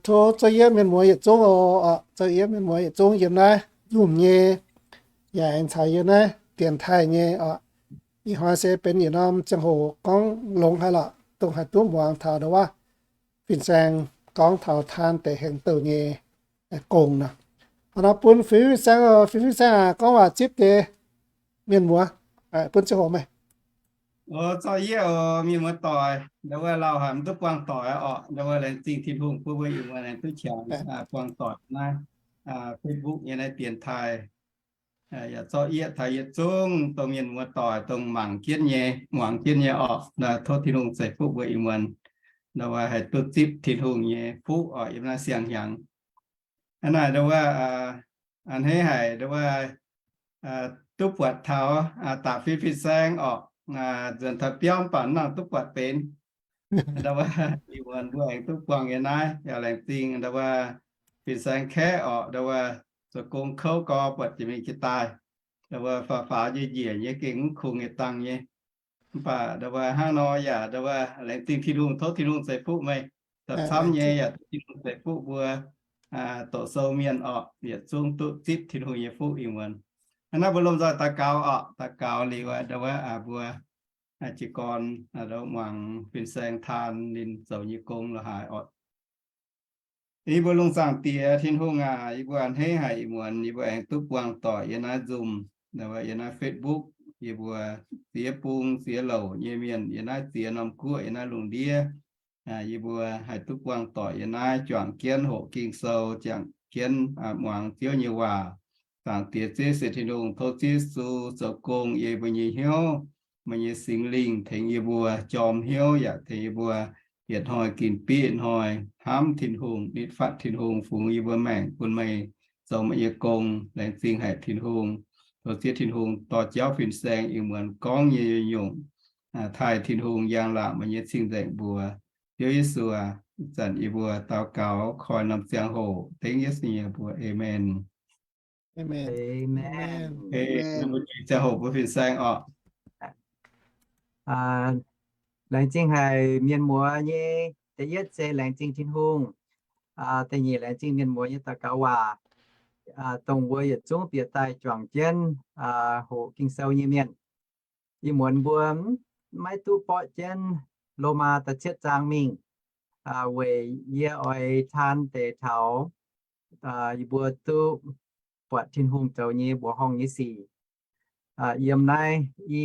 Tov zouv yieqv mienh muoz yietc zungv oc, zouv yieqv mienh muoz yietc zungv yiem naaiv nzunc nyei, yaac aengx caux yiem naaiv dienx taaih nyei oc. Ih hnoi se benx yietc norm ziangh hoc gorngv longx haic lorqc, dongh haih duqv muangx taux ndau wuov fin-saeng gorngv taux taan deix hengx douh nyei gong nor. Hnangv nor bun fin-saeng, fin-saeng aac, gorngv waac zipv deix mienh muoz, bun ziangh hoc meih. Zouv yieqv oc, mienh muoz doic, ndau wuov lauh haic mv duqv buangh doic orqc. Ndau wuov laengz zingh Tin-Hungh bun mbuo ih muonz aengx duqv qangx buangh doic naaiv Facebook nyei naaiv dienx taaih. Yaac zorqv yieqv taux yietc zungv dongh mienh muoz doic dongh mangc jienv nyei, muangx jienv nyei orqc. Tov Tin-Hungh ceix fuqv mbuo ih muonz, ndau wuov haih duqv zipv Tin-Hungh nyei fuqv orqc yiem naaiv siang-hnyangx. Hnangv naaic ndau wuov a'hneiv haic ndau wuov duqv buatc taux da'feix fin-saeng orqc, nzuonx taux biauv mv baac mv nangc duqv buatc benx. Ndau wuov ih muonz mbuo aengx duqv buangh yiem naaiv yaac laengz zingh ndau wuov fin-saeng Kaeqv orqc, ndau wuov zoux gong kouv gau buatc jiex mingh jiex daaih, ndau wuov faaux faaux njiec njiec nyei gengh mv kungx yietc dangh nyei. Mv baac ndau wuov hnangv nor yaac ndau wuov laengz zingh Tin-Hungh, tov Tin-Hungh ceix fuqv meih. Camv-camv nyei yaac tov Tin-Hungh ceix fuqv mbuo doqc sou mienh orqc, yietc zungv duqv zipv Tin-Hungh nyei fuqv ih muonz. Hnangv naaiv mbuo lomh nzoih daux gaux orqc, daux gaux liuz ndau wuov mbuo jiez gorn muangx fin-saeng taan ninh zoux nyei gong la'haaix orqc. Yie mbuo lungh zaangc Diex Tin-Hungh aac, yie mbuo a'hneiv haic ih muonz yie mbuo aengx duqv buangh doic yiem naaiv Zoom, yiem naaiv Facebook, yie mbuo ziex bung ziex louc nyei mienh yiem naaiv ziex norm guoqv yiem naaiv lungh ndiev. Yie mbuo haih duqv buangh doic yiem naaiv juangc jienv hoqc Ging-Sou, juangc jienv muangx Ziouv nyei waac. Zaangc Diex Ziouv Yesu Tin-Hungh, tov Ziouv Yesu zoux gong yiem mbuo nyei hnyouv. meih nyei Singx Lingh tengx yie mbuo jorm hnyouv yaac tengx yie mbuo yietc hnoi ginc biqv hnoi hnamv Tin-Hungh, nitv fatv Tin-Hungh fungx yie mbuo maengc bun meih zoux meih nyei gong. Laengz zingh haic Tin-Hungh, tov siev Tin-Hungh dorh jauv fin-saeng ih muonz gorngv nyei nyungc-nyungc taaih Tin-Hungh njang-laangc meih nyei cing-nzengc mbuox. Ziouv Yesu aac, ih zanc yie mbuo daux gaux koi norm ziangh hoc dengv Yesu nyei mbuox. Aamen. Aamen. Mbuo ziangh hoc mbuo fin-saeng orqc. Laengz zingh haic mienh muoz nyei, da'yietv se laengz zingh Tin-Hungh. Da'nyeic laengz zingh mienh muoz nyei daux gaux waac, dongh mbuo yietc zungv bieqc daaih juangc jienv hoqc Ging-Sou nyei mienh. Ih muonz mbuo maiv duqv borqv jienv Lomaa da'cietv zaang mingh, weic yie oix taan deix taux yie mbuo duqv buatc Tin-Hungh zoux nyei mbuoqc horngh nyei sic. Yiem naaiv i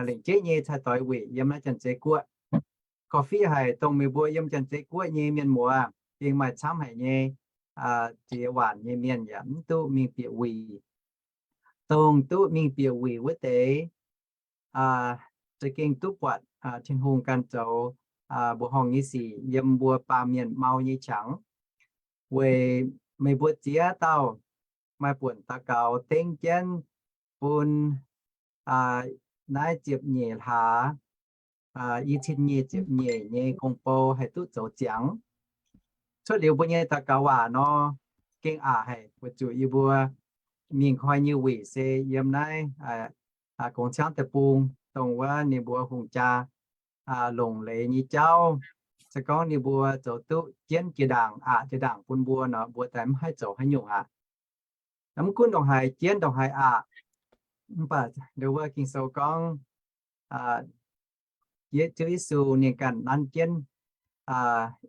lengc jeiv nyei cai doix wuic yiem naaiv Janx-Zei Guoqv. Korv-fiqv haic dongh meih mbuo yiem Janx-Zei Guoqv nyei mienh muoz gengh maaih camv haic nyei ziex waanc nyei mienh yaac mv duqv mingh bieqc wuic. Dongh duqv mingh bieqc wuic wuov deix za'gengh duqv buatc Tin-Hungh ganh zoux mbuoqc horngh nyei sic yiem mbuo baamh mienh mau nyei qangx. Weic meih mbuo ziex dauh maaih buonc daux gaux dengv jienv bun naaiv ziepc nyeic hlaax, i cin nyic ziepc nyeic nyei gong-bou haih duqv zoux ziangx. Cuotv liuz mbuo nyei daux gaux waac nor, gengh aqc haic weic zuqc yie mbuo mingh koi nyei wuic se yiem naaiv Gong-Ciangv deic-bung, dongh wuov ninh mbuo hungh jaa longc leiz nyei jauv. Se gorngv ninh mbuo zoux duqv jienv jiex ndaangc, aqc jiex ndaangc bun mbuo nor, mbuo daaih mv haih zoux haaix nyungc aqv. Mv gunv ndongc haaix jienv ndongc haaix aqc, mv baac ndo wuov Ging-Sou gorngv Ziouv Yesu ninh ganh nanv jienv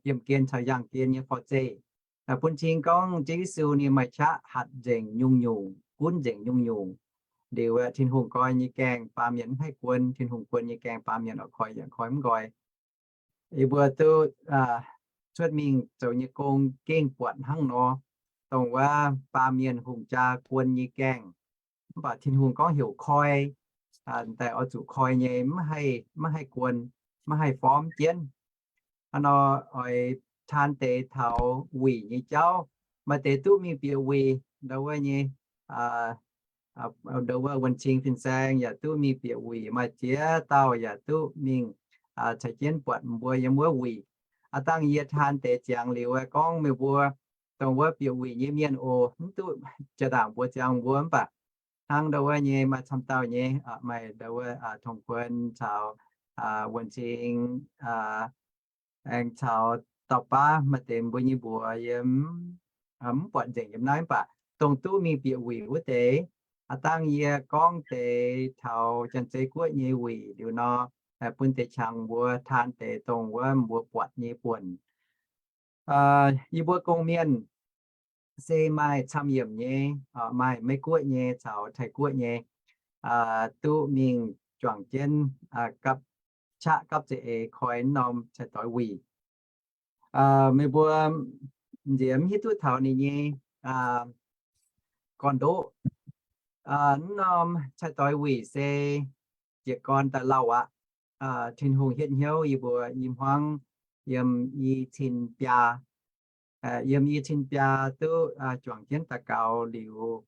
yiemh gen caux yangh gen nyei forv-zeih, bun cing gorngv Ziouv Yesu ninh maaih qaqv hatc nzengc nyungc-nyungc, gunv nzengc nyungc-nyungc. Liuz Tin-Hungh nqoi nyei gaengh baamh mienh mv haih guon, Tin-Hungh guon nyei gaengh baamh mienh oix koi yaac koi mv nqoi. Yie mbuo duqv cuotv mingh zoux nyei gong gengh buatc hnangv nor, dongh wuov baamh mienh hungh jaa guon nyei gaengh. Mv baac Tin-Hungh gorngv heuc koi, daaih oix zuqc koi nyei, maiv haih guon, maiv haih formv jienv. Hnangv nor oix taan deix taux wuic nyei jauv. Maaih deix duqv mingh bieqc wuic, ndo wuov nyei, ndo wuov wuonh cing fin-saeng yaac duqv mingh bieqc wuic, maaih ziex dauh yaac duqv mingh caux jienv buatc mbuo yiem wuov wuic. Aav dangh yie taan deix ziangx liuz gorngv meih mbuo dongh wuov bieqc wuic nyei mienh oc, mv duqv jaa-ndaangc mbuox ziangx mbuo mv baac hnangv ndo wuov nyei maaih camv dauh nyei, maaih ndo wuov Tong Kuon caux wuonh cing, aengx caux dauh baav maaih deix mbuo nyei mbuox yiem mv buatc nzengc yiem naaiv mv baac dongh duqv mingh bieqc wuic wuov deix. Aav dangh yie gorngv deix taux Janx-Zei Guoqv nyei wuic liuz nor, bun deix qangx mbuo taan deix dongh wuov mbuo buatc nyei buonc. Yie mbuo gong-mienh se maaih camv-yiemc nyei, maaih Meiv-Guoqv nyei caux Taiv-Guoqv nyei, duqv mingh juangc jienv gapv qaqv gapv za'eix koi norm cai-doix wuic. Meih mbuo nziex mv hiuv duqv taux ninh nyei gorn-ndoqv. Norm cai-doix wuic se jiez gorn daaih lauh aqv. Tin-Hungh hietv hnyouv yie mbuo i hmuangv yiem i cin biaa, yiem i cin biaa duqv juangc jienv daux gaux liuz,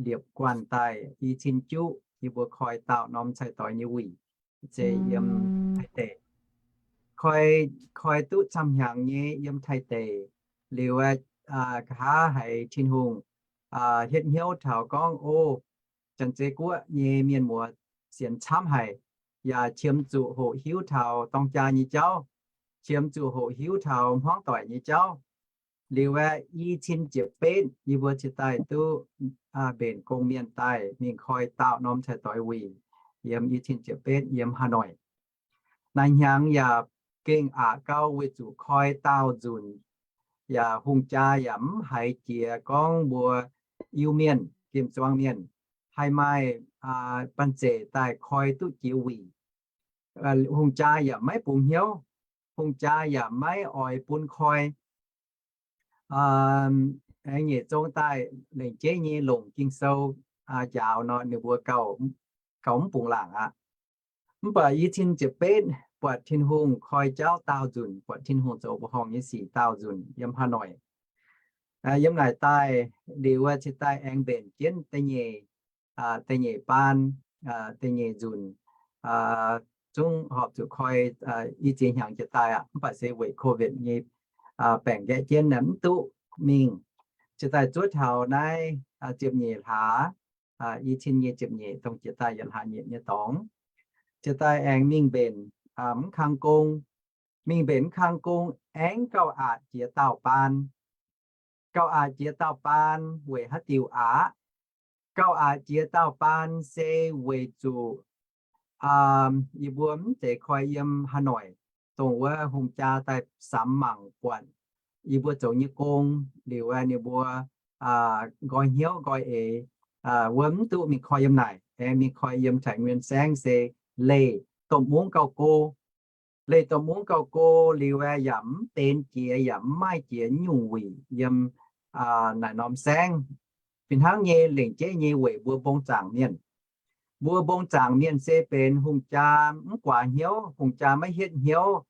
liepc guanh daaih i cin juqv yie mbuo koi daauh norm cai-doix nyei wuic, se yiem Taiv deic. Koi, koi duqv camv hnyangx nyei yiem Taiv deic. Liuz nqa'haav haiz Tin-Hungh hietv hnyouv taux gorngv, O, Janx-Zei Guoqv nyei mienh muoz sienx camv haic, yaac qiemx zuqc hoqc hiuv taux dorng jaa nyei jauv, qiemx zuqc hoqc hiuv taux hmuangv doic nyei jauv. Liuz aeqv, i cin ziepc betv yie mbuo cingx daaih duqv mbenc gong-mienh daaih mingh koi daauh norm cai-doix wuic yiem i cin ziepc betv yiem Hà Nội. Naaiv hnyangx yaac gengh aqc gau weic zuqc koi daauh nzunc, yaac hungh jaa yaac mv haiz jiex gorngv mbuo Iu-Mienh, Giemc Zuangx mienh haih maaih banh zeic daaih koi duqv jiex wuic. Hungh jaa yaac maiv bungx hnyouv, hungh jaa yaac maiv oix bun koi. Aengx nyeic zong daaih lengc jeiv nyei longc Ging-Sou njaaux nor, ninh mbuo gauh mv bungx laangc aqv. Mv baac i cin ziepc betv buatc Tin-Hungh koi jauv daauh nzunc, buatc Tin-Hungh zoux mbuoqc horngh nyei sic daauh nzunc yiem Hà Nội. Yiem naaic daaih liuz, ciex daaih aengx mbenc jienv da'nyeic, da'nyeic baan, da'nyeic nzunc, zungv horpc zuqc koi i ziex hnyangx jiex daaih aqv. Mv baac se weic COVID nyei baengc nqaeqv jienv mv duqv mingh. Ciex daaih zuov taux naaiv ziepc nyeic hlaax, i cin nyei ziepc nyeic dongh jiex daaih yietc hlaax nyeic nyei dorngx. Ciex daaih aengx mingh mbenc mv kang gong. Mingh mbenc mv kang gong aengx gauh aqc jiex daauh baan. Gauh aqc jiex daauh baan weic haaix diuc aqv? Gauh aqc jiex daauh baan se weic zuqc yie mbuo mv zeiz koi yiem Hà Nội, dongh wuov hungh jaa daaih samx mangc buatc yie mbuo zoux nyei gong liuz, ninh mbuo nqoi hnyouv nqoi eix, wuov mv duqv mingh koi yiem naaic, aengx mingh koi yiem Thái Nguyên saengv se leih domh mungv gauh go. Leih domh mungv gauh go liuz, yaac mv benx jiex, yaac mv maaih jiex nyungc wuic yiem naaic norm saengv. Fih hnangv nyei lengc jeiv nyei weic mbuo mbong zaangc mienh. Mbuo mbong zaangc mienh se benx hungh jaa mv guaax hnyouv, hungh jaa maiv hietv hnyouv.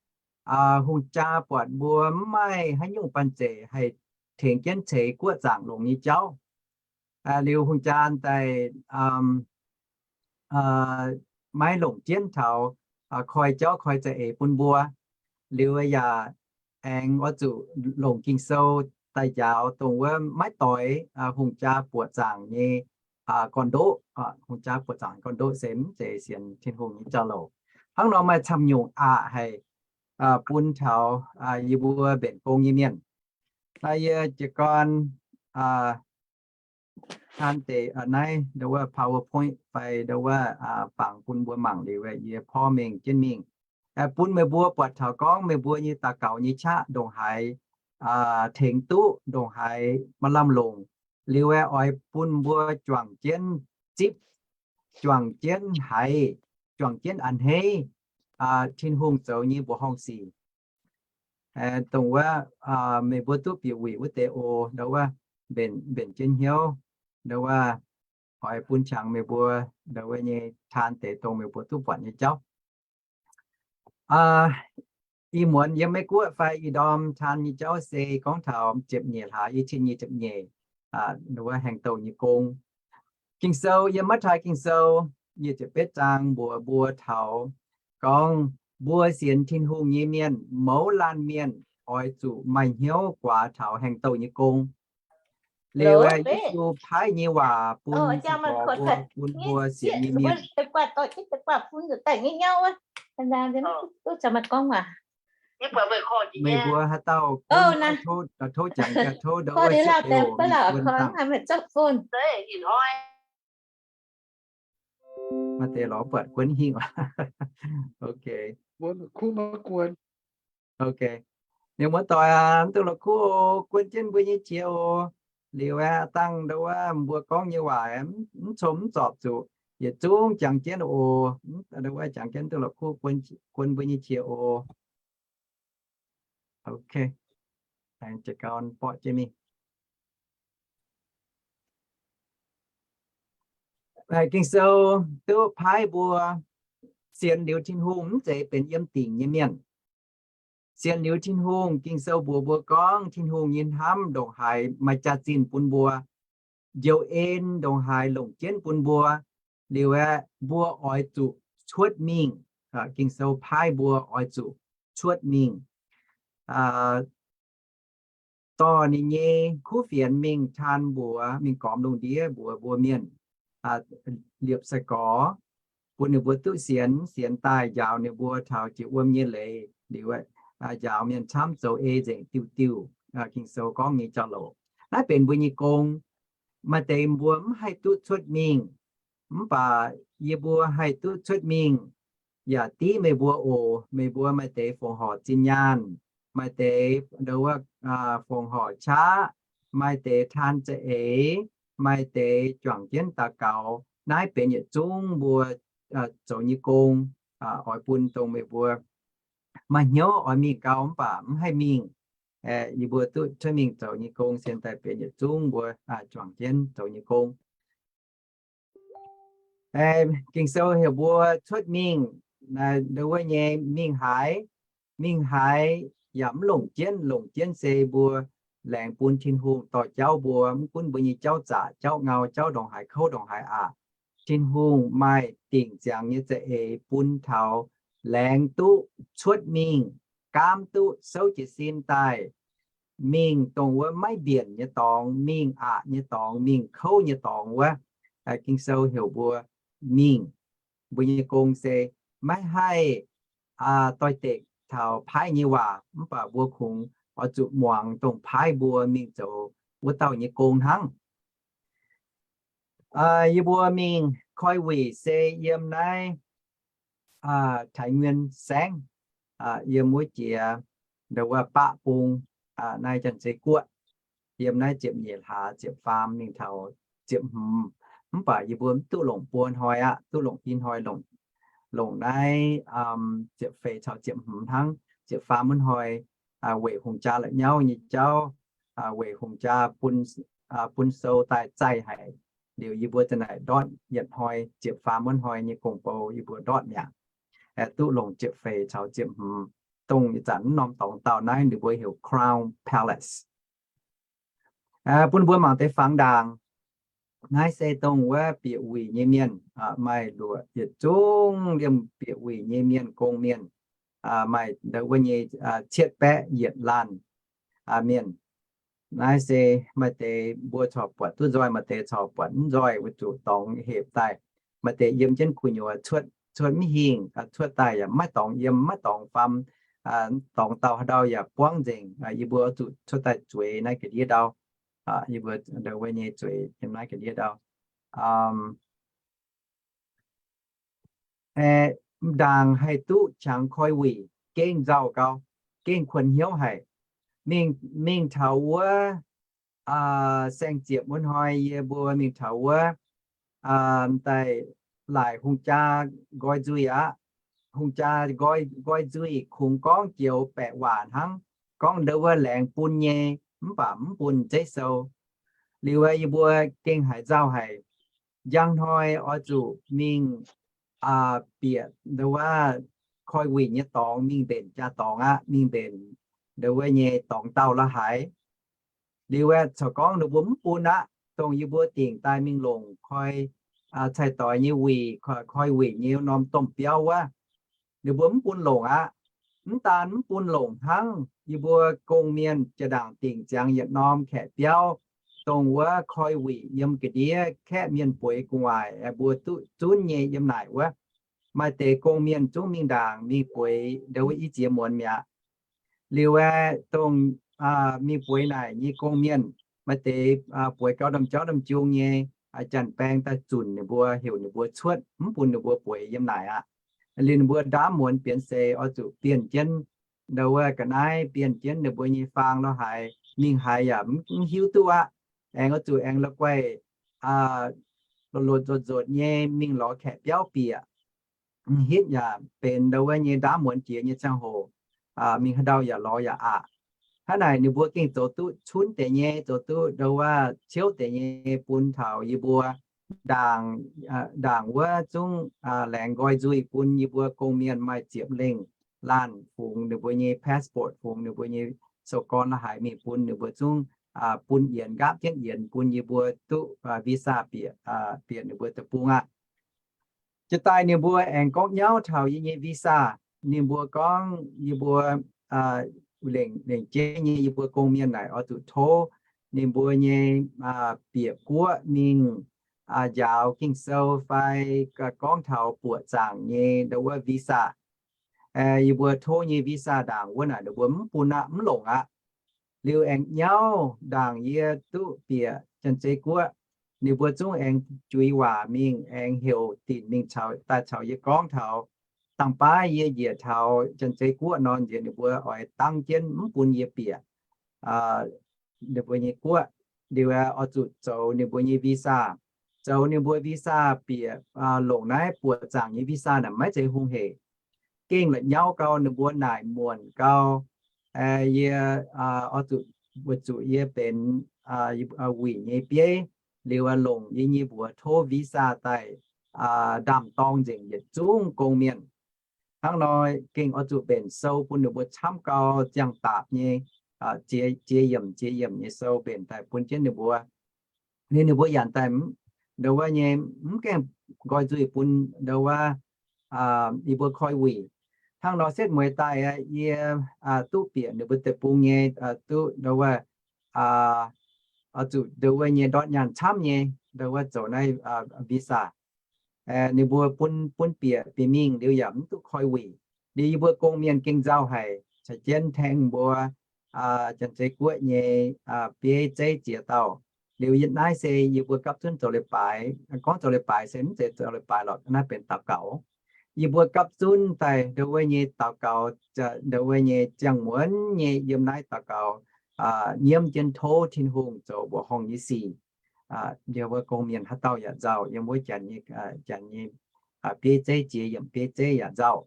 Hungh jaa buatc mbuo mv maaih haaix nyungc banh zeic haih tengx jienv ceix guoqv zaangc longx nyei jauv. Liuz hungh jaa daaih maiv longc jienv taux koi jauv koi za'eix bun mbuo. Liuz yaac aengx oix zuqc longc Ging-Sou daaih njaaux dongh wuov maiv doix hungh jaa buoqc zaangc nyei gorn-ndoqv. Hungh jaa buoqc zaangc gorn-ndoqv se mv zeiz sienx Tin-Hungh nyei jauv-louc. Hnangv nor maaih camv nyungc aqc haic bun taux yie mbuo mbenc gong nyei mienh. Naaiv yie jiez gorn taan deix naaiv ndau wuov PowerPoint fai ndau wuov bangc bun mbuo mangc liuz, yie porv mengh jienv mingh bun meih mbuo buatc taux gorngv meih mbuo nyei daux gaux nyei qaqv ndongc haaix tengx duqv, ndongc haaix maaih lamh longc. Liuz oix bun mbuo juangc jienv zipv, juangc jienv haiz, juangc jienv a'hneiv Tin-Hungh zoux nyei mbuoqc horngh sic. Dongh wuov meih mbuo duqv bieqc wuic wuov deix oc, ndau wuov mbenc, mbenc jienv hnyouv, ndau wuov oix bun qangx meih mbuo ndau wuov nyei taan deix dongh meih mbuo duqv buatc nyei jauv. Ih muonz yiem Meiv Guoqv fai ih ndorm taan nyei jauv se gorngv taux ziepc nyeic hlaax, i cin nyei ziepc nyeic, ndau wuov haengh douh nyei gong. Ging-Sou yiem Matv^taai Ging-Sou nyic ziepc betv zaang mbuox mbuo taux gorngv mbuo sienx Tin-Hungh nyei mienh mouz laanh mienh oix zuqc maaih hnyouv guaax taux haengh douh nyei gong. Liuz Yesu paaiv nyei waac bun, bun mbuo sienx nyei mienh. Meih mbuo haaix dauh tov jangx, tov ndau wuov siepv deix oc, mingh guon dangh. Maaih deix lorz buatc guon hingh. Ok. Ok. Mienh muoz-doic aac, mv duqv la'kuqv oc, guon jienv mbuo nyei qiex oc. Liuz aeqv, dangh ndau wuov mbuo gorngv nyei waac mv com mv zorpc zuqc, yietc zungv jangx jienv oc. Ndau wuov jangx jienv duqv la'kuqv, guon mbuo nyei qiex oc. Ok. Aengx jiez gorn borqv jienv mingh. Ging-Sou duqv paaiv mbuo sienx liuz Tin-Hungh mv zeiz benx yiem dingc nyei mienh. Sienx liuz Tin-Hungh, Ging-Sou mbuox mbuo gorngv Tin-Hungh nyei hnamv ndongc haaix maaih jaax-zinh bun mbuo, njoux en ndongc haaix longc jienv bun mbuo. Liuz aeqv, mbuo oix zuqc cuotv mingh. Ging-Sou paaiv mbuo oix zuqc cuotv mingh. Dorh ninh nyei kuv fienx mingh taan mbuox, mingh gormx lungh ndiev mbuox mbuo mienh liepc sai-gorx, bun ninh mbuo duqv sienx, sienx daaih njaaux ninh mbuo taux jiex wuom nyei leiz liuz, njaaux mienh camv zoux ei nzengc diuh diuh Ging-Sou gorngv nyei jauv-louc. Naaiv benx mbuo nyei gong. Maaih deix mbuo mv haih duqv cuotv mingh, mv baac yie mbuo haih duqv cuotv mingh, yaac div meih mbuo oc. Meih mbuo maaih deix fongc horc zinh nyaanh, maaih deix ndau wuov fongc horc qaqv, maaih deix taan za'eix, maaih deix juangc jienv daux gaux. Naaiv benx yietc zungv mbuo zoux nyei gong, oix bun dongh meih mbuo maaih hnyouv oix mingh gau mv baac mv haih mingh. Yie mbuo duqv cuotv mingh zoux nyei gong, sienx daaih benx yietc zungv mbuo juangc jienv zoux nyei gong. Ging-Sou heuc mbuo cuotv mingh Naaiv ndau wuov nyei mingh haaix, mingh haaix yaac mv longc jienv. Longc jienv se mbuo laengz bun Tin-Hungh dorh jauv mbuo, mv gunv mbuo nyei jauv zaqc, jauv ngau, jauv ndongc haaix kouv ndongc haaix aqc. Tin-Hungh maaih dingc ziangx nyei za'eix bun taux laengz duqv cuotv mingh, gaamv duqv souv jiez sin daaih, mingh dongh wuov maiv mbienc nyei dorngx, mingh aqc nyei dorngx, mingh kouv nyei dorngx wuov. Ging-Sou heuc mbuo mingh. Mbuo nyei gong se maiv haih doix-dekc taux paaiv nyei waac, mv baac mbuo kungx oix zuqc muangx dongh paaiv mbuo mingh zoux wuov dauh nyei gong hnangv. Yie mbuo mingh koi wuic se yiem naaiv Taiv Nguyen Saengv, yiem wuov jiex ndau wuov baqv bung, naaiv Janx-Zei Guoqv, yiem naaiv ziepc nyeic hlaax ziepc faam mingh taux ziepc hmz. Mv baac yie mbuo mv duqv longc buo hnoi aqv, duqv longc i hnoi, longc naaiv ziepc feix caux ziepc hmz hnangv. Ziepc faam wuov hnoi weic hungh jaa la'nyauv nyei jauv, weic hungh jaa bun sou daaih zaih haic. Liuz yie mbuo za'naaic ndortv yietc hnoi, ziepc faam wuov hnoi nyei gong-bou yie mbuo ndortv mi'aqv. Duqv longc ziepc feix caux ziepc hmz, dongh ih zanc mv norm dorngx dauh naaiv ninh mbuo heuc Crown Palace. Bun mbuo mangc deix fangx ndaangc. Naaiv se dongh wuov bieqc wuic nyei mienh, maaih luoqc yietc zungv liemh bieqc wuic nyei mienh, gong-mienh, maaih ndau wuov nyei cietv baeqv yietc laanh mienh. Naaiv se maaih deix mbuo corc buatc duqv nzoih, maaih deix corc buatc mv nzoih, weic zuqc dorngx hepc daaih. Maaih deix yiem jienv gu'nyuoz cuotv, cuotv mv hingh, cuotv daaih yaac maiv dorngx yiem, maiv dorngx faam, dorngx dauh haaix ndau yaac buangv nzengc. Yie mbuo zuqc cuotv daaih zueiz naaiv ga'ndiev ndau. Yie mbuo ndau wuov nyei zueiz yiem naaiv ga'ndiev ndau. Ndaangc haih duqv qangx koi wuic gengh nzauh gau, gengh kuonx hnyouv haic. Mingh, mingh taux wuov saeng-ziepc wuov hnoi yie mbuo mingh taux wuov daaih laaic hungh jaa nqoi nzuih aqv. Hungh jaa nqoi, nqoi nzuih kungx gorngv joux baeqc waac hnangv, gorngv ndau wuov laengz bun nyei, mv baac mv bun zeiv sou. Liuz yie mbuo gengh haiz nzauh haic. Njang hnoi oix zuqc mingh bieqc ndau wuov koi wuic nyei dorngx, mingh mbenc jaa-dorngx aqv, mingh mbenc ndau wuov nyei dorngx dauh la'haaix. Liuz aeqv, corc gorngv ninh mbuo mv bun aqv, dongh yie mbuo dingc daaih mingh longc koi, cai-doix nyei wuic, koi wuic nyei norm domh biauv wuov, ninh mbuo mv bun longc aqv. Mv daan mv bun longc hnangv, yie mbuo gong-mienh jaa-ndaangc dingc ziangx yietc norm kaeqv biauv, dongh wuov koi wuic yiem ga'ndiev kaeqv mienh bueix gu'nguaaic, mbuo duqv zunv nyei yiem naaic wuov. Maaih deix gong-mienh zungv mingh ndaangc mingh bueix ndau wuov i ziex muonz mi'aqv. Liuz aeqv, dongh mingh bueix naaic nyei gong-mienh, maaih deix bueix gau ndamv-jauv ndamv-jung nyei, janx-baeng daaih zunc ninh mbuo, heuc ninh mbuo cuotv, mv bun ninh mbuo bueix yiem naaic aqv. Liuz ninh mbuo ndaamv muonz bienx seix oix zuqc bienh jienv ndau wuov ga'naaiv, bienh jienv ninh mbuo nyei faang la'haaix, mingh haaix yaac mv hiuv duqv aqv. Aengx oix zuqc aengx la'guaih lotc-lotc nzotc-nzotc nyei mingh lorz kaeqv biauv bieqc. M'hitv yaac benx ndau wuov nyei ndaamv muonz jiex nyei ziangh hoc, mingh haaix ndau yaac lorz yaac aqc. Hnangv naaic ninh mbuo gengh zoux duqv cunv deix nyei, zoux duqv ndau wuov ciouv deix nyei bun taux yie mbuo ndaangc, ndaangc wuov zungv laengz nqoi nzuih bun yie mbuo gong-mienh maaih ziepc lengh laanh fungx ninh mbuo nyei passport, fungx ninh mbuo nyei sou-gorn la'haaix mingh bun ninh mbuo zungv bun yienx, nqaapv jienv yienx bun yie mbuo duqv visa bieqc, bieqc ninh mbuo deic-bung aqv. Jiex daaih ninh mbuo aengx gorngv nyauv taux yie nyei visa. Ninh mbuo gorngv yie mbuo lengc, lengc jeiv nyei yie mbuo gong-mienh naaic oix zuqc tov ninh mbuo nyei bieqc guoqv mingh njaaux Ging-Sou fai gorngv taux buoqc zaangc nyei ndau wuov visa. Yie mbuo tov nyei visa ndaangc wuov naaic ninh mbuo mv bun aqv, mv longc aqv. Liuz aengx nyauv ndaangc yie duqv bieqc Janx-Zei Guoqv, ninh mbuo zungv aengx juix waac mingh, aengx heuc dinc mingh caux, daaih caux yie gorngv taux dangh baav yie njiec taux Janx-Zei Guoqv nor, nziex ninh mbuo oix dangv jienv mv bun yie bieqc ninh mbuo nyei guoqv. Liuz oix zuqc zoux ninh mbuo nyei visa. Zoux ninh mbuo visa bieqc, longc naaiv buoqc zaangc nyei visa naaic maiv zeiz hungh heic. Gengh la'nyauv gau, ninh mbuo naaic muonc gau. Yie oix zuqc, weic zuqc yie benx wuic nyei bieiv, liuz longc yie nyei mbuox tov visa daaih ndaam-dorng nzengc yietc zungv gong-mienh. Hnangv nor gengh oix zuqc mbenc sou bun ninh mbuo camv gau, ziangh daapc nyei, ziex yiemc ziex yiemc nyei sou mbenc daaih bun jienv ninh mbuo. Liuz ninh mbuo yaac daaih, ndo wuov nyei, mv gaengh nqoi nzuih bun ndo wuov yie mbuo koi wuic. Hnangv nor setv mueiz daaih aqv, yie duqv bieqc ninh mbuo deic-bung nyei, duqv ndo wuov, zuqc ndo wuov nyei ndortv nyaanh camv nyei, ndo wuov zoux naaiv visa. Ninh mbuo bun, bun bieqc bieqc mingh liuz yaac mv duqv koi wuic. Liuz yie mbuo gong mienh gengh nzauh haic, caux jienv tengx mbuo Janx-Zei Guoqv nyei bieiv zeiv ziex dauh. Liuz naaiv se yie mbuo gapv zunv zoux leiz-baaix. Gorngv zoux leiz-baaix se mv zeiz zoux leiz-baaix lorqc, naaiv benx daux gaux. Yie mbuo gapv zunv daaih ndo wuov nyei daux gaux, ndo wuov nyei ziangh muonz nyei yiem naaiv daux gaux, nyiemv jienv tov Tin-Hungh zoux mbuoqc horngh nyei sic. Yie mbuo gong mienh haaix dauh yaac nzauh, yiem wuov Janx nyei, Janx nyei bieiv zeiv, ziex yiemc bieiv zeiv yaac nzauh.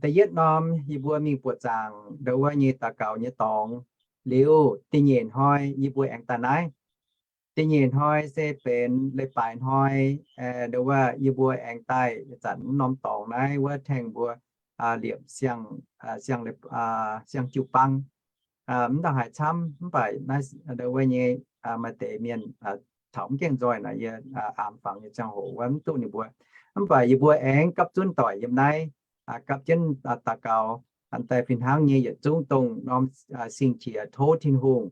Da'yietv norm yie mbuo mingh buoqc zaangc ndo wuov nyei daux gaux nyei dorngx. Liuz da'nyeic hnoi yie mbuo aengx daaih naaiv. Da'nyeic hnoi se benx leiz-baaix hnoi, ndo wuov yie mbuo aengx daaih zanc mv norm dorngx naaiv wuov tengx mbuo liepc siang, siang jiu-baang. Mv dangc haaix camv, mv baac naaiv ndo wuov nyei maaih deix mienh taux mv gaengh nzoih naaic, yie aamx fangx nyei ziangh hoc wuov mv duqv ninh mbuo. Mv baac yie mbuo aengx gapv zunv doic yiem naaiv, gapv jienv daux gaux, daaih fih hnangv nyei yietc zungv dongh norm sing-qiex tov Tin-Hungh.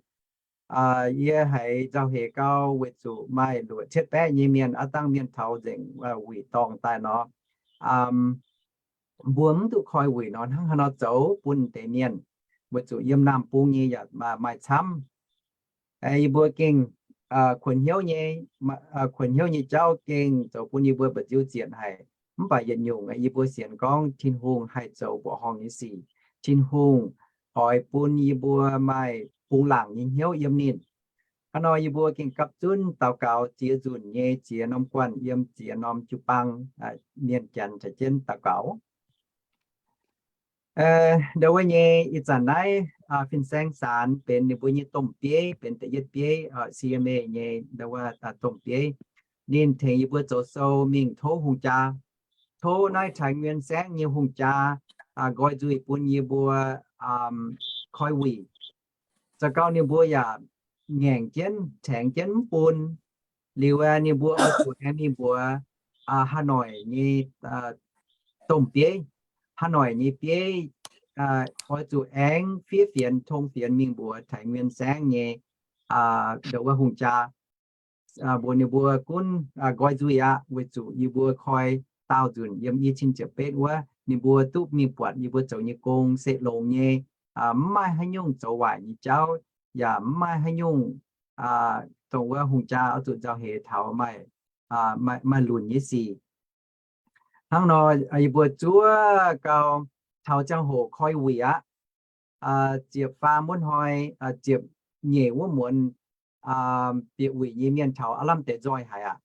Yie haiz nzauh heix gau weic zuqc maaih luoqc cietv baeqv nyei mienh aav dangh mienh taux nzengc wuic dorngh daaih nor, mbuo mv duqv koi wuic nor hnangv haaix nor zoux bun deix mienh, weic zuqc yiem Naamh Bung nyei yaac maaih camv. Yie mbuo gengh kuonx hnyouv nyei, kuonx hnyouv nyei jauv gengh zoux bun yie mbuo mba'nziu zietc haic. Mv baac yietc nyungc yie mbuo sienx gorngv Tin-Hungh haih zoux mbuoqc horngh nyei sic. Tin-Hungh oix bun yie mbuo maaih bungx laangc nyei hnyouv yiem ninh. Hnangv nor yie mbuo gengh gapv zunv daux gaux ziex nzunc nyei ziex norm guanh yiem ziex norm jiu-baang, mienh Janx caux jienv daux gaux. Ndo wuov nyei ih zanc naaiv fin-saeng saanx benx ninh mbuo nyei domh bieiv, benx da'yietv bieiv, C M A nyei ndo wuov domh bieiv. Ninh tengx yie mbuo zoux sou mingh tov hungh jaa, tov naaiv ไทย Nguyen Saengv nyei hungh jaa nqoi nzuih bun yie mbuo koi wuic. Za'gengh ninh mbuo yaac ngaengc jienv, tengx jienv mv bun. Liuz ninh mbuo oix zuqc aengx mingh mbuox Hà Nội nyei domh bieiv, Hà Nội nyei bieiv oix zuqc aengx fiev fienx, tong fienx mingh mbuox ไทย Nguyen Saengv nyei ndo wuov hungh jaa, mbuox ninh mbuo gunv nqoi nzuih aqv, weic zuqc yie mbuo koi daauh nzunc yiem i cin ziepc betv wuov, ninh mbuo duqv mingh buatc yie mbuo zoux nyei gong se longx nyei, mv maaih haaix nyungc zoux waaic nyei jauv, yaac mv maaih haaix nyungc dongh wuov hungh jaa oix zuqc nzauh heix taux maaih, maaih lunc nyei sic. Hnangv nor yie mbuo zuov gau taux ziangh hoc koi wuic aqv. Ziepc faam wuov hnoi, ziepc nyeic wuov muonz, bieqc wuic nyei mienh taux aav lamh deix nzoih haic aqv.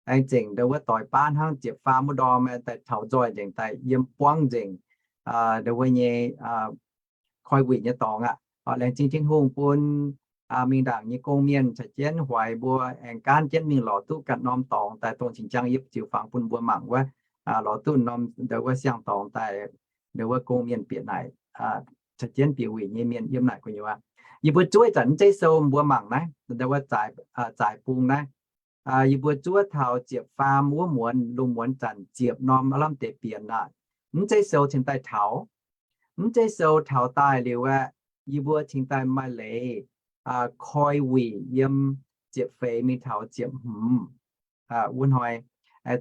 Aengx zengc ndo wuov doix baav hnangv ziepc faam wuov ndorm daaih taux nzoih nzengc daaih yiem buangv nzengc ndo wuov nyei koi wuic nyei dorngx aqv. Laengz zingh Tin-Hungh bun mingh ndaangc nyei gong mienh caux jienv hoic mbuo aengx gaanv jienv mingh lorz duqv ganh norm dorngx daaih dongh cing-jang yie ziux fangx bun mbuo mangc wuov, lorz duqv norm ndo wuov siang-dorngx daaih, ndo wuov gong mienh bieqc naaic, caux jienv bieqc wuic nyei mienh yiem naaic gu'nyuoz. Yie mbuo zuov ih zanc mv zeiz sou mbuo mangc naaiv, ndo wuov zaaix bung naaiv. Yie mbuo zuov taux ziepc faam wuov muonz, lungh muonz zanc ziepc norm aav lamh deix bienx aqv. Mv zeiz sou cingx daaih taux. Mv zeiz sou taux daaih liuz aqv, yie mbuo cingx daaih maaih leiz koi wuic yiem ziepc feix mingh taux ziepc hmz wuov hnoi.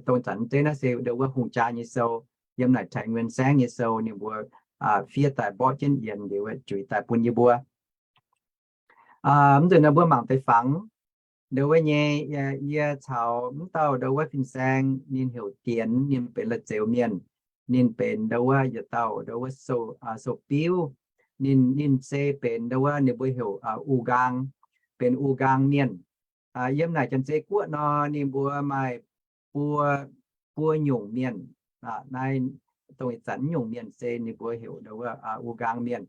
Dongh zanc mv zeiz naaiv se ndo wuov hungh jaa nyei sou, yiem naaic ไทย Nguyen Saengv nyei sou ninh mbuo fiev daaih mborqv jienv yienx liuz juix daaih bun yie mbuo. Mv nzunc naaiv mbuo mangc deix fangx. Ndo wuov nyei, yie caux mv dauh ndo wuov fin-saeng, ninh heuc Dienx, ninh benx la'zeux mienh. Ninh benx ndo wuov yietc dauh ndo wuov sou-biuv. Ninh, ninh se benx ndo wuov ninh mbuo heuc Wu Nqaang, benx Wu Nqaang mienh. Yiem naaic Janx-Zei Guoqv nor ninh mbuo maaih buo, buo nyungc mienh. Naaiv dongh ih zanc nyungc mienh se ninh mbuo heuc ndo wuov Wu Nqaang mienh.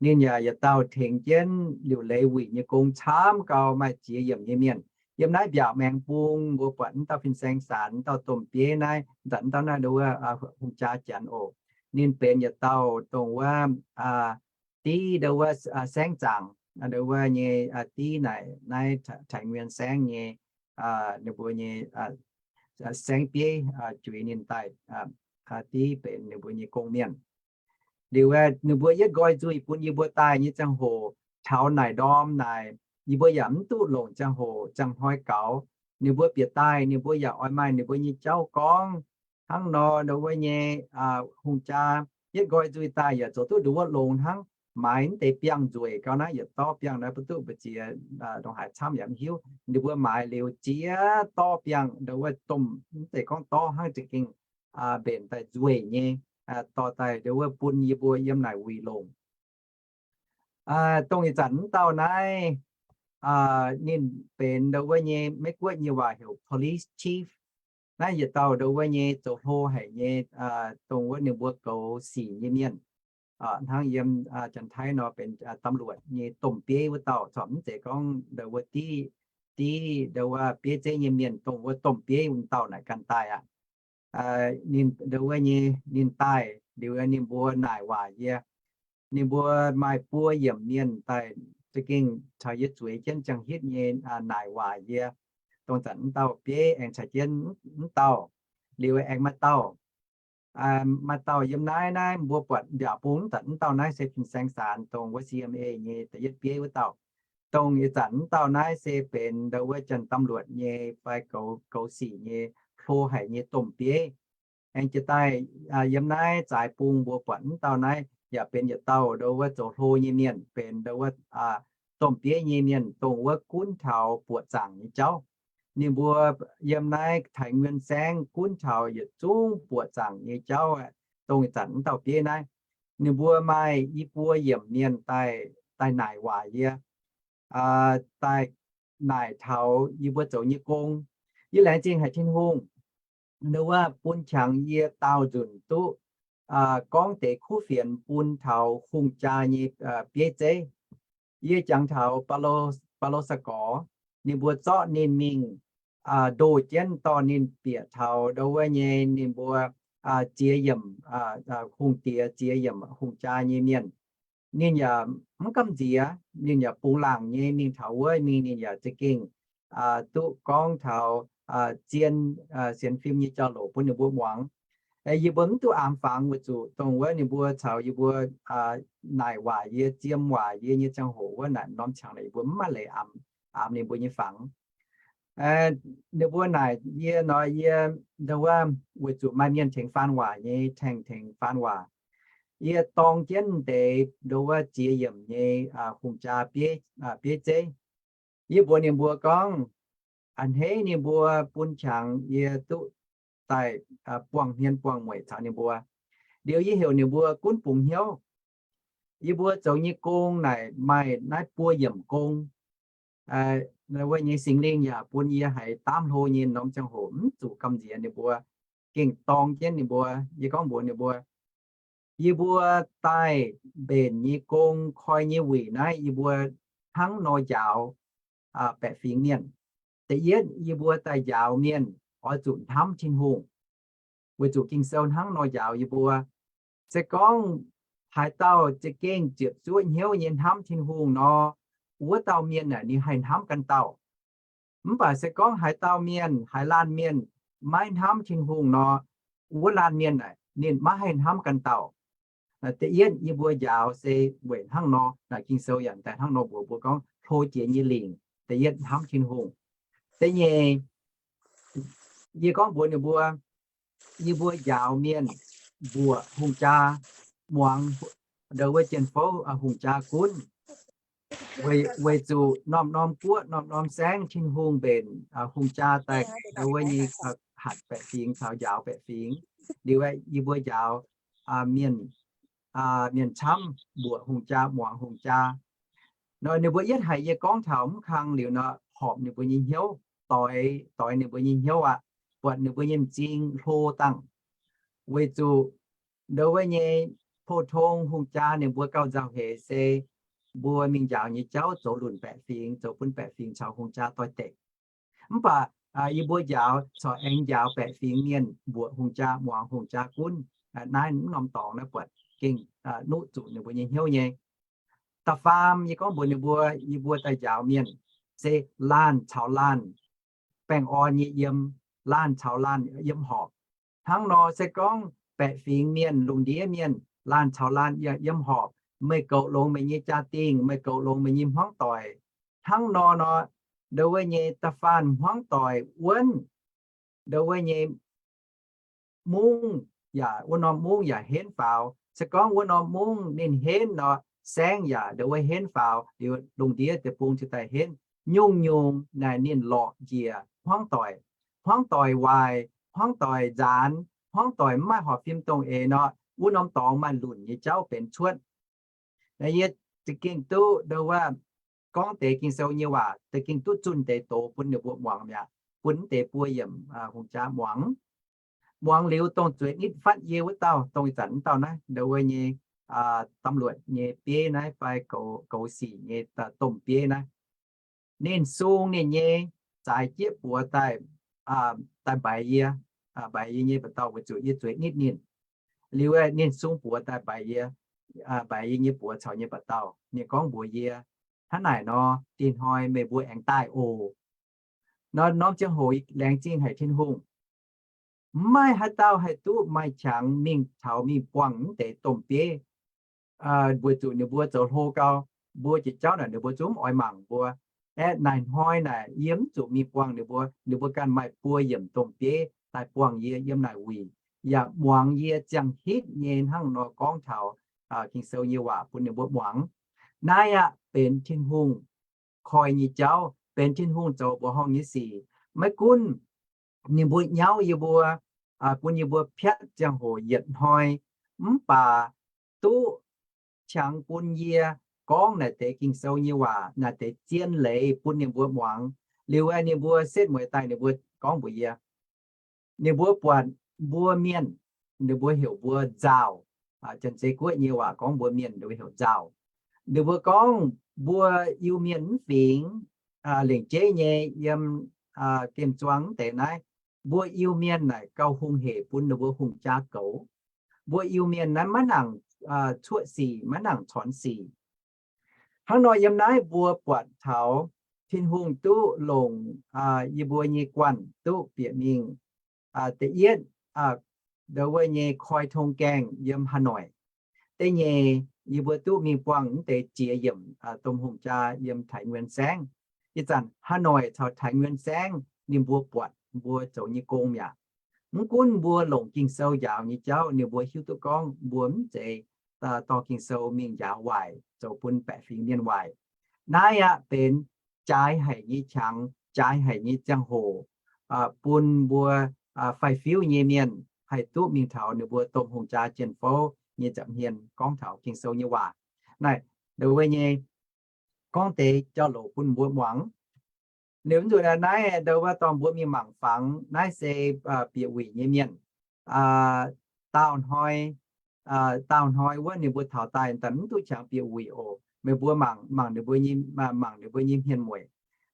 Ninh yaac yietc dauh tengx jienv liuc leiz wuic nyei gong camv gau, maaih ziex yiemc nyei mienh. Yiem naaiv mbiaauc maengx bung mbuo buatc wuov dauh fin-saeng saanx, wuov dauh domh bieiv naaiv, zanc wuov dauh naaiv nduov wuov hungh jaa janx oc. Ninh benx yietc dauh dongh wuov div nduov wuov saengv zaangc, nduov wuov nyei div naaic naaiv Taiv-Nguyen saengv nyei, ninh mbuo nyei saengv bieiv juix ninh daaih, div benx ninh mbuo nyei gong-mienh. Liuz ninh mbuo yietv nqoi nzuih bun yie mbuo daaih nyei ziangh hoc, taux naaic ndorm naaic, yie mbuo yaac mv duqv longc ziangh hoc ziangh hnoi gaux. Ninh mbuo bieqc daaih, ninh mbuo yaac oix maaih ninh mbuo nyei jauv gorngv. Hnangv nor, nduov wuov nyei hungh jaa yietv nqoi nzuih daaih yaac zoux duqv nduov wuov longx hnangv. Maaiz mv deix biangh nzueic gau naaiv yietc dorv biangh naaiv mbuo duqv mbu'ziex ndongc haaix camv yaac mv hiuv. Ninh mbuo maaiz liuz ziex dorv biangh nduov wuov domh, mv zeiz gorngv dorv hnangv, za'gengh mbenc daaih nzueic nyei, dorh daaih nduov wuov bun yie mbuo yiem naaic wuic longc. Dongh ih zanc wuov dauh naaiv, ninh benx nduov wuov nyei Meiv-Guoqv nyei waac heuc police chief. Naaiv yietc dauh nduov wuov nyei zoux hlo haic nyei, dongh wuov ninh mbuo goux sic nyei mienh. Hnangv yiem Janx-Taiv nor benx ตำรวจ nyei domh bieiv wuov dauh, corc mv zeiz gorngv nduov wuov div, div nduov wuov bieiv zeiv nyei mienh, dongh wuov domh bieiv wuov dauh naaic ganh daaih aqv. Ninh nduov wuov nyei ninh daaih liuz ninh mbuo naaic waac yie. Ninh mbuo maaih buo yiemc mienh daaih za'gengh caux yie zueiz jienv ziangh hitv nyei naaic waac yie. Dongh zanc wuov dauh bieiv aengx caux jienv wuov dauh, liuz aengx maaih dauh. Maaih dauh yiem naaiv, naaiv mbuo buatc mbiaauc bung zanc wuov dauh naaiv se fin-saeng saanx dongh wuov C M A nyei da'yietv bieiv wuov dauh. Dongh ih zanc wuov dauh naaiv se benx nduov wuov janx ตำรวจ nyei fai goux, goux sic nyei, hlo haic nyei domh bieiv. Aengx jiex daaih yiem naaiv zaaix bung mbuo buatc wuov dauh naaiv yaac benx yietc dauh nduov wuov zoux hlo nyei mienh, benx nduov wuov domh bieiv nyei mienh, dongh wuov gunv taux buoqc zaangc nyei jauv. Ninh mbuo yiem naaiv Taiv-Nguyen saengv gunv taux yietc zungv buoqc zaangc nyei jauv, dongh ih zanc wuov dauh bieiv naaiv. Ninh mbuo maaih i buo yiemc mienh daaih, daaih naaic waac yie, daaih naaic taux yie mbuo zoux nyei gong. Yie laengz zingh haic Tin-Hungh, nduov wuov bun qangx yie daauh nzunc duqv gorngv deix kuv fienx bun taux hungh jaa nyei bieiv zeiv. Yie jangx taux Baa^lo Saa^gorx, ninh mbuo zorqv ninh mingh ndoh jienv dorh ninh bieqc taux nduov wuov nyei ninh mbuo ziex yiemc hungh diex, ziex yiemc hungh jaa nyei mienh. Ninh yaac mv gamh nziex, ninh yaac bungx laangc nyei mingh taux wuov mingh, ninh yaac za'gengh duqv gorngv taux zien sienx fim nyei jauv-louc bun ninh mbuo muangx. Yie mbuo mv duqv aamx fangx weic zuqc dongh wuov ninh mbuo caux yie mbuo naaic waac yie, ziem waac yie nyei ziangh hoc wuov naaic norm qangx naaic yie mbuo mv maaih leiz aamx, aamx ninh mbuo nyei fangx. Ninh mbuo naaic yie nor, yie nduov wuov weic zuqc maaih mienh tengx faan waac nyei, tengx, tengx faan waac. Yie dorng jienv deix nduov wuov ziex yiemc nyei hungh jaa bieiv zeiv. Yie mbuox ninh mbuo gorngv, a'hneiv ninh mbuo bun qangx yie duqv daaih buangh hmien buangh mueic caux ninh mbuo. Liuz yie heuc ninh mbuo gunv bungx hnyouv. Yie mbuo zoux nyei gong naaic maaih naaiv buo yiemc gong. Wuov nyei Singx Lingh yaac bun yie haiz daamv hlo nyei norm ziangh hoc mv zuqc gamh nziex ninh mbuo, gengh dorng jienv ninh mbuo. Yie gorngv mbuox ninh mbuo, yie mbuo daaih mbenc nyei gong koi nyei wuic naaiv yie mbuo hnangv nor njaaux baeqc fingx mienh. Da'yietv, yie mbuo daaih njaaux mienh oix zuqc hnamv Tin-Hungh, weic zuqc Ging-Sou hnangv nor njaaux yie mbuo. Se gorngv haaix dauh za'gengh ziepc zuoqv hnyouv nyei hnamv Tin-Hungh nor, wuov dauh mienh naaic ninh haih hnamv ganh dauh. Mv baac se gorngv haaix dauh mienh, haaix laanh mienh maiv hnamv Tin-Hungh nor, wuov laanh mienh naaic ninh maiv haih hnamv ganh dauh. Da'yietv yie mbuo njaaux se weic hnangv nor, naaic Ging-Sou yaac daaih hnangv nor mbuox mbuo gorngv hlo jiex nyei lingc, da'yietv hnamv Tin-Hungh. Da'nyeic, yie gorngv mbuox ninh mbuo, yie mbuo njaaux mienh mbuoqc hungh jaa, muangx nduov wuov jien-fouv hungh jaa gunv. Weic zuqc norm-norm guoqv norm-norm saengv Tin-Hungh mbenc hungh jaa daaih nduov wuov nyei hatc baeqc fingx caux njaaux baeqc fingx. Liuz yie mbuo njaaux mienh, mienh camv mbuoqc hungh jaa, muangx hungh jaa. Nor ninh mbuo yietv haiz yie gorngv taux mv kang liuz nor, horpc ninh mbuo nyei hnyouv, doix, doix ninh mbuo nyei hnyouv aqv, buatc ninh mbuo nyei m'zing hlo dangh. Weic zuqc nduov wuov nyei pou-tong hungh jaa ninh mbuo gauh nzauh heix se mbuo mingh njaaux nyei jauv zoux lunc baeqc fingx, zoux bun baeqc fingx caux hungh jaa doix-dekc. Mv baac yie mbuo njaaux corc aengx njaaux baeqc fingx mienh mbuoqc hungh jaa muangx, hungh jaa gunv. Naaiv mv norm dorngx naaiv buatc gengh nuqv zuqc ninh mbuo nyei hnyouv nyei. Da'faam yie gorngv mbuox ninh mbuo, yie mbuo daaih njaaux mienh se laanh caux laanh baengh orn nyei yiem, laanh caux laanh yiem horpc. Hnangv nor se gorngv baeqc fingx mienh, lungh ndiev mienh, laanh caux laanh yiem horpc, meih goux longx meih nyei jaa-dingh, meih goux longx meih nyei hmuangv doic. Hnangv nor nor, ndo wuov nyei da'faanh hmuangv doic wuonv, ndo wuov nyei mungv yaac, wuov norm mungv yaac henv faaux. Se gorngv wuov norm mungv ninh henv nor, saengv yaac ndo wuov henv faaux, liuz lungh ndiev deic-bung ziouc daaih henv. Nyungc-nyungc naaic ninh lorqc njiec hmuangv doic. Hmuangv doic waaic, hmuangv doic nzaanx, hmuangv doic mv maaih horpc fim dongh eix nor, wuov norm dorngx maaih lunc nyei jauv benx cuotv. Naaiv yie za'gengh duqv ndo wuov gorngv deix Ging-Sou nyei waac, za'gengh duqv zunh deix doz bun ninh mbuo muangx mi'aqv, bun mv deix buo yiemc hungh jaa muangx. Muangx liuz dongh zueiz nitv fatv yie wuov dauh, dongh ih zanc wuov dauh naaiv, ndo wuov nyei ตำรวจ nyei bieiv naaiv fai goux sic nyei domh bieiv naaiv. Ninh sung ninh nyei zaaix jieqv buoz daaih, daaih mbaix yie, mbaix yie nyei mba'dauh weic zuqc yie zueiz nitv ninh. Liuz ninh sung buoz daaih mbaix yie, mbaix yie nyei buoz caux nyei mba'dauh. Ninh gorngv mbuox yie, hnangv naaic nor, dinh hnoi meih mbuo aengx daaih oc. Nor norm ziangh hoc laengz zingh haic Tin-Hungh. Mv maaih haaix dauh haih duqv maaih qangx mingh taux mingh buangh mv deix domh bieiv, weic zuqc ninh mbuo zoux hlo gau. Mbuo jiex jauv naaic ninh mbuo zungv mv oix mangc mbuo. Aeqv, naaic hnoi naaic yie mv zuqc mingh buangh ninh mbuo. Ninh mbuo ganh maaih buo yiemc domh bieiv daaih buangh yie yiem naaic wuic, yaac muangx yie ziangh hitv nyei hnangv nor gorngv taux Ging-Sou nyei waac bun ninh mbuo muangx. Naaiv aqv benx Tin-Hungh koi nyei jauv, benx Tin-Hungh zoux mbuoqc horngh nyei sic. Maiv gunv ninh mbuo nyauv yie mbuo, bun yie mbuo piatv ziangh hoc yietc hnoi, mv baac duqv qangx bun yie gorngv naaic deix Ging-Sou nyei waac, naaic deix zien leiz bun ninh mbuo muangx. Liuz aeqv, ninh mbuo setv mueiz daaih ninh mbuo gorngv mbuox yie, ninh mbuo buatc mbuo mienh, ninh mbuo heuc mbuo nzauh. Janx-Zei Guoqv nyei waac gorngv mbuo mienh ninh mbuo heuc nzauh. Ninh mbuo gorngv mbuo Iu-Mienh mv fingx, lengc jeiv nyei yiem gemh zuang mv deix naaiv, mbuo Iu-Mienh naaic gauh hungh hec bun ninh mbuo hungh jaa goux. Mbuo Iu-Mienh naaiv maiv nangc cuoqv sic, maiv nangc cornx sic. Hnangv nor yiem naaiv mbuo buatc taux Tin-Hungh duqv longc yie mbuo nyei guanh duqv bieqc mingh. Da'yietv, ndo wuov nyei koi tong gaengh yiem Hà Nội. Da'nyeic, yie mbuo duqv mingh buangh mv deix jiex yiemc domh hungh jaa yiem Thái Nguyên saengv. Ih zanc Hà Nội caux Thái Nguyên saengv ninh mbuo buatc mbuo zoux nyei gong mi'aqv. Mv gunv mbuo longc Ging-Sou njaaux nyei jauv, ninh mbuo hiuv duqv gorngv mbuo mv zeiz dorh Ging-Sou mingh njaaux waaic, zoux bun baeqc fingx mienh waaic. Naaiv aqv benx jaaix haic nyei qangx, jaaix haic nyei ziangh hoc, bun mbuo faix-fiuv nyei mienh haih duqv mingh taux ninh mbuo domh hungh jaa jien-fouv nyei nza'hmien gorngv taux Ging-Sou nyei waac. Naaiv ndo wuov nyei gorngv deix jauv-louc bun mbuo muangx. Liuz nzunc naaiv ndo wuov dorh mbuo mingh mangc fangx, naaiv se bieqc wuic nyei mienh. Daauh hnoi, daauh hnoi wuov ninh mbuo taux daaih daaih mv duqv qangx bieqc wuic oc. Meih mbuo mangc, mangc ninh mbuo nyei, mangc ninh mbuo nyei hmien mueic.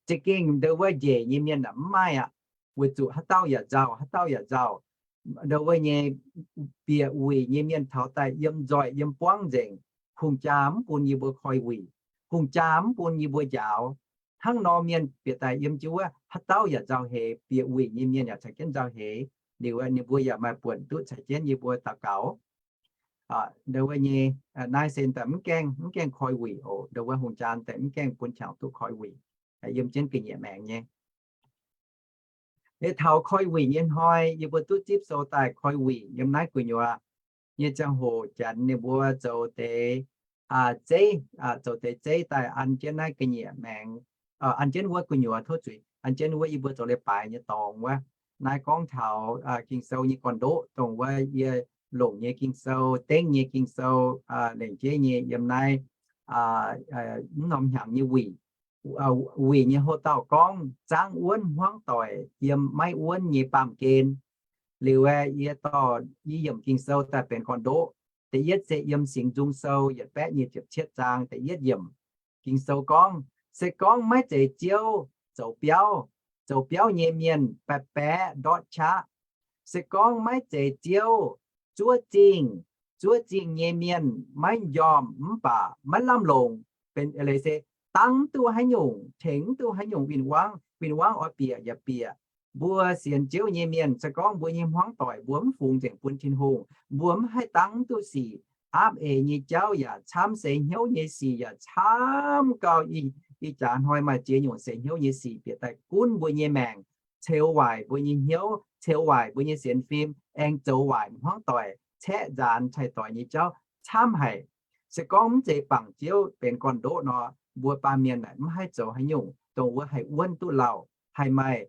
Za'gengh ndo wuov njiec nyei mienh aeqv, mv maaih aqv. Weic zuqc haaix dauh yaac nzauh, haaix dauh yaac nzauh. Ndo wuov nyei bieqc wuic nyei mienh taux daaih yiem nzoih yiem buangv nzengc. Hungh jaa mv bun yie mbuo koi wuic. Hungh jaa mv bun yie mbuo njaaux. Hnangv nor mienh bieqc daaih yiem jienv wuov haaix dauh yaac nzauh heix, bieqc wuic nyei mienh yaac caux jienv nzauh heix. Liuz ninh mbuo yaac maaih buonc duqv caux jienv yie mbuo daux gaux. Ndo wuov nyei, naaiv se daaih mv gaengh, mv gaengh koi wuic oc. Ndo wuov hungh jaa daaih mv gaengh bun qangx duqv koi wuic, yiem jienv ga'nyiec maengx nyei. Liuz taux koi wuic nyei hnoi, yie mbuo duqv zipv sou daaih koi wuic yiem naaiv gu'nyuoz nyei ziangh hoc, janx ninh mbuo zoux deix zeiv, zoux deix zeiv daaih an jienv naaiv ga'nyiec maengx, an jienv wuov gu'nyuoz, tov zuiz, an jienv wuov yie mbuo zoux leiz-baaix nyei dorngx wuov. Naaiv gorngv taux Ging-Sou nyei gorn-ndoqv, dongh wuov yie longc nyei Ging-Sou, dengv nyei Ging-Sou, lengc jeiv nyei yiem naaiv mv norm hnyangx nyei wuic. Wuic nyei houx-dauh gorngv, zaangv wuonv hmuangv doic yiem maiv wuonv nyei baamh gen. Liuz aeqv, yie dorh i yiemc Ging-Sou daaih benx gorn-ndoqv. Da'yietv se yiem Singx Nzung Sou yietc baeqv nyic ziepc cietv zaang da'yietv yiemc. Ging-Sou gorngv, se gorngv maiv zeiz Ziouv zoux biauv, zoux biauv nyei mienh baeqc baeqc ndortv qaqv. Se gorngv maiv zeiz Ziouv zuov zingh, zuov zingh nyei mienh maiv njormh mv baac maiv lamh longc, benx eix leiz se dangv mv duqv haaix nyungc, tengx mv duqv haaix nyungc win-wangv. Win-wangv oix bieqc yaac bieqc. Mbuo sienx Ziouv nyei mienh, se gorngv mbuo nyei hmuangv doic mbuo mv fungx nzengc bun Tin-Hungh, mbuo mv haih dangv mv duqv sic. Aapv eix nyei jauv yaac camv, seix hnyouv nyei sic yaac camv gau. Ih, ih jaax hnoi maaih ziex nyungc seix hnyouv nyei sic bieqc daaih gunv mbuo nyei maengc, ceux waaic mbuo nyei hnyouv, ceux waaic mbuo nyei sienx fim, aengx zoux waaic hmuangv doic, caeqv nzaanx taaih doic nyei jauv camv haic. Se gorngv mv zeiz bangc Ziouv benx gorn-ndoqv nor, mbuo baamh mienh naaic mv haih zoux haaix nyungc dongh wuov haih wuonv duqv lauh, haih maaih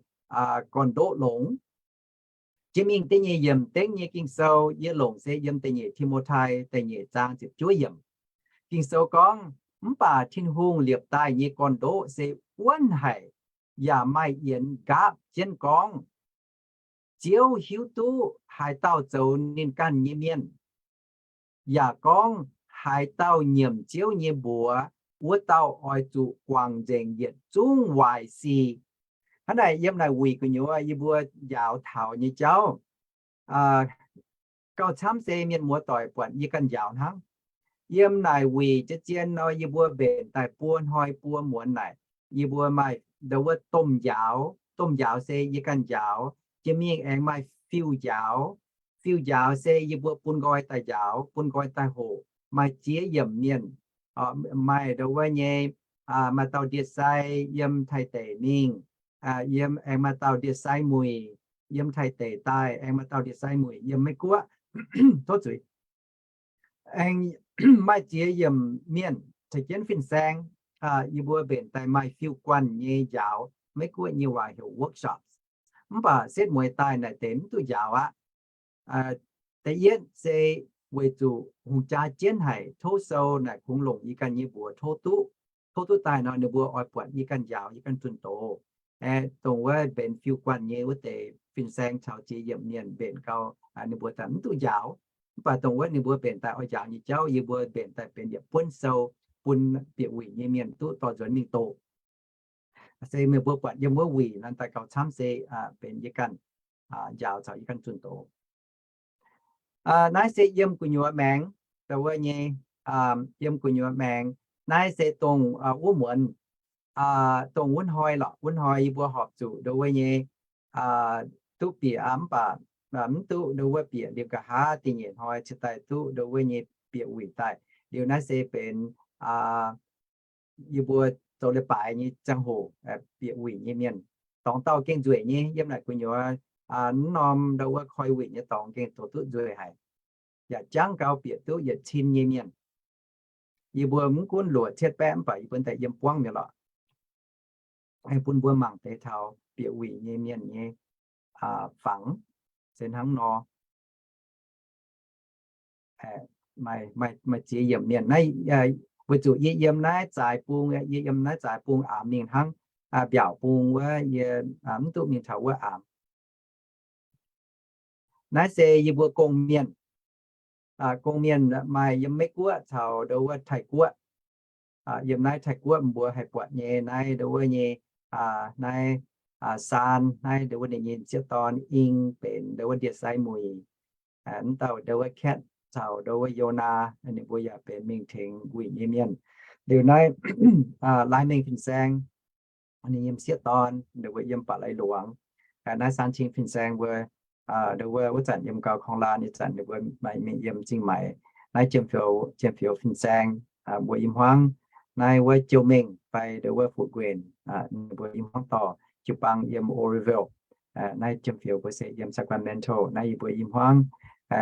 gorn-ndoqv longx. Jiex mingh da'nyeic yiemc dengv nyei Ging-Sou yie longc se yiem da'nyeic Ti^mo^tai da'nyeic zaang ziepc juov yiemc. Ging-Sou gorngv, mv baac Tin-Hungh liepc daaih nyei gorn-ndoqv se wuonv haic, yaac maaih yienx nqaapv jienv gorngv, Ziouv hiuv duqv haaix dauh zoux ninh ganh nyei mienh, yaac gorngv haaix dauh nyiemc Ziouv nyei mbuox, wuov dauh oix zuqc guangc nzengc yietc zungv waaic sic. Hnangv naaic yiem naaic wuic gu'nyuoz yie mbuo njaaux taux nyei jauv, gauh camv se mienh muoz doic buatc yie ganh njaaux hnangv. Yiem naaic wuic zien-zien nor yie mbuo mbenc daaih buo hnoi buo muonz naaic, yie mbuo maaih ndo wuov domh njaaux. Domh njaaux se yie ganh njaaux. Jiex mingh aengx maaih fiuv njaaux. Fiuv njaaux se yie mbuo bun nqoi daaih njaaux, bun nqoi daaih hoqc. Maaih ziex yiemc mienh, maaih ndo wuov nyei, maaih dauh ndie-sai yiem Taiv deic mingh, yiem aengx maaih dauh ndie-sai muic yiem Taiv deic daaih, aengx maaih dauh ndie-sai muic yiem Meiv-Guoqv. Tov zuiz. Aengx maaih ziex yiemc mienh caux jienv fin-saeng, yie mbuo mbenc daaih maaih fiuv-guanh nyei njaaux, Meiv-Guoqv nyei waac heuc workshops. Mv baac setv mueiz daaih naaic deix mv duqv njaaux aqv. Da'yietv se weic zuqc hungh jaa jienv haic, tov sou naaic kungx longc yie ganh nyei mbuox tov duqv. Tov duqv daaih nor ninh mbuo oix buatc yie ganh njaaux, yie ganh zunh doz. Dongh wuov mbenc fiuv-guanh nyei wuov deix fin-saeng caux ziex yiemc mienh mbenc gau, ninh mbuo daaih mv duqv njaaux. Mv baac dongh wuov ninh mbuo mbenc daaih oix njaaux nyei jauv yie mbuo mbenc daaih benx yietc buonv sou bun bieqc wuic nyei mienh duqv dorh nzuonx mingh doqc. Se meih mbuo buatc yiem wuov wuic nor daaih gauh camv se benx yie ganh njaaux caux yie ganh zunh doz. Naaiv se yiem gu'nyuoz maengx, ndo wuov nyei, yiem gu'nyuoz maengx. Naaiv se dongh wuov muonz, dongh wuov hnoi lorqc. Wuov hnoi yie mbuo horpc zuqc ndo wuov nyei duqv bieqc mv baac mv duqv ndo wuov bieqc liuz nqa'haav da'nyeic hnoi cingx daaih duqv ndo wuov nyei bieqc wuic daaih. Liuz naaiv se benx yie mbuo zoux leiz-baaix nyei ziangh hoc bieqc wuic nyei mienh. Dorngx dauh gengh nzueic nyei, yiem naaic gu'nyuoz mv norm ndo wuov koi wuic nyei dorngx gengh zoux duqv nzueic haic, yaac jangv gau bieqc duqv yietc cin nyei mienh. Yie mbuo mv gunv luoqc cietv baeqv mv baac yie mbuo daaih yiem buangv mi'aqv lorqc. Bun mbuo mangc deix taux bieqc wuic nyei mienh nyei fangx se hnangv nor. Maaih ziex yiemc mienh naaiv, weic zuqc yie yiem naaiv zaaix bung, yie yiem naaiv zaaix bung aamx mingh hnangv. Mbiaauc bung wuov yie mv duqv mingh taux wuov aamx. Naaiv se yie mbuo gong-mienh. Gong-mienh maaih yiem Meiv-Guoqv caux ndo wuov Taiv-Guoqv. Yiem naaiv Taiv-Guoqv mbuo haih buatc nyei naaiv ndo wuov nyei, naaiv Saan, naaiv ndo wuov ninh nyei sieqv dorn Ing benx ndo wuov ndie-sai muic. Mv dauh ndo wuov Katv caux ndo wuov Yonaa, ninh mbuo yaac benx mingh tengx wuic nyei mienh. Liuz naaiv Lai Mengh Fin-Saeng, ninh yiem sieqv dorn, ninh mbuo yiem Baac Lai Luangx. Naaiv Saan Cing Fin-Saeng mbuo, ndo wuov wuov zanc yiem gau korng laan ih zanc ninh mbuo maaih mingh yiem Zingh Maix. Naaiv Jiem Fioux, Jiem Fioux Fin-Saeng mbuo i hmuangv. Naaiv wuov Jiu Mengh fai ndo wuov Fu Guenc, ninh mbuo i hmuangv dorh. Jiu Baang yiem Oroville. Naaiv Jiem Fioux mbuo se yiem Sacramento. Naaiv yie mbuo i hmuangv.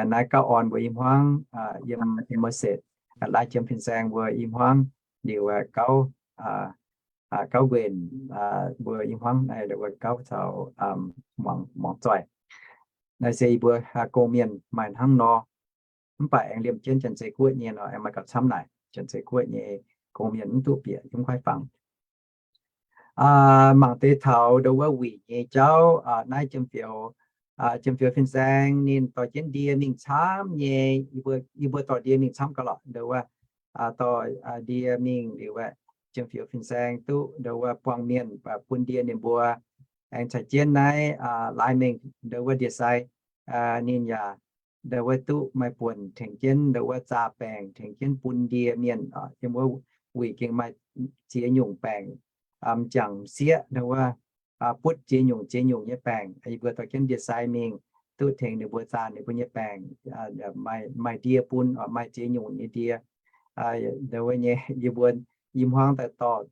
Naaiv Gauv Orn mbuo i hmuangv, yiem Merced. Lai Jiem Fin-Saeng mbuo i hmuangv. Liuz gauv, gauv Guenc mbuo i hmuangv naaiv ndo wuov gauv caux muangx zoih. Naaiv se yie mbuo gong-mienh maaih hnangv nor. Mv baac aengx liemh jienv Janx-Zei Guoqv nyei nor aengx maaih gauh camv naaic. Janx-Zei Guoqv nyei gong-mienh mv duqv bieqc yiem kuaaiv fangx. Mangc deix taux ndo wuov wuic nyei jauv, naaiv Jiem Fioux, Jiem Fioux Fin-Saeng ninh dorh jienv ndie mingh camv nyei. Yie mbuo dorh ndie mingh camv gauh lorqc ndo wuov, dorh ndie mingh liuz, Jiem Fioux Fin-Saeng duqv ndo wuov buangh mienh bun ndie ninh mbuo Aengx caux jienv naaiv laaix mengh ndau wuov ndie-sai, ninh yaac ndau wuov duqv maaih buonc tengx jienv ndau wuov zaah baengc, tengx jienv bun ndie mienh, yiem wuov wuic gengh maaih ziex nyungc baengc, m'jangc m'sieqv ndau wuov, butv ziex nyungc ziex nyungc nyei baengc. Yie mbuo dorh jienv ndie-sai mingh duqv tengx ninh mbuo zaah ninh mbuo nyei baengc, maaih ndie bun, maaih ziex nyungc nyei ndie. Ndau wuov nyei yie mbuo i hmuangv daaih dorh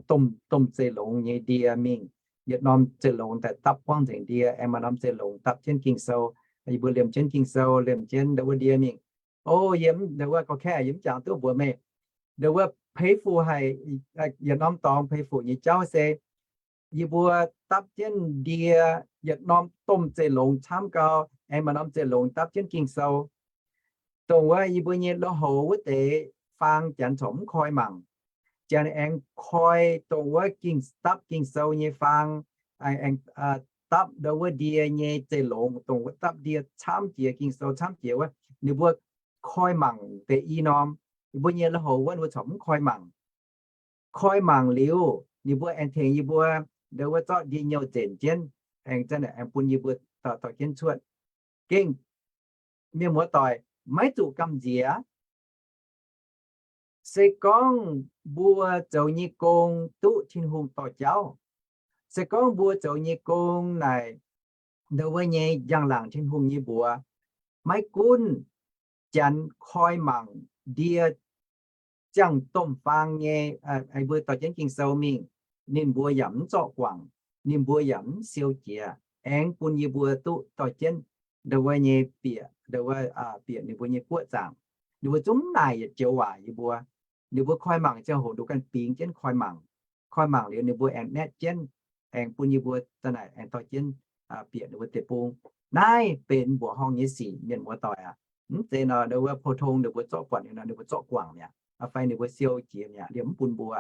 domh, domh zeiv-longx nyei ndie mingh. Yietc norm zeiv-longx daaih dapv buangv nzengc ndie, aengx maaih norm zeiv-longx dapv jienv Ging-Sou. Yie mbuo liemh jienv Ging-Sou, liemh jienv ndau wuov ndie mingh. O, yie ndau wuov gorqv-kaeqv yie mv jangx duqv mbuox meih, ndau wuov peix fuc haic, yietc norm dorngx peix fuc nyei jauv se yie mbuo dapv jienv ndie, yietc norm domh zeiv-longx camv gau, aengx maaih norm zeiv-longx dapv jienv Ging-Sou. Dongh wuov yie mbuo nyei lui-houx wuov deix faang janx corc mv koi mangc. Janx aengx koi dongh wuov dapv Ging-Sou nyei faang, aengx dapv ndau wuov ndie nyei zeiv-longx, dongh wuov dapv ndie camv jiex, Ging-Sou camv jiex wuov, ninh mbuo koi mangc deix i norm. Yie mbuo nyei lui-houx wuov ninh mbuo corc mv koi mangc. Koi mangc liuz, ninh mbuo aengx tengx yie mbuo ndau wuov zorqv ndie nyouh nzenc jienv, aengx zanc aengx bun yie mbuo dorh jienv cuotv. Gengh mienh muoz-doic, maiv zuqc gamh nziex. Se gorngv mbuo zoux nyei gong duqv Tin-Hungh dorh jauv, se gorngv mbuo zoux nyei gong naaic ndau wuov nyei njang-laangc Tin-Hungh nyei mbuox, maiv gunv janx koi mangc ndie ziangh domh faang nyei, mbuo dorh jienv Ging-Sou mingh, ninh mbuo yaac mv zorqv guangc, ninh mbuo yaac mv siou jiex, aengx bun yie mbuo duqv dorh jienv ndau wuov nyei bieqc, ndau wuov bieqc ninh mbuo nyei guoqv zaangc. Ninh mbuo zungv naaic yietc joux waac yie mbuo. Ninh mbuo koi mangc ziangh hoc ninh mbuo ganh bingx jienv koi mangc. Koi mangc liuz ninh mbuo aengx naetv jienv, aengx bun yie mbuo da'naaic aengx dorh jienv bieqc ninh mbuo deic-bung. Naaiv benx mbuoqc horngh nyei sic, mienh muoz-doic aac. Mv zeiz nor ndau wuov pou-tong ninh mbuo zorqv buatc liuz nor ninh mbuo zorqv guangc mi'aqv, fai ninh mbuo siou jiex mi'aqv, liemh mv bun mbuo,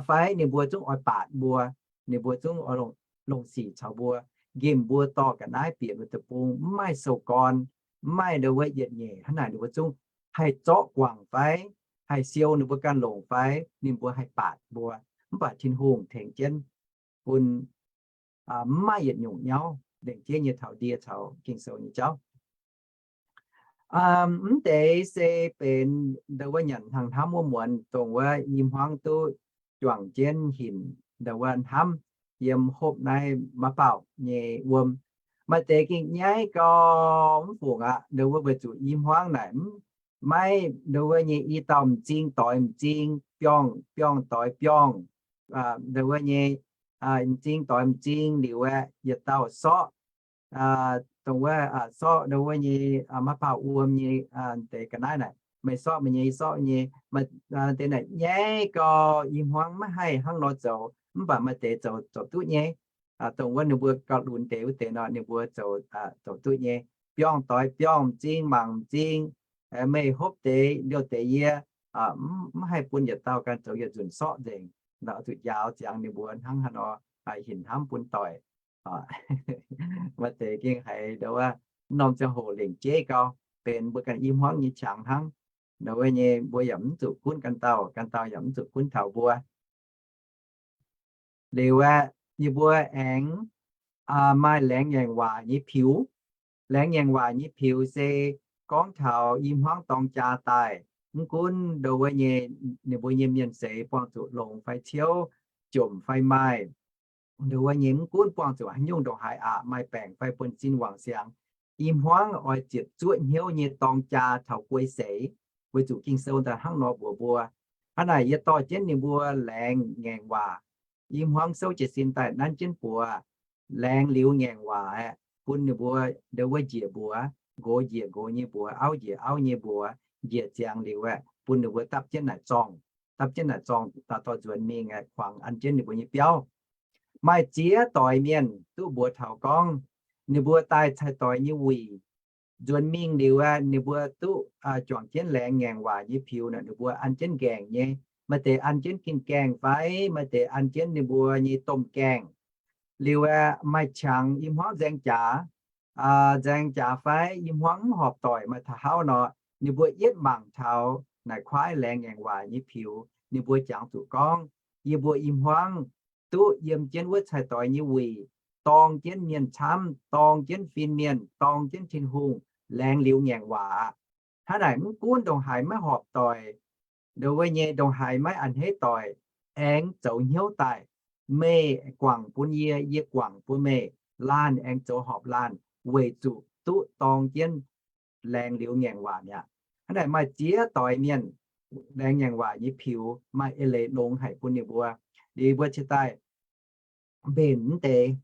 fai ninh mbuo zungv oix baatc mbuo, ninh mbuo zungv oix longc sic caux mbuo, nqemh mbuo dorh ga'naaiv bieqc mbuo deic-bung, mv maaih sou-gorn, mv maaih ndau wuov yietc nyeic. Hnangv naaic ninh mbuo zungv haih zorqv guangc fai, haih siou ninh mbuo ganh longc fai, ninh mbuo haih baatc mbuo. Mv baac Tin-Hungh tengx jienv bun mv maaih yietc nyungc nyauv lengc jeiv nyei taux ndie caux Ging-Sou nyei jauv. Mv deix se benx ndau wuov nyanc hnaangx hnamv wuov muonz, dongh wuov i hmuangv duqv juangc jienv hinc ndau wuov hnamv yiem hopv naaiv maiv baaux nyei wuom. Maaih deix gengh nyaiv gau mv fungc aqv, ndau wuov weic zuqc i hmuangv naaic mv, maiv ndau wuov nyei i dauh m'zing doix m'zing, biorngh biorngh doix biorngh, ndau wuov nyei m'zing doix m'zing liuz aeqv, yietc dauh sorqv dongh wuov sorqv ndau wuov nyei maiv baaux wuom nyei deix ga'naaiv naaic, meih sorqv meih nyei, yie sorqv nyei, deix naaic nyaiv gau, i hmuangv maiv haih hnangv nor zoux, mv baac maaih deix zoux zoux duqv nyei. Dongh wuov ninh mbuo gauh lunx deix wuov deix nor ninh mbuo zoux zoux duqv nyei. Biorngh doix biorngh, m'zing mangc m'zing, meih hopv deix liouh deix yie, mv haih bun yietc dauh ganh zoux yietc nzunc sorqv nzengc. Nor zuqc njaaux ziangx ninh mbuo hnangv haaix nor hinc hnamv bun doic. Maaih deix gengh haiz ndau wuov norm ziangh hoc lengc jeiv gau, benx mbuo ganh i hmuangv nyei qangx hnangv. Ndau wuov nyei mbuo yaac mv zuqc gunv ganh dauh, ganh dauh yaac mv zuqc gunv taux mbuo. Liuz aeqv, yie mbuo aengx maaih laengz ngaengc waac nyei piux. Laengz ngaengc waac nyei piux se gorngv taux i hmuangv dorng jaa daaih, mv gunv ndau wuov nyei ninh mbuo nyei mienh seix buangh zuqc longx fai ciouv, jomc fai maaih, ndau wuov nyei mv gunv buangh zuqc haaix nyungc ndongc haaix aqc, maaih baengc fai buonv-sin wangc siangx, i hmuangv oix ziepc zuoqv hnyouv nyei dorng jaa taux guei seix, weic zuqc Ging-Sou daaih hnangv nor mbuox mbuo. Hnangv naaic yie dorh jienv ninh mbuo laengz ngaengc waac. I hmuangv souv jiez sin daaih nanv jienv buoz, laengz liuz ngaengc waac aeqv, bun ninh mbuo ndau wuov njiec mbuox, nqox njiec nqox nyei mbuox, auv njiec auv nyei mbuox, njiec ziangx liuz aeqv, bun ninh mbuo dapv jienv naaic zorngh, dapv jienv naaic zorngh dorh nzuonx mingh aeqv, kuangx an jienv ninh mbuo nyei biauv. Maaih ziex doix mienh duqv mbuox taux gorngv, ninh mbuo daaih cai-doix nyei wuic nzuonx mingh liuz aeqv, ninh mbuo duqv juangc jienv laengz ngaengc waac nyei piux naaic, ninh mbuo an jienv nqaengc nyei. Maaih deix an jienv gin gaengh fai maaih deix an jienv ninh mbuo nyei domh gaengh. Liuz aeqv, maaih qangx i hmuangv nzaeng jaax, nzaeng jaax fai i hmuangv mv horpc doic maaih taux hauv nor, ninh mbuo yietv mangc taux naaic kuaaiv laengz ngaengc waac nyei piux, ninh mbuo jangx zuqc gorngv, yie mbuo i hmuangv duqv yiem jienv wuov cai-doix nyei wuic, dorng jienv mienh camv, dorng jienv fin-mienh, dorng jienv Tin-Hungh, laengz liuz ngaengc waac aqv. Hnangv naaic mv gunv ndongc haaix maiv horpc doic, ndo wuov nyei ndongc haaix maiv a'hneiv doic, aengx zoux hnyouv daaih. Meih guangc bun yie, yie guangc bun meih, laanh aengx zoux horpc laanh, weic zuqc duqv dorng jienv laengz liuz ngaengc waac mi'aqv. Hnangv naaic maaih ziex doix mienh laengz ngaengc waac nyei piux maaih eix leiz longx haic bun ninh mbuo. Liuz mbuo cingx daaih mbenc mv deix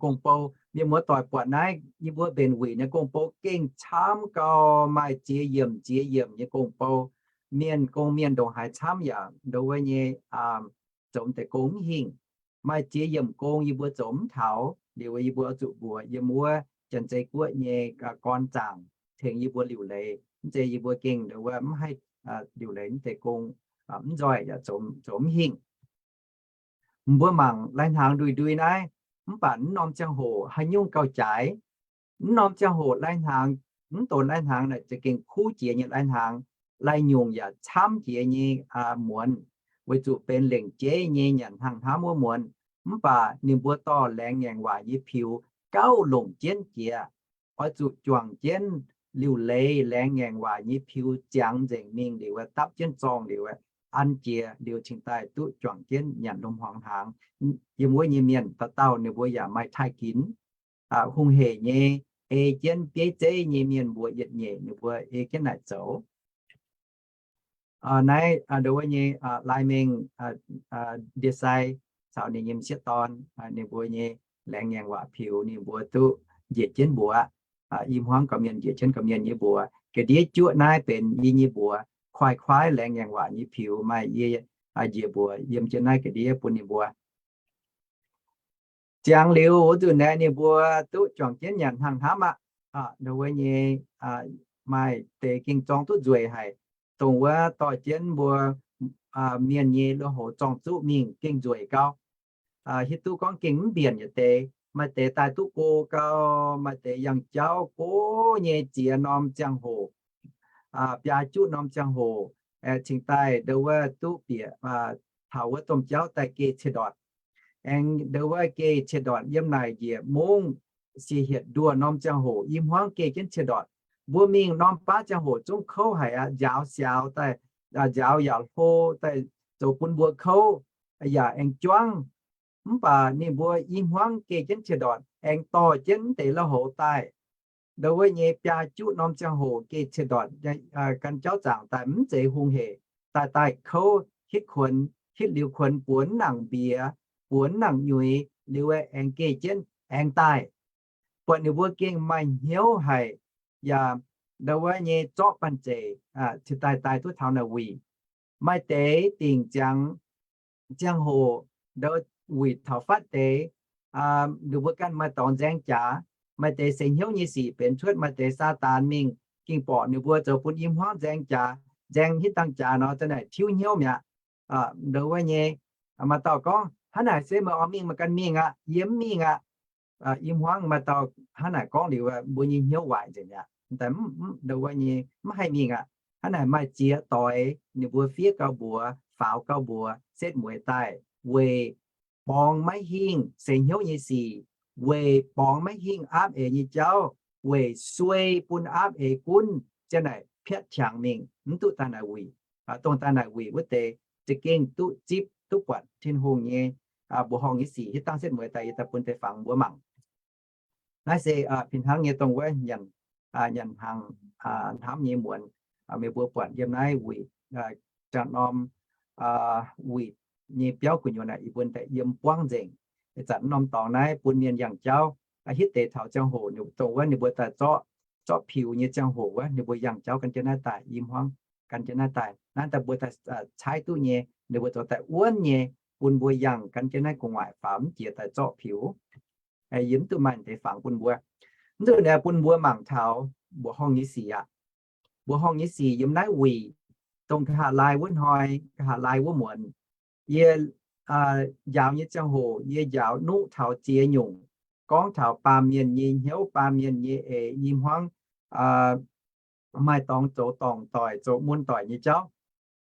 gong-bou. Mienh muoz doic buatc naaiv yie mbuo mbenc wuic nyei gong-bou gengh camv gau, maaih ziex yiemc ziex yiemc nyei gong-bou. Mienh gong mienh ndongc haaix camv yaac ndo wuov nyei zoux deix gong mv hingh. Maaih ziex yiemc gong yie mbuo zoux mv taux, liuz yie mbuo oix zuqc mbuox yiem wuov Janx-Zei Guoqv nyei gorn zaangc tengx yie mbuo liuc leiz. Mv zeiz yie mbuo gengh ndo wuov mv haih liuc leiz mv deix gong, mv nzoih yaac zoux mv hingh. Mbuo mangc lai-hnaangx ndui-ndui naaiv, mv baac mv norm ziangh hoc haaix nyungc gauh jaaix. Mv norm ziangh hoc lai-hnaangx, mv donx lai-hnaangx naaic za'gengh kuv jiex nyei lai-hnaangx, lai-nyungc yaac camv jiex nyei muonz, weic zuqc benx lengc jeiv nyei nyanc hnaangx hnamv wuov muonz. Mv baac ninh mbuo dorh laengz ngaengc waac nyei piux gauh longc jienv jiex. Oix zuqc juangc jienv liuc leiz laengz ngaengc waac nyei piux ziangx nzengc mingh liuz, dapv jienv zorng liuz, an jiex liuz cingx daaih duqv juangc jienv nyanc lomh hmuangx hnaangx. Yiem wuov nyei mienh dauh dauh ninh mbuo yaac maaih taaih ginx, hungh hec nyei, ei jienv bieiv zeiv nyei mienh mbuo yietc nyeic ninh mbuo ei jienv naaic zoux. Naaiv ndo wuov nyei lai mengh ndie-sai caux ninh nyei m'sieqv dorn, ninh mbuo nyei laengz ngaengc waac piux ninh mbuo duqv njiec jienv mbuox. I hmuangv gorqv-mienh njiec jienv gorqv-mienh nyei mbuox. Ga'ndiev juoqv naaiv benx yie nyei mbuox. Kuaaiv-kuaaiv laengz ngaengc waac nyei piux maaih yie njiec mbuox yiem jienv naaiv ga'ndiev bun ninh mbuo. Ziangx liuz wuov nzunc naaiv ninh mbuo duqv juangc jienv nyanc hnaangx hnamv aqv. Ndo wuov nyei maaih deix gengh zorng duqv nzueic haic, dongh wuov dorh jienv mbuo mienh nyei lui-houx zorng-zuqv mingh gengh nzueic gau. Hiuv duqv gorngv gengh mv mbienc yietc deix. Maaih deix daaih duqv go gau, maaih deix yangh jauv go nyei ziex norm ziangh hoc, biaa juqv norm ziangh hoc, cingx daaih ndo wuov duqv bieqc taux wuov domh jauv daaih geh cie-ndortc. Aengx ndo wuov geh cie-ndortc yiem naaic njiec mungv sie hietc nduoh norm ziangh hoc i hmuangv geh jienv cie-ndortc. Mbuo mingh norm baav ziangh hoc zungv kouv haic aqv, nziaaux siaaux daaih, nziaaux yaac hlo daaih, zoux bun mbuo kouv, yaac aengx juangv. Mv baac ninh mbuo i hmuangv geh jienv cie-ndortc aengx dorh jienv mv deix lui-houx daaih. Ndo wuov nyei biaa juqv norm ziangh hoc geh cie-ndortc gan jauv zaangc daaih mv zeiz hungh hec, daaih daaih kouv hitv kuonx, hitv liuz kuonx buonx nangc mbiex, buonx nangc nyuix liuz aengx geh jienv aengx daaih. Buatc ninh mbuo gengh maaih hnyouv haic, yaac ndo wuov nyei zorqv banh zeic cingx daaih daaih duqv taux naaic wuic. Maaih deix dingc ziangx ziangh hoc ndo wuic taux fatv deix, ninh mbuo ganh maaih dorngx nzaeng jaax. Maaih deix seix hnyouv nyei sic benx cuotv, maaih deix Saadaan mingh gengh borqc ninh mbuo zoux bun i hmuangv nzaeng jaax, nzaeng hitv dangh jaax nor, za'naaic tiuv hnyouv mi'aqv. Ndo wuov nyei, maaih dauh gorngv, hnangv naaic se meih oix mingh meih ganh mingh aqv, yie mv mingh aqv. I hmuangv maaih dauh hnangv naaic gorngv liuz, mbuo nyei hnyouv waaic nzengc mi'aqv. Ndo wuov nyei mv haih mingh aqv. Hnangv naaic maaih ziex doix ninh mbuo fiev gauh mbuox, faaux gauh mbuox, setv mueiz daaih weic borngz maiv hingh seix hnyouv nyei sic, weic borngz maiv hingh aapv eix nyei jauv, weic suei bun aapv eix gunv, ziang naaic piatv qangx mingh, mv duqv daaih naaic wuic. Dongh daaih naaic wuic wuov deix za'gengh duqv zipv, duqv buatc Tin-Hungh nyei mbuoqc horngh nyei sic. Hitv dangh setv mueiz daaih yie daaih bun deix fangx mbuo mangc. Naaiv se fih hnangv nyei dongh wuov nyanc, nyanc hnaangx hnamv nyei muonz, meih mbuo buatc yiem naaiv wuic, jangx norm wuic nyei biauv gu'nyuoz naaic, yie mbuo daaih yiem buangv nzengc. Ih zanc norm dorngx naaiv bun mienh yangh jauv, hitv deix taux ziangh hoc dongh wuov ninh mbuo daaih zorqv, zorqv piux nyei ziangh hoc wuov, ninh mbuo yangh jauv gan jienv naaiv daaih, i hmuangv gan jienv naaiv daaih. Naaiv daaih mbuo daaih caaiv duqv nyei, ninh mbuo zoux daaih wuonv nyei, bun mbuo yangh gan jienv naaiv gu'nguaaic faaux mv jiex daaih zorqv piux. Yie mv duqv maaih deix fangx bun mbuo. Mv duqv naaiv bun mbuo mangc taux mbuoqc horngh nyei sic aqv. Mbuoqc horngh nyei sic yiem naaiv wuic, dongh nqa'haav laai wuov hnoi, nqa'haav laai wuov muonz, yie njaaux nyei ziangh hoc yie njaaux nuqv taux ziex nyungc, gorngv taux baamh mienh nyei hnyouv, baamh mienh nyei eix, i hmuangv maaih dorngx zoux dorngc doic, zoux mun doic nyei jauv.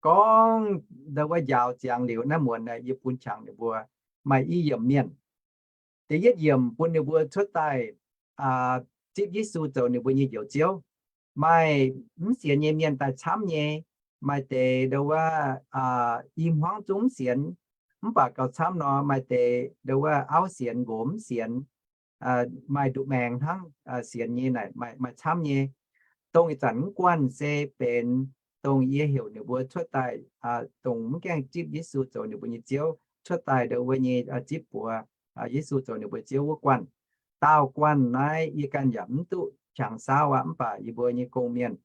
Gorngv ndo wuov njaaux ziangx liuz naaiv muonz yie bun qangx ninh mbuo maaih i yiemc mienh. Da'yietv yiemc bun ninh mbuo cuotv daaih zipv Yesu zoux ninh mbuo nyei Njoux Ziouv. Maaih mv sienx nyei mienh daaih camv nyei, maaih deix ndo wuov i hmuangv zungv mv sienx, mv baac gauh camv nor maaih deix ndo wuov auv sienx nqox mv sienx, maaih nduqc maengx hnangv sienx nyei naaic maaih camv nyei. Dongh ih zanc mv guanh se benx dongh yie heuc ninh mbuo cuotv daaih, dongh mv gaengh zipv Yesu zoux ninh mbuo nyei Ziouv cuotv daaih ndo wuov nyei zipv buoz Yesu zoux ninh mbuo Ziouv wuov guanh. Daauh guanh naaiv yie ganh yaac mv duqv qangx saauv aqv, mv baac yie mbuo nyei gong-mienh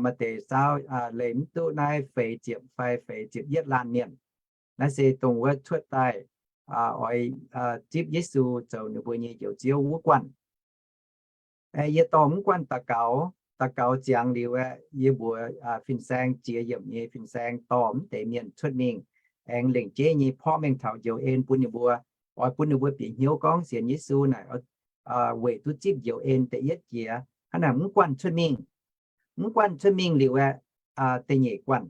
maaih deix saauv leih mv duqv naaiv feix ziepc fai feix ziepc yietv laanh mienh. Naaiv se dongh wuov cuotv daaih oix zipv Yesu zoux ninh mbuo nyei Njoux Ziouv wuov guanh. Yie dorh mv guanh daux gaux, daux gaux ziangx liuz aeqv, yie mbuox fin-saeng, jiex yiemc nyei fin-saeng dorh mv deix mienh cuotv mingh, aengx lengc jeiv nyei porv mengh taux njoux en bun ninh mbuo, oix bun ninh mbuo bieqc hnyouv gorngv sienx Yesu naaic weic duqv zipv njoux en da'yietv jiex. Hnangv naaic mv guanh cuotv mingh. Mv guanh cuotv mingh liuz aeqv, da'nyeic guanh.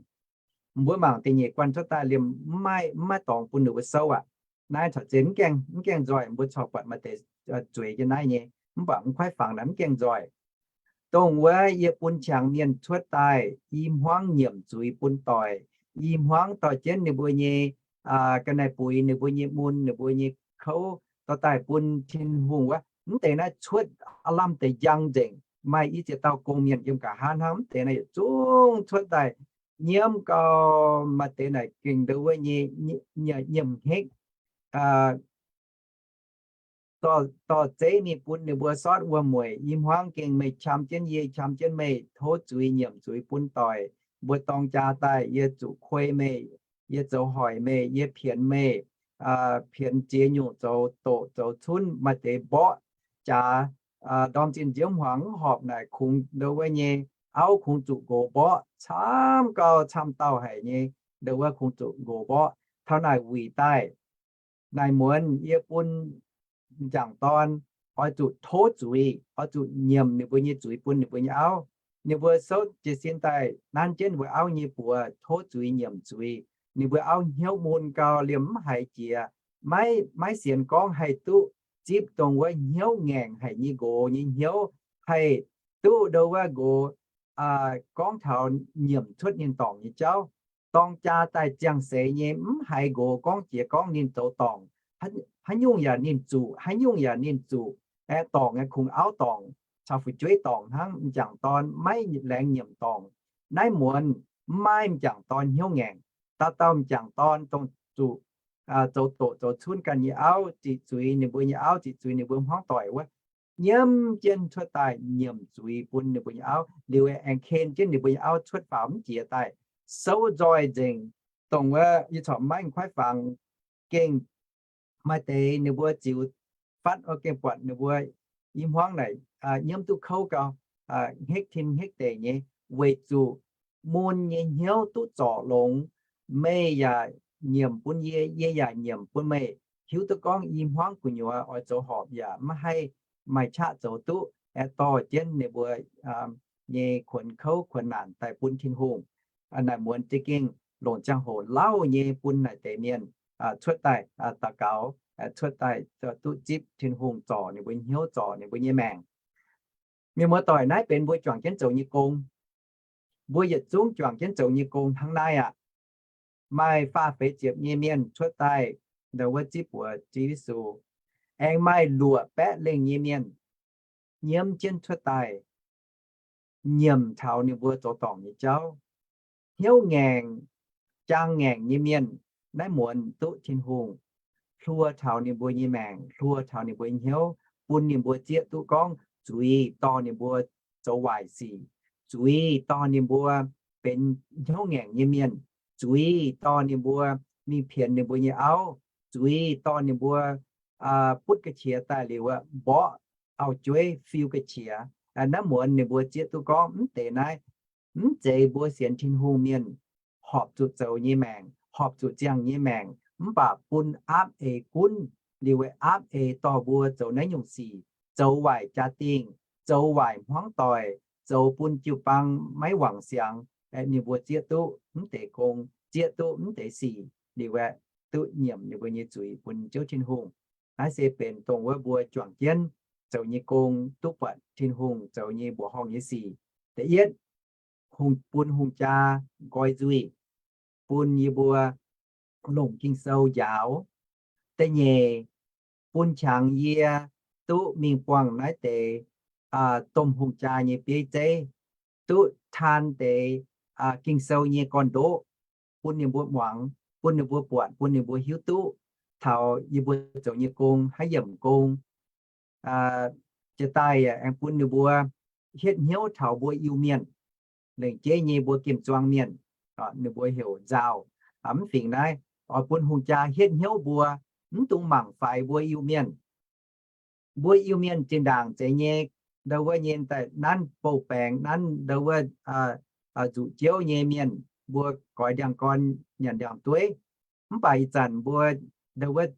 Mbuo mangc da'nyeic guanh cuotv daaih liemh mv maaih, mv maaih dorngx bun ninh mbuo souv aqv. Naaiv corc zeiz mv gaengh, mv gaengh nzoih, mbuo corc buatc maaih deix zueiz jienv naaiv nyei, mv baac mv kuaaiv fangx naaiv mv gaengh nzoih. Dongh wuov yie bun qangx mienh cuotv daaih i hmuangv nyiemc zuiz bun doic, i hmuangv dorh jienv ninh mbuo nyei ga'naaiv buix, ninh mbuo nyei mun, ninh mbuo nyei kouv dorh daaih bun Tin-Hungh wuov, mv deix naaiv cuotv aav lamh deix njang nzengc. Maaih i ziex dauh gong-mienh yiem nqa'haav hnangv, mv deix naaiv yietc zungv cuotv daaih nyiemv gau, maaih deix naaic gengh ndo wuov nyei nyiemc hnekv dorh zeiv mingh bun ninh mbuo sortv wuom-mueic. I hmuangv gengh meih qam jienv yie, qam jienv meih, tov zuiz nyiemc zuiz bun doic. Mbuo dorng jaa daaih, yie zuqc kuei meih, yie zoux hoic meih, yie pienx meih, pienx ziex nyungc zoux doqc zoux cunv, maaih deix mborqv jaax, ndorm zinh nziouv hmuangx mv horpc naaic kungx ndo wuov nyei auv kungx zuqc nqox mborqv camv gau camv dauh haic nyei, ndo wuov kungx zuqc nqox mborqv. Taux naaic wuic daaih, naaic muonz yie bun m'jangc dorn oix zuqc tov zuiz, oix zuqc nyiemc ninh mbuo nyei zuiz bun ninh mbuo nyei auv. Ninh mbuo souv jiez sin daaih nanv jienv ninh mbuo auv nyei buoz, tov zuiz nyiemc zuiz. Ninh mbuo auv hnyouv mun gau liemh mv haiz jiex, maiv, maiv sienx gorngv haih duqv zipv dongh wuov hnyouv ngaengc haic nyei nqox nyei hnyouv, haih duqv ndo wuov nqox gorngv taux nyiemc cuotv ninh dorngc nyei jauv. Dorng jaa daaih ziangh seix nyei mv haiz nqox gorngv jiex gorngv ninh zoux dorngc, haaix nyungc yaac ninh zuqc, haaix nyungc yaac ninh zuqc. Aeqv, dorngc aeqv, kungx auv dorngc caux fu'jueiv dorngc hnangv. M'jangc dorn maiv laengz nyiemc dorngc. Naaiv muonz mv maaih m'jangc dorn hnyouv ngaengc. Dauh dauh m'jangc dorn dongh zuqc zoux doqc zoux cunv ganh nyei auv, ziqc zuiz ninh mbuo nyei auv, ziqc zuiz ninh mbuo hmuangv doic wuov, nyiemv jienv cuotv daaih nyiemc zuiz bun ninh mbuo nyei auv, liuz aengx ken jienv ninh mbuo nyei auv cuotv faaux mv jiex daaih, souv nzoih nzengc. Dongh wuov yie corc maiv kuaaiv fangx, gengh maaih deix ninh mbuo ziux fatv oix gengh buatc ninh mbuo i hmuangv naaic nyiemv duqv kouv gau, hnekv tin hnekv deic nyei, weic zuqc mun nyei hnyouv duqv zorc longx. Meih yaac nyiemc bun yie, yie yaac nyiemc bun meih, hiuv duqv gorngv i hmuangv gu'nyuoz oix zoux horpc yaac maiv haih maaih qaqv zoux duqv, aeqv, dorh jienv ninh mbuo nyei kuonx kouv kuonx naanc daaih bun Tin-Hungh. Naaic muonz za'gengh longc ziangh hoc lauh nyei bun naaic deix mienh cuotv daaih daux gaux, cuotv daaih duqv zipv Tin-Hungh zorc ninh mbuo hnyouv, zorc ninh mbuo nyei maengc. Mienh muoz-doic, naaiv benx mbuo juangc jienv zoux nyei gong. Mbuo yietc zungv juangc jienv zoux nyei gong hnangv naaiv aqv. Maaih faah feix ziepc nyei mienh cuotv daaih ndo wuov zipv buoz Ziouv Yesu, aengx maaih luoqc baeqv lengh nyei mienh nyiemv jienv cuotv daaih nyiemc taux ninh mbuo zoux dorngc nyei jauv. Hnyouv ngaengc, jaang ngaengc nyei mienh naaiv muonz duqv Tin-Hungh hluo taux ninh mbuo nyei maengc, hluo taux ninh mbuo nyei hnyouv, bun ninh mbuo zieqv duqv gorngv zuiz dorh ninh mbuo zoux waaic sic, zuiz dorh ninh mbuo benx hnyouv ngaengc nyei mienh, zuiz dorh ninh mbuo mingh pienx ninh mbuo nyei auv, zuiz dorh ninh mbuo butv ga'qiex daaih liuz mborqv auv-jueiv fiu ga'qiex. Naaiv muonz ninh mbuo zieqv duqv gorngv mv deix naaiv mv zeiz mbuo sienx Tin-Hungh mienh horpc zuqc zoux nyei maengc, horpc zuqc ziangh nyei maengc, mv baac bun aapv eix gunv liuz, aapv eix dorh mbuo zoux naaiv nyungc sic, zoux waaic jaa-dingh, zoux waaic hmuangv doic, zoux bun jiu-baang maiv wangc siangx. Ninh mbuo zieqv duqv mv deix gong, zieqv duqv mv deix sic liuz aeqv, duqv nyiemc ninh mbuo nyei zuiz bun Ziouv Tin-Hungh. Naaiv se benx dongh wuov mbuo juangc jienv zoux nyei gong duqv buatc Tin-Hungh zoux nyei mbuoqc horngh nyei sic. Da'yietv, hungh, bun hungh jaa nqoi nzuih, bun yie mbuo longc Ging-Sou njaaux. Da'nyeic, bun qangx yie duqv mingh buangh naaiv deix domh hungh jaa nyei bieiv zeiv, duqv taan deix Ging-Sou nyei gorn-ndoqv bun ninh mbuo muangx, bun ninh mbuo buatc, bun ninh mbuo hiuv duqv taux yie mbuo zoux nyei gong haaix yiemc gong. Jiex daaih yaac aengx bun ninh mbuo hietv hnyouv taux mbuo Iu-Mienh, lengc jeiv nyei mbuo gemh zuang mienh, ninh mbuo heuc nzaauh. Mv fingx naaiv oix bun hungh jaa hietv hnyouv mbuo, mv dungx mangc faix mbuo Iu-Mienh. Mbuo Iu-Mienh zinh ndaangc zeiz nyei, ndau wuov nyei daaih nanv bouh baengx, nanv ndau wuov nzuqc jouv nyei mienh, mbuo goix ndiangx-gorn nyanc ndiangx-dueiv. Mv baac ih zanc mbuo ndau wuov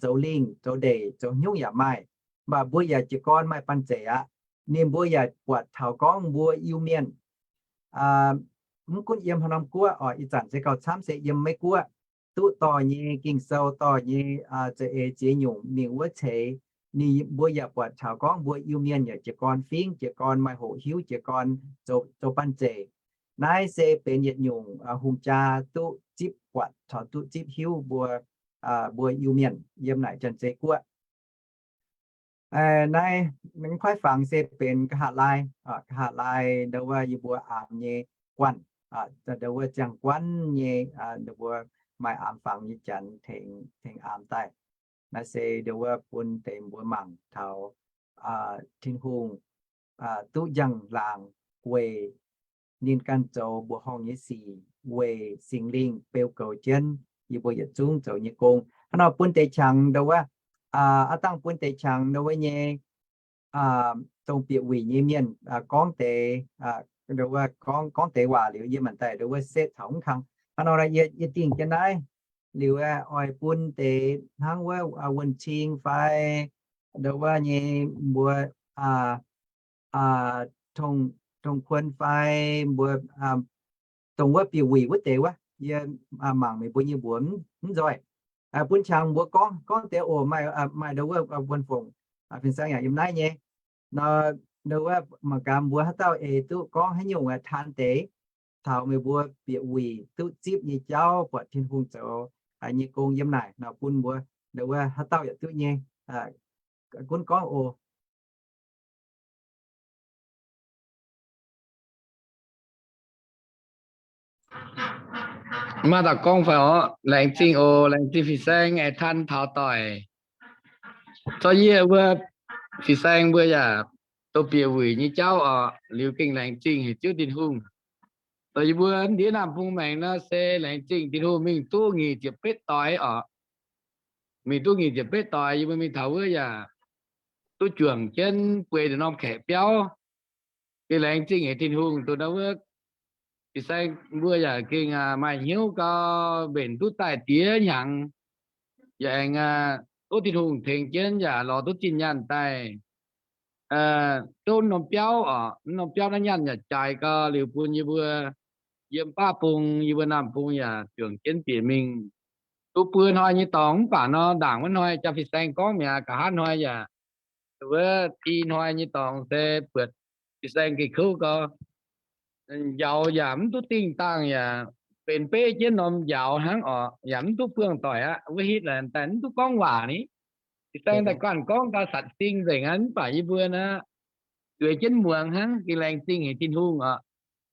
zoux lingh zoux ndeic zoux haaix nyungc yaac maaih, mv baac mbuo yaac jiez gorn maaih banh zeic aqv. Ninh mbuo yaac buatc taux gorngv mbuo Iu-Mienh, mv gunv yiem haaix norm guoqv oc, ih zanc se gauh camv se yiem Meiv Guoqv, duqv dorh nyei Ging-Sou, dorh nyei za'eix ziex nyungc mingh wuov ceix, ninh mbuo yaac buatc taux gorngv mbuo Iu-Mienh yaac jiez gorn fingv, jiez gorn maaih hoqc hiuv, jiez gorn zoux banh zeic. Naaiv se benx yietc nyungc hungh jaa duqv zipv buatc caux duqv zipv hiuv mbuo, mbuo Iu-Mienh yiem naaic Janx-Zei Guoqv. Naaiv mv kuaaiv fangx se benx nqa'haav laai, nqa'haav laai ndau wuov yie mbuo aamx nyei guanh, ndau wuov ziangh guanh nyei, ninh mbuo maaih aamx fangx nyei janx tengx aamx daaih. Naaiv se ndau wuov bun deix mbuo mangc taux Tin-Hungh duqv njang-laangc weic ninh ganh zoux mbuoqc horngh nyei sic, weic Singx Lingh beu goux jienv yie mbuo yietc zungv zoux nyei gong. Hnangv nor bun deix qangx ndau wuov, aav dangh bun deix qangx ndau wuov nyei dongh bieqc wuic nyei mienh gorngv deix, ndau wuov gorngv, gorngv deix waac liuz yie maanc daaih ndau wuov setv taux mv kang. Hnangv nor yie, yie dingh jienv naaiv liuz oix bun deix hnangv wuov Wuonh Cing fai ndau wuov nyei mbuo Tong Kuon fai mbuo dongh wuov bieqc wuic wuov deix wuov, yie mangc meih mbuo nyei mbuox mv nzoih. Bun qangx mbuo gorngv, gorngv deix oc, maaih ndau wuov Wuonh Fongc fin-saeng yaac yiem naaiv nyei. Nor ndau wuov mangc gaax mbuo haaix dauh eix duqv gorngv haaix nyungc taan deix taux meih mbuo bieqc wuic duqv zipv nyei jauv buatc Tin-Hungh zoux nyei gong yiem naaic nor bun mbuo ndau wuov haaix dauh yaac duqv nyei. Gunv gorngv oc. Maaih dauh gorngv fai orqc? Laengz zingh oc, laengz zingh fin-saeng aengx taan taux doic. Zorqv yie wuov fin-saeng mbuo yaac dongh bieqc wuic nyei jauv oc, liuz gengh laengz zingh haic Ziouv Tin-Hungh. Dongh yie mbuo ndiev naamh bung maengx nor se laengz zingh Tin-Hungh mingh duqv nyic ziepc betv doix oc. Mingh duqv nyic ziepc betv doix, yie mbuo mingh taux wuov yaac duqv juangc jienv bueix norm kaeqv biauv. Gengh laengz zingh haic Tin-Hungh dongh wuov fin-saeng mbuo yaac gengh maaih hnyouv gau, mbenc duqv daaih diex hnyangx, yaac aengx tov Tin-Hungh tengx jienv yaac lorz duqv zinh nyaanh daaih zouv norm biauv oc. Norm biauv naaiv nyaanh yaac jaaix gau liuz bun yie mbuo yiem baav bung, yie mbuo naamh bung yaac juangc jienv bieqc mingh duqv buo hnoi nyei dorngx. Mv baac nor ndaangc wuov hnoi jaa fin-saeng gorngv mi'aqv, nqa'haav hnoi yaac wuov i hnoi nyei dorngx se buatc fin-saeng gengh kouv gau. Njaaux yaac mv duqv dingh dangh, yaac benx beiv jienv norm njaaux hnangv oc, yaac mv duqv buangh doic aqv. Wuov hitv laengz daaih mv duqv gorngv waac ni. Fin-saeng daaih ganh gorngv gau satc sing nzengc aqv. Mv baac yie mbuo naaiv zueiz jienv muangx hnangv, gengh laengz zingh haic Tin-Hungh oc.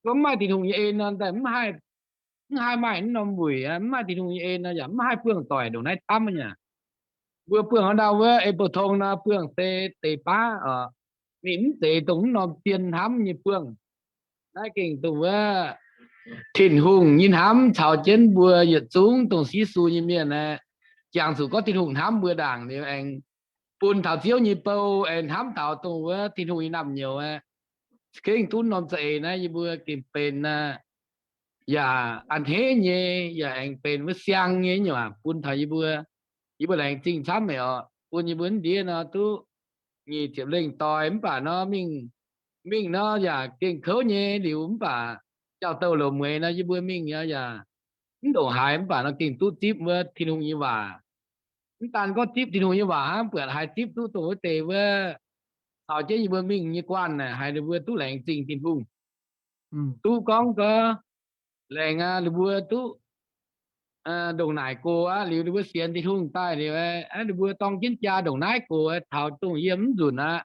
Gorngv mv maaih Tin-Hungh nyei en nor, daaih mv haih maaih mv norm wuic aqv. Mv maaih Tin-Hungh nyei en nor, yaac mv haih buangh doic ndongc naaiv camv aqv. Mbuo buangh haaix ndau wuov, ei bou tong nor buangh se deix baav oc. Ninh mv zeiz dongh mv norm zien hnamv nyei buangh. Naaiv gengh dongh wuov Tin-Hungh nyei hnamv caux jienv mbuo yietc zungv dongh Yesu nyei mienh aqv. Jangx zuqc gorngv Tin-Hungh hnamv mbuo ndaangc liuz aengx bun taux Ziouv nyei bou aengx hnamv taux dongh wuov Tin-Hungh nyei naamh nyouz aqv. Gengh duqv norm za'eix naaiv yie mbuo gengh benx yaac a'hneiv nyei, yaac aengx benx wuov siang nyei nyungc bun taux yie mbuo. Yie mbuo laengz zingh camv meih oc, bun yie mbuo ndiev nor duqv nyic ziepc lengh doix. Mv baac nor mingh, mingh nor yaac gengh kouv nyei liuz, mv baac jauv-douh loz-mueiz nor yie mbuo mingh yaac mv ndongc haaix. Mv baac nor gengh duqv zipv wuov Tin-Hungh nyei waac. Mv daan gorngv zipv Tin-Hungh nyei waac hnangv, buatc haiz zipv duqv dongh wuov deix wuov caux jienv yie mbuo mingh nyei guanh naaic, haiz ninh mbuo duqv laengz zingh Tin-Hungh. Duqv gorngv gau laengz aqv, ninh mbuo duqv ndongc naaic gox aqv. Liuz ninh mbuo sienx Tin-Hungh daaih liuz, ninh mbuo dorng jienv jaa ndongc naaiv gox taux dongh yie mv nzunc aqv.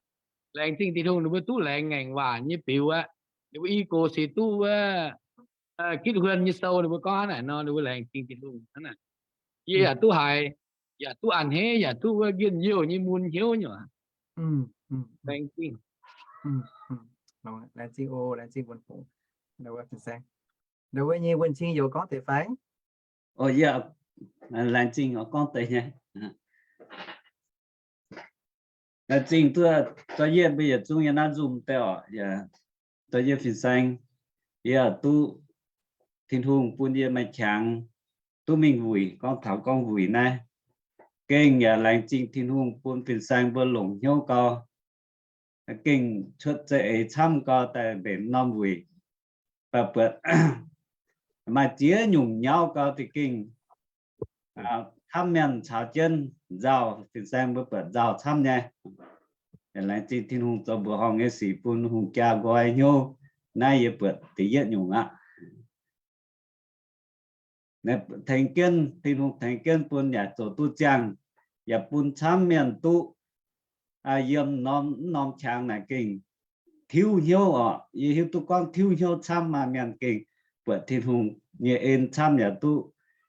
Laengz zingh Tin-Hungh, ninh mbuo duqv laengz ngaengc waac nyei biux aqv. Ninh mbuo i gox sic duqv wuov gitv huon nyei sou, ninh mbuo gorngv hnangv naaic nor, ninh mbuo laengz zingh Tin-Hungh hnangv naaic. Yie yaac duqv haiz, yaac duqv a'hneiv, yaac duqv wuov njien-youh nyei mun hnyouv nyei. Laengz zingh. Laengz zingh oc, laengz zingh Wuonh Hungh. Ndau wuov nyei Wuonh Cing youz gorngv deix fai? Laengz zingh oc, gorngv deix nyei. Laengz zingh duqv dongh yie mbuo yietc zungv yiem naaiv nzunc deix oc. Dongh yie fin-saeng, yie duqv Tin-Hungh bun yie maaih qangx duqv mingh wuic, gorngv taux gorngv wuic naaiv. Gengh yaac laengz zingh Tin-Hungh bun fin-saeng mbuo longc hnyouv gau, gengh cuotv za'eix camv gau daaih mbenc norm wuic. Mv baac buatc maaih ziex nyungc nyauv gau za'gengh camv mienh caux jienv nzauh, fin-saeng mbuo buatc nzauh camv nyei. Laengz zingh Tin-Hungh zoux mbuoqc horngh nyei sic bun hungh jaa nqoi hnyouv. Naaiv yie buatc da'yietv nyungc aqv. Tengx jienv, Tin-Hungh tengx jienv bun yaac zoux duqv ziangh, yaac bun camv mienh duqv yiem norm, mv norm qangx naaic gengh tiuv hnyouv oc. Yie hiuv duqv gorngv tiuv hnyouv camv maaih mienh gengh buatc Tin-Hungh nyei en camv yaac duqv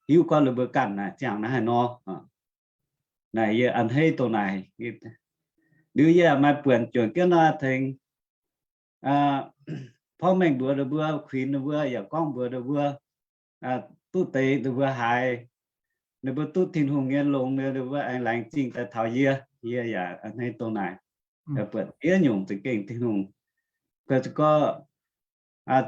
hiuv gorngv ninh mbuo ganh naaic ziangh naaiv haaix nor. Naaic yie a'hneiv dongh naaic. Liuz yie yaac maaih buonc juangc jienv nor tengx porv mengh mbuox ninh mbuo, kuinx ninh mbuo, yaac gorngv mbuox ninh mbuo, duqv deix ninh mbuo haiz, ninh mbuo duqv Tin-Hungh nyei longx liuz, ninh mbuo aengx laengz zingh daaih taux yie. Yie yaac a'hneiv dongh naaic. Buatc ziex nyungc za'gengh Tin-Hungh, gorngv mv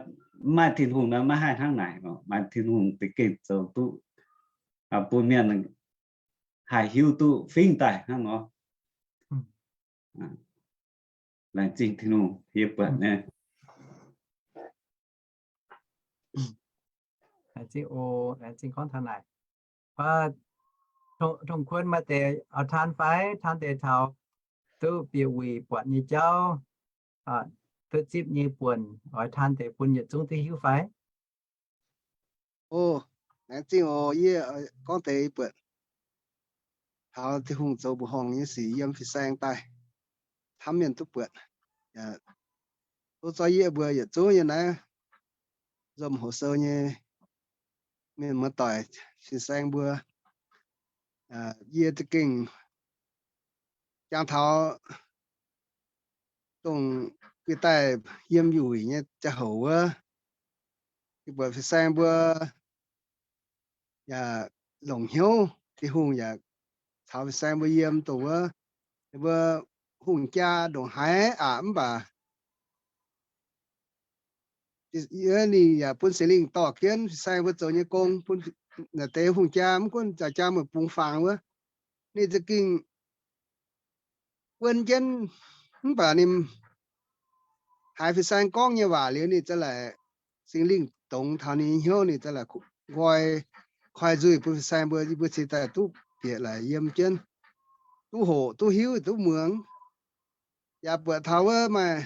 maaih Tin-Hungh nor maiv haih hnangv naaic. Maaih Tin-Hungh za'gengh zoux duqv bun mienh haih hiuv duqv fingx daaih hnangv nor. Laengz zingh Tin-Hungh, yie buatc nyei. Laengz zingh oc, laengz zingh gorngv taux naaic. Dongh Kuonx maaih deix oix taan fai? Taan deix taux duqv bieqc wuic buatc nyei jauv, duqv zipv nyei buonc, oix taan deix bun yietc zungv duqv hiuv fai? O, laengz zingh oc. Yie gorngv deix buatc taux Tin-Hungh zoux mbuoqc horngh nyei sic yiem fin-saeng daaih, hnamv mienh duqv buatc. Tov zorqv yie mbuo yietc zungv yiem naaiv nzomc hoqc sou nyei mienh muoz-doic fin-saeng mbuo, yie za'gengh jangx taux dongh gui daaih yiem yuic nyei ziangh hoc wuov, yie buatc fin-saeng mbuo yaac longc hnyouv, Tin-Hungh yaac caux fin-saeng mbuo yiem dongh wuov, ninh mbuo hungh jaa ndongc haaix aqc mv baac ninh yaac bun Singx Lingh dorh jienv fin-saeng mbuo zoux nyei gong, bun naaic deix hungh jaa mv gunv jaa jaa mueiz bungx fangx wuov, ninh za'gengh wuon jienv, mv baac ninh haiz fin-saeng gorngv nyei waac liuz, ninh za'laic Singx Lingh dongz taux ninh nyei hnyouv, ninh za'laic nqoi, koi nzuih bun fin-saeng mbuo, yie mbuo cingx daaih duqv bieqc laic yiem jienv, duqv hoqc, duqv hiuv, duqv muangx. Yaac buatc taux wuov maaih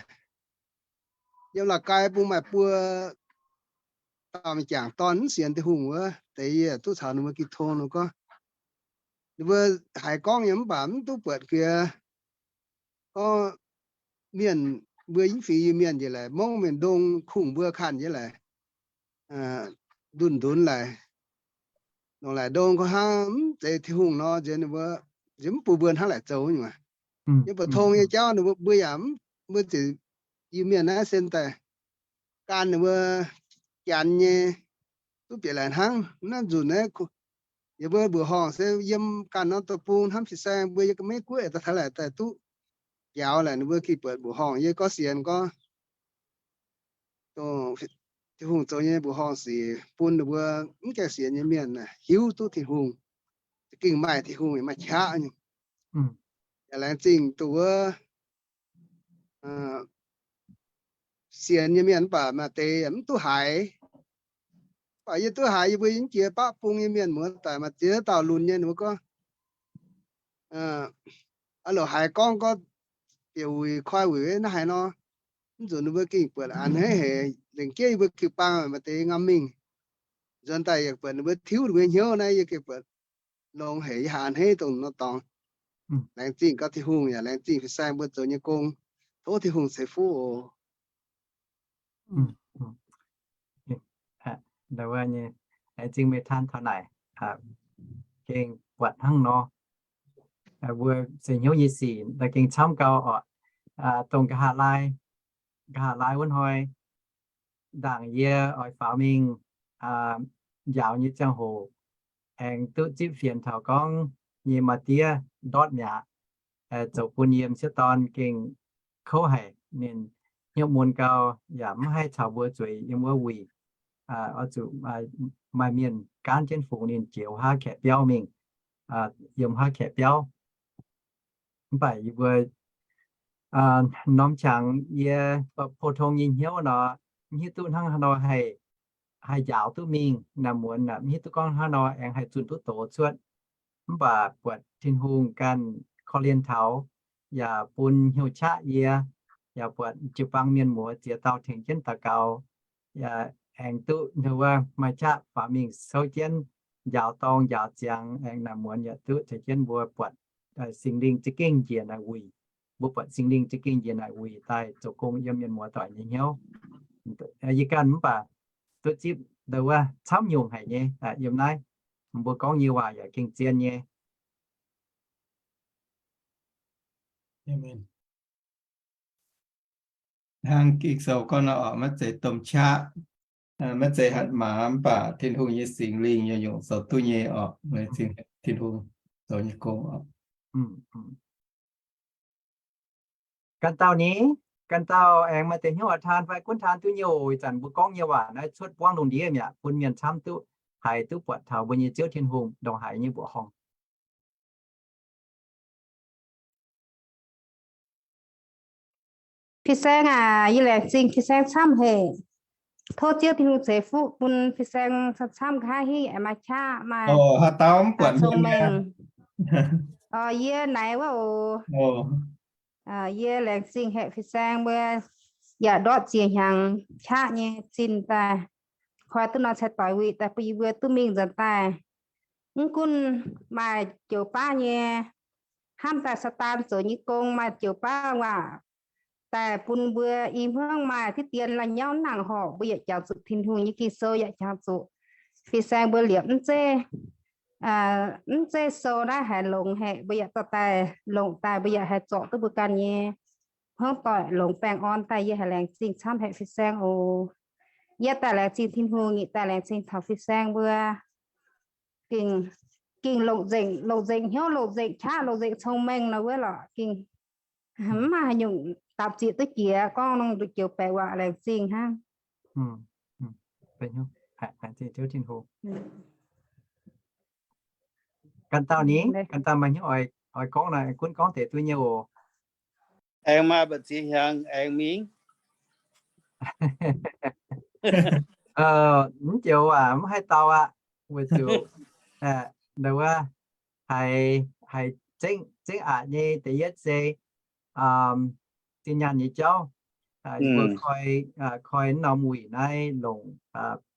yiem la'gai bung maaih buo dauh m'jangc dorn mv sienx Tin-Hungh wuov deix, yie duqv caux ninh mbuo gi tong ninh gorngv, ninh mbuo haiz gorngv nyei mv baac mv duqv buatc jiex. Gorngv mienh mbuo yie fingx Iu-Mienh njiec laic, Mongv Mienh ndong kungx mbuo kanh njiec laic, ndunh ndunx laic, longc laic ndong gorngv hnangv mv zeiz Tin-Hungh nor, nziex ninh mbuo nziex mv bun mbuo hnangv laic zoux nyei. Yiem mbuo tong nyei jauv ninh mbuo yaac mbuo ziouc Iu-Mienh naaiv sen daaih gan ninh mbuo janx nyei duqv bieqc laic hnangv. Naaiv nzunc naaiv yie mbuo mbuoqc horngh se yiem ganh norm deic-bung hnamv fin-saeng mbuo yiem Meiv Guoqv daaih taux laic daaih duqv biaux laic ninh mbuo gih buatc mbuoqc horngh. Yie gorngv sienx gorngv dongh Tin-Hungh zoux nyei mbuoqc horngh sic bun ninh mbuo mv gaengh sienx nyei mienh hiuv duqv Tin-Hungh, za'gengh maaih Tin-Hungh yaac maaih qaqv nyei. Yaac laengz zingh dongh wuov sienx nyei mienh mv baac maaih deix yaac mv duqv haiz. Mv baac yie duqv haiz yie mbuo yiem jiex baqv bung nyei mienh muoz-doic maaih ziex dauh lunx nyei, ninh mbuo gorngv, Aa, loz haiz gorngv, gorngv bieqc wuic koi wuic naaiv haaix nor, mv nzunc ninh mbuo gengh buatc a'hneiv haic. Lengc jeiv yie mbuo jiu-baang maaih deix ngaam mingh nzuonx daaih yaac buatc ninh mbuo tiuv ninh mbuo hnyouv naaiv, yie gengh buatc longx haic, yie haih a'hneiv dongh nor dorngx. Laengz zingh gau Tin-Hungh yaac laengz zingh fin-saeng mbuo zoux nyei gong. Tov Tin-Hungh ceix fuqv oc. Laengz zingh meih taan taux naaic, gengh buatc hnangv nor. Mbuo ceix hnyouv nyei sic gengh camv gau oc. Dongh nqa'haav laai, nqa'haav laai wuov hnoi, ndaangc yie oix faaux mingh njaaux nyei ziangh hoc, aengx duqv zipv fienx taux gorngv nyei maa-diev ndortv mi'aqv, zoux bun yiem sieqv dorn gengh kouv haic. Ninh hnyouv mun gau, yaac mv haih caux mbuo zueiz yiem wuov wuic. Oix zuqc maaih mienh gaanv jienv fungx ninh jiex wuov haav kaeqv biauv mingh, yiem haav kaeqv biauv. Mv baac yie mbuo norm qangx yie pou-tong nyei hnyouv nor, mv hiuv duqv hnangv haaix nor haih, haih njaaux duqv mingh naaic muonz, mv hiuv duqv gorngv hnangv haaix nor aengx haih zunh duqv doz cuotv. Mv baac buatc Tin-Hungh ganh korv-lienh taux, yaac bun hnyouv qaqv yie, yaac buatc jiu-baang mienh muoz ziex dauh tengx jienv daux gaux, yaac aengx duqv wuov maaih qaqv faaux mingh souv jienv njaaux dorng njaaux ziangx, aengx naaic muonz yaac duqv tengx jienv mbuo buatc Singx Lingh za'gengh njiec naaic wuic. Mbuo buatc Singx Lingh za'gengh njiec naaic wuic daaih zoux gong yiem mienh muoz doic nyei hnyouv. Yie ganh mv baac duqv zipv ndo wuov camv nyungc haic nyei yiem naaiv. Mbuo gorngv nyei waac yaac gengh zien nyei. Hnangv Ging-Sou gorngv nor oc, maiv zeiz domh qaqv, maiv zeiz hatc maaz, mv baac Tin-Hungh nyei Singx Lingh nyungc-nyungc zoux duqv nyei oc. Tin-Hungh zoux nyei gong oc. Ganh dauh ni, ganh dauh aengx maaih deix hnyouv oix taan fai gunv taan duqv nyei oc. Ih zanc mbuo gorngv nyei waac naaiv cuotv buangv lungh ndiev mi'aqv, bun mienh camv duqv haiz duqv buatc taux mbuo nyei Ziouv Tin-Hungh ndongc haaix nyei mbuoqc horngh. Fin-saeng aac, yie laengz zingh fin-saeng camv haic. Tov Ziouv Tin-Hungh ceix fuqv bun fin-saeng camv-camv nqa'haav hingv aengx maaih qaqv maaih cong-mengh. Yie naaiv wuov oc. Yie laengz zingh haic fin-saeng mbuo yaac ndortv ziex hnyangx qaqv nyei zinh daaih koi duqv norm cai-doix wuic daaih bun yie mbuo duqv mingh nzuonx daaih. Mv gunv maaih joux baav nyei hnamv daaih Saadaan zoux nyei gong, maaih joux baav waac daaih bun mbuo i hmuangv maaih diqv dien la'nyauv nangc horc, mbuo yaac jangx zuqc Tin-Hungh nyei Ging-Sou yaac jangx zuqc fin-saeng mbuo liepc mv zeiz, mv zeiz sou naaiv haiz longx haic, mbuo yaac dorh daaih longc daaih, mbuo yaac haih zorc duqv mbuo ganh nyei hmuangv doic longx baengh orn daaih. Yie haiz laengz zingh camv haic fin-saeng oc. Yie daaih laengz zingh Tin-Hungh, nyic daaih laengz zingh taux fin-saeng mbuo. Gengh, gengh longc nzengc, longc nzengc hnyouv, longc nzengc qaqv, longc nzengc cong-mengh nor wuov lorqc. Gengh mv maaih haaix nyungc dapc zieqc duqv jiex, gorngv nongc joux baeqc waac laengz zingh hnangv. Ganh dauh ni, ganh dauh maaih hnyouv oix gorngv naaic, gunv gorngv deix duqv nyei oc. Aengx maaih mbu'ziex hnyangx aengx mingh. Mv joux waac mv haih dau aqv, weic zuqc wuov haiz, haiz zengv, zengv aqc nyei da'yietv se zinh nyaanh nyei jauv. Yie mbuo koi, koi norm wuic naaiv longc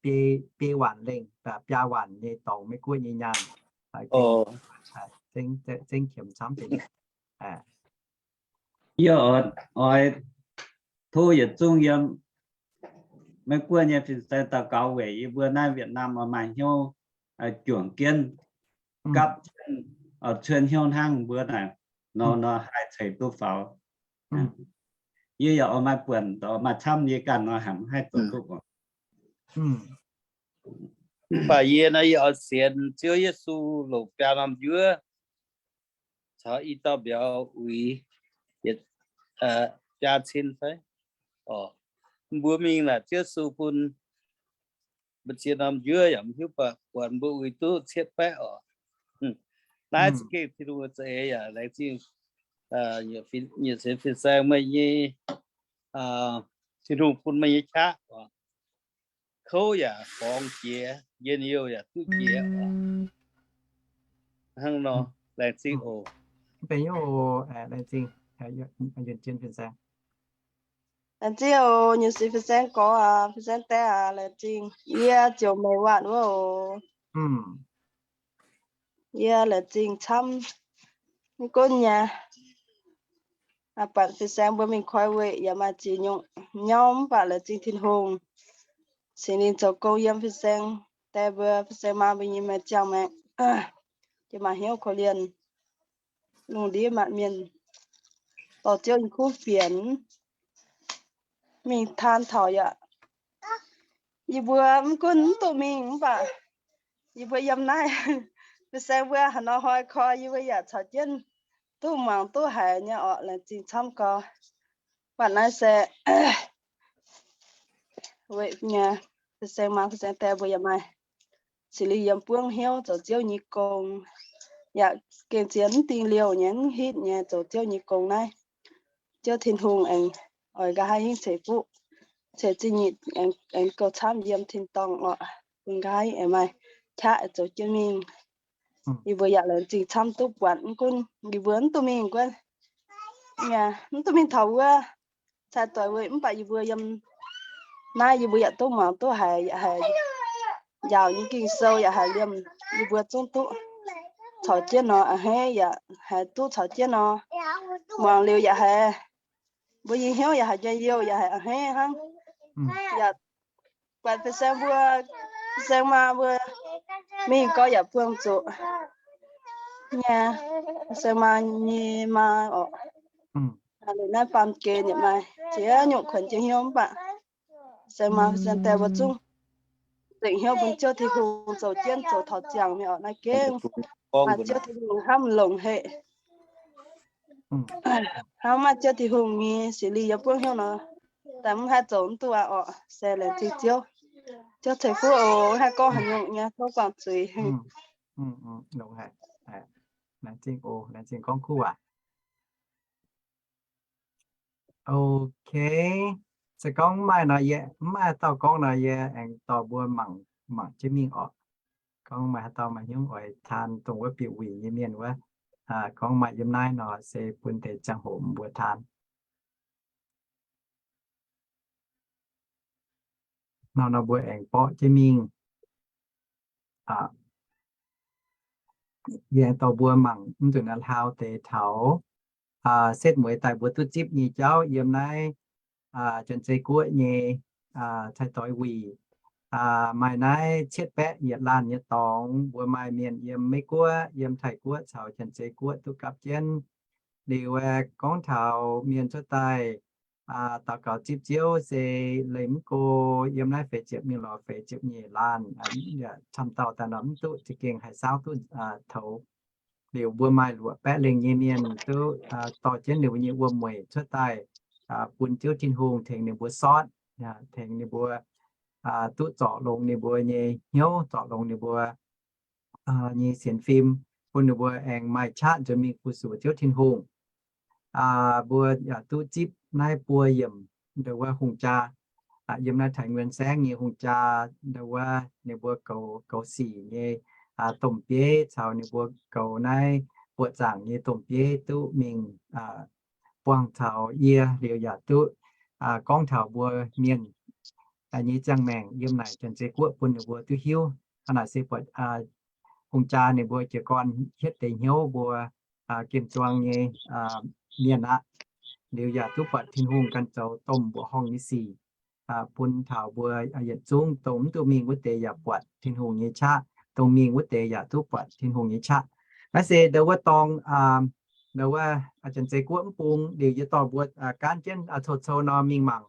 biei waanc lengh, biaa waanc nyei dorngx Meiv Guoqv nyei nyaanh. Zengv qiemx camv deix. Yie oix tov yietc zungv yiem Meiv Guoqv nyei fin-saeng daux gaux weic yie mbuo naaiv Việt Nam oix maaih hnyouv juangc jienv gapv, cuotv hnyouv hnangv mbuo naaic nor, nor haih ceix duqv faaux. Yie yaac oix maaih buonc, maaih camv yie ganh nor, haiz mv haih zoux duqv oc. Mv baac yie naaiv yie oix sienx Ziouv Yesu longc biaa norm njuov caux i dauh mbiauz uix biaa cin fai? Mbuo mingh naaic Ziouv Yesu bun mbu'ziex norm njuov yaac mv hiuv baac buatc mbuo uix duqv cietv baeqv oc. Naaiv za'gengh Tin-Hungh za'eix yaac laengz zingh nyiec sienx fin-saeng meih nyei Tin-Hungh bun meih nyei qaqv oc. Kouv yaac borngz jiex, njien-youh yaac duqv jiex oc. Hnangv nor, laengz zingh oc. Mv benx hnyouv oc. Laengz zingh, yunh jien fin-saeng. Laengz zingh oc, nyei si fin-saeng gorx aac, fin-saeng die aac, laengz zingh. Yie ziouc meih waatc wuov oc. Yie laengz zingh camv. Mv gunv nyei, buatc fin-saeng mbuo mingh koi weic yaac maaih ziex nyungc nyauv, mv baac laengz zingh Tin-Hungh, Singx Lingh zoux gong yiem fin-saeng die mbuo, fin-saeng maa mbuo nyei maengc, ziangh maengc, jiex maaih hnyouv korv-lienh, lungh ndiev maanc mienh dorh Ziouv nyei kuv fienx mingh taan taux yaac. Yie mbuo mv gunv mv duqv mingh mv baac yie mbuo yiem naaiv, fin-saeng mbuo haaix nor hnoi koi, yie mbuo yaac caux jienv duqv muangx duqv haiz nyei orqc. Laengz zingh camv gau. Mv baac naaiv se weic nyei, fin-saeng maa fin-saeng die mbuo yaac maaih Singx Lingh yiem buangv hnyouv zoux Ziouv nyei gong, yaac gengh zien mv dingh liouh nyei, mv hitv nyei zoux Ziouv nyei gong naaiv. Ziouv Tin-Hungh aengx oix nqa'haav hingv ceix fuqv ceix zingh nyitc, aengx gouv camv yiem tin-dorngh orqc, bun nqa'haav aengx maaih qaqv zoux jienv mingh. Yie mbuo yaac laengz zingh camv duqv buatc, mv gunv yie mbuo mv duqv mingh guonv, mv duqv mingh taux wuov cai doix weic, mv baac yie mbuo yiem naaiv yie mbuo yaac duqv muangx duqv haiz, yaac haiz njaaux nyei Ging-Sou, yaac haiz liemh yie mbuo zungv duqv caux jienv nor a'hneiv, yaac haiz duqv caux jienv nor muangx liuz yaac haiz mbuo nyei hnyouv yaac haiz njien-youh, yaac haiz a'hneiv hnangv. Yaac buatc fin-saeng mbuo, fin-saeng maa mbuo mingh gau yaac buangh zuqc nyei, fin-saeng maa nyei maa orqc. Liuz naaiv baamh gen yaac maaih ziex nyungc kuonx jienv hnyouv, mv baac fin-saeng maa fin-saeng die mbuo zungv zengc hnyouv bun Ziouv Tin-Hungh zoux jienv zoux taux ziangh mingh orqc. Naaiv gengh maaih Ziouv Tin-Hungh hnamv longc haic. Hnangv maaih Ziouv Tin-Hungh nyei Singx Lingh yiem buonv hnyouv nor, daaih mv haih zoux mv duqv aqv orqc. Se laengz zingh Ziouv. Ziouv ceix fuqv oc. Haih gorngv haaix nyungc nyei tov guangc zuiz. Longx haic. Laengz zingh oc. Laengz zingh gorngv kuv waac. Ok. Se gorngv mv maaih nor, yie mv maaih haaix dauh gorngv nor, yie aengx dorh mbuo mangc, mangc jienv mingh orqc. Gorngv maaih haaix dauh maaih hnyouv oix taan dongh wuov bieqc wuic nyei mienh wuov, gorngv maaih yiem naaiv nor, se bun deix ziangh hoc mbuo taan. Nor nor mbuo aengx borqv jienv mingh. Yie aengx dorh mbuo mangc mv nzunc naaiv hlaau deix taux setv mueiz daaih mbuo duqv zipv nyei jauv yiem naaiv Janx-Zei Guoqv nyei cai doix wuic. Maaih naaiv cietv baeqv yietc laanh nyei dorngx, mbuo maaih mienh yiem Meiv Guoqv, yiem Taiv Guoqv caux Janx-Zei Guoqv duqv gapv jienv. Liuz aeqv, gorngv taux mienh cuotv daaih daux gaux zipv Ziouv se leih mv go yiem naaiv feix ziepc mingh lorz feix ziepc nyeic laanh, camv dauh daaih nor mv duqv za'gengh haih saauv duqv toux. Liuz mbuo maaih luoqc baeqv lengh nyei mienh duqv dorh jienv ninh mbuo nyei wuom-mueic cuotv daaih bun Ziouv Tin-Hungh tengx ninh mbuo sortv, tengx ninh mbuo duqv zorc longx ninh mbuo nyei hnyouv, zorc longx ninh mbuo nyei sienx fim, bun ninh mbuo aengx maaih qaqv nzuonx mingh fu-sux Ziouv Tin-Hungh. Mbuo yaac duqv zipv naaiv buo yiemc ndau wuov hungh jaa, yiem naaiv Taiv Nguyen Saengv nyei hungh jaa ndau wuov ninh mbuo goux, goux sic nyei domh bieiv caux ninh mbuo goux naaiv buoqc zaangc nyei domh bieiv duqv mingh buangh taux yie liuz yaac duqv gorngv taux mbuo mienh nyei ziangh maengc yiem naaic Janx-Zei Guoqv bun ninh mbuo duqv hiuv. Hnangv naaic se buatc hungh jaa ninh mbuo jiez gorn hietv deix hnyouv mbuo gemh zuang nyei mienh aqv. Liuz yaac duqv buatc Tin-Hungh ganh zoux domh mbuoqc horngh nyei sic bun taux mbuo yietc zungv dongh mv duqv mingh wuov deix yaac buatc Tin-Hungh nyei qaqv, dongh mingh wuov deix yaac duqv buatc Tin-Hungh nyei qaqv. Naaiv se ndau wuov dorngx, ndau wuov Janx-Zei Guoqv mv bung liuz yie dorh mbuo gaanv jienv cou-cou nor mingh mangc.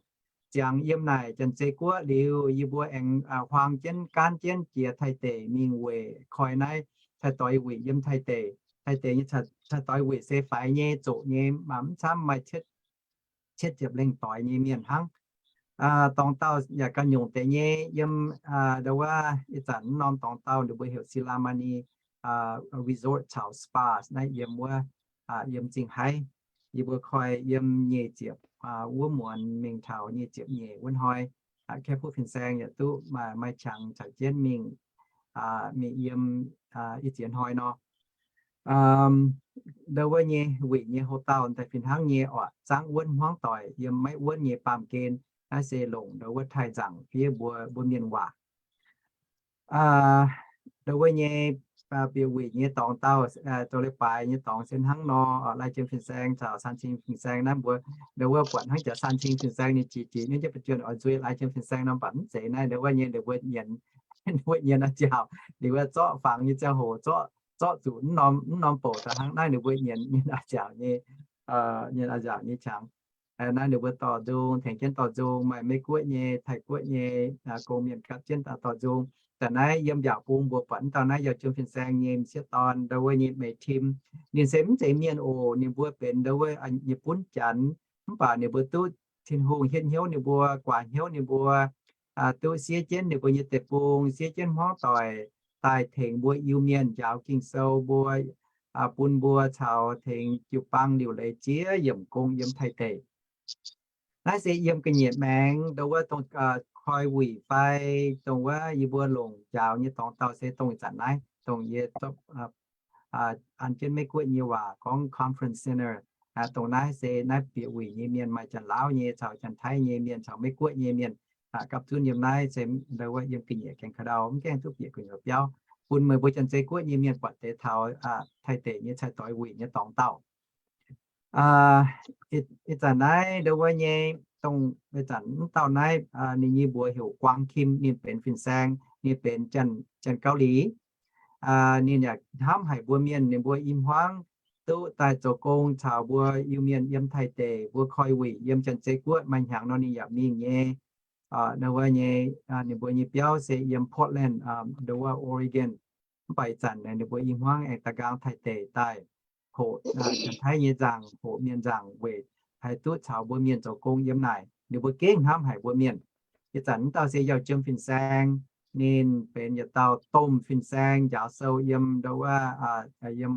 Ziangx yiem naaic Janx-Zei Guoqv liuz yie mbuo aengx huaang jienv gaanv jienv jiex Taiv deic mingh weic koi naaiv cai doix wuic yiem Taiv deic. Taiv deic nyei cai doix wuic se faix nyei, zoqc nyei, mv camv maaih cietv ziepc lengh doix nyei mienh hnangv. Dorngx dauh yaac ganh nyungc deix nyei yiem ndau wuov ih zanc mv norm dorngx dauh ninh mbuo heuc Silamani Resort caux Spas naaiv yiem wuov, yiem Zingh Haiv. Yie mbuo koi yiem nyic ziepc wuov muonz mingh taux nyic ziepc nyeic wuov hnoi, Kaeqv Fuqv Fin-Saeng yaac duqv maaih qangx caux jienv mingh, mingh yiem ih ziex hnoi nor. Ndau wuov nyei wuic nyei houx-dauh daaih fih hnangv nyei oc, zaangv wuonv hmuangv doic yiem maiv wuonv nyei baamh gen. Naaiv se longc ndau wuov taaih nzaangc fiev mbuo, mbuo mienh waac. Ndau wuov nyei bieqc wuic nyei dorngx dauh, zoux leiz-baaix nyei dorngx se hnangv nor, lai jiem fin-saeng caux san cing fin-saeng naaiv mbuo, ndau wuov buatc hnangv jaax san cing fin-saeng ninh jiex jiex nyei jienv ba'juonh oix nzuih lai jiem fin-saeng nor, mv baac mv zeiz naaiv. Ndau wuov nyei ninh mbuo nyienx, ninh mbuo nyienx a'nziaauc, ninh wuov zorqv fangx nyei ziangh hoc, zorqv zuqc mv norm, mv norm bouc daaih hnangv naaiv ninh mbuo nyienx, nyienx a'nziaauc nyei, nyienx a'nziaauc nyei qangx. Naaiv ninh mbuo dorh nzung, tengx jienv dorh nzung, maaih Meiv-Guoqv nyei, Taiv-Guoqv nyei, gong mienh gapv jienv dorh nzung. Zanc naaiv yiem mbiaauc bung mbuo buatc mv dauh naaiv yaac jiem fin-saeng nyei m'sieqv dorn, ndau wuov nyei Meix Tim. Ninh se mv zeiz mienh oc, ninh mbuo benx ndau wuov nyei bunv Janx, mv baac ninh mbuo duqv Tin-Hungh hietv hnyouv ninh mbuo, guaax hnyouv ninh mbuo, duqv siev jienv ninh mbuo nyei deic-bung, siev jienv hmuangv doic daaih tengx mbuo Iu-Mienh njaaux Ging-Sou, mbuo bun mbuo caux tengx jiu-baang liuc leiz ziex yiemc gong yiem Taiv deic. Naaiv se yiem ga'nyiec maengx, ndau wuov dongh koi wuic fai dongh wuov yie mbuo longc njaaux nyei dorngx dauh se dongh ih zanc naaiv, dongh yie an jienv Meiv-Guoqv nyei waac gorngv Conference Center. Dongh naaiv se naaiv bieqc wuic nyei mienh, maaih Janx-Laauv nyei caux Janx-Taiv nyei mienh caux Meiv-Guoqv nyei mienh gapv zunv yiem naaiv se ndau wuov yiem ga'nyiec gaengh ka'ndau, mv gaengh duqv bieqc gu'nyuoz biauv, bun meih mbuo Janx-Zei Guoqv nyei mienh buatc deix taux Taiv deic nyei cai-doix wuic nyei dorngx dauh. Ih zanc naaiv ndau wuov nyei, dongh ih zanc mv dauh naaiv, ninh nyei mbuox heuc Guaang Kim, ninh benx fin-saeng, ninh benx Janx-Gauv Liz. Ninh yaac hnamv haic mbuo mienh, ninh mbuo i hmuangv duqv daaih zoux gong caux mbuo Iu-Mienh yiem Taiv deic, mbuo koi wuic yiem Janx-Zei Guoqv maaih hnyangx nor ninh yaac mingh nyei. Ndau wuov nyei, ninh mbuo nyei biauv se yiem Portland, ndau wuov Oregon. Mv baac ih zanc ninh mbuo i hmuangv aengx da'nqaang Taiv deic daaih, hoqc Janx-Taiv nyei nzaangc, hoqc mienh nzaangc weic haih duqv caux mbuo mienh zoux gong yiem naaic. Ninh mbuo gengh hnamv haic mbuo mienh. Ih zanc mv dauh se Yauh Jiem Fin-Saeng, ninh benx yietc dauh domh fin-saeng njaaux sou yiem ndau wuov, yiem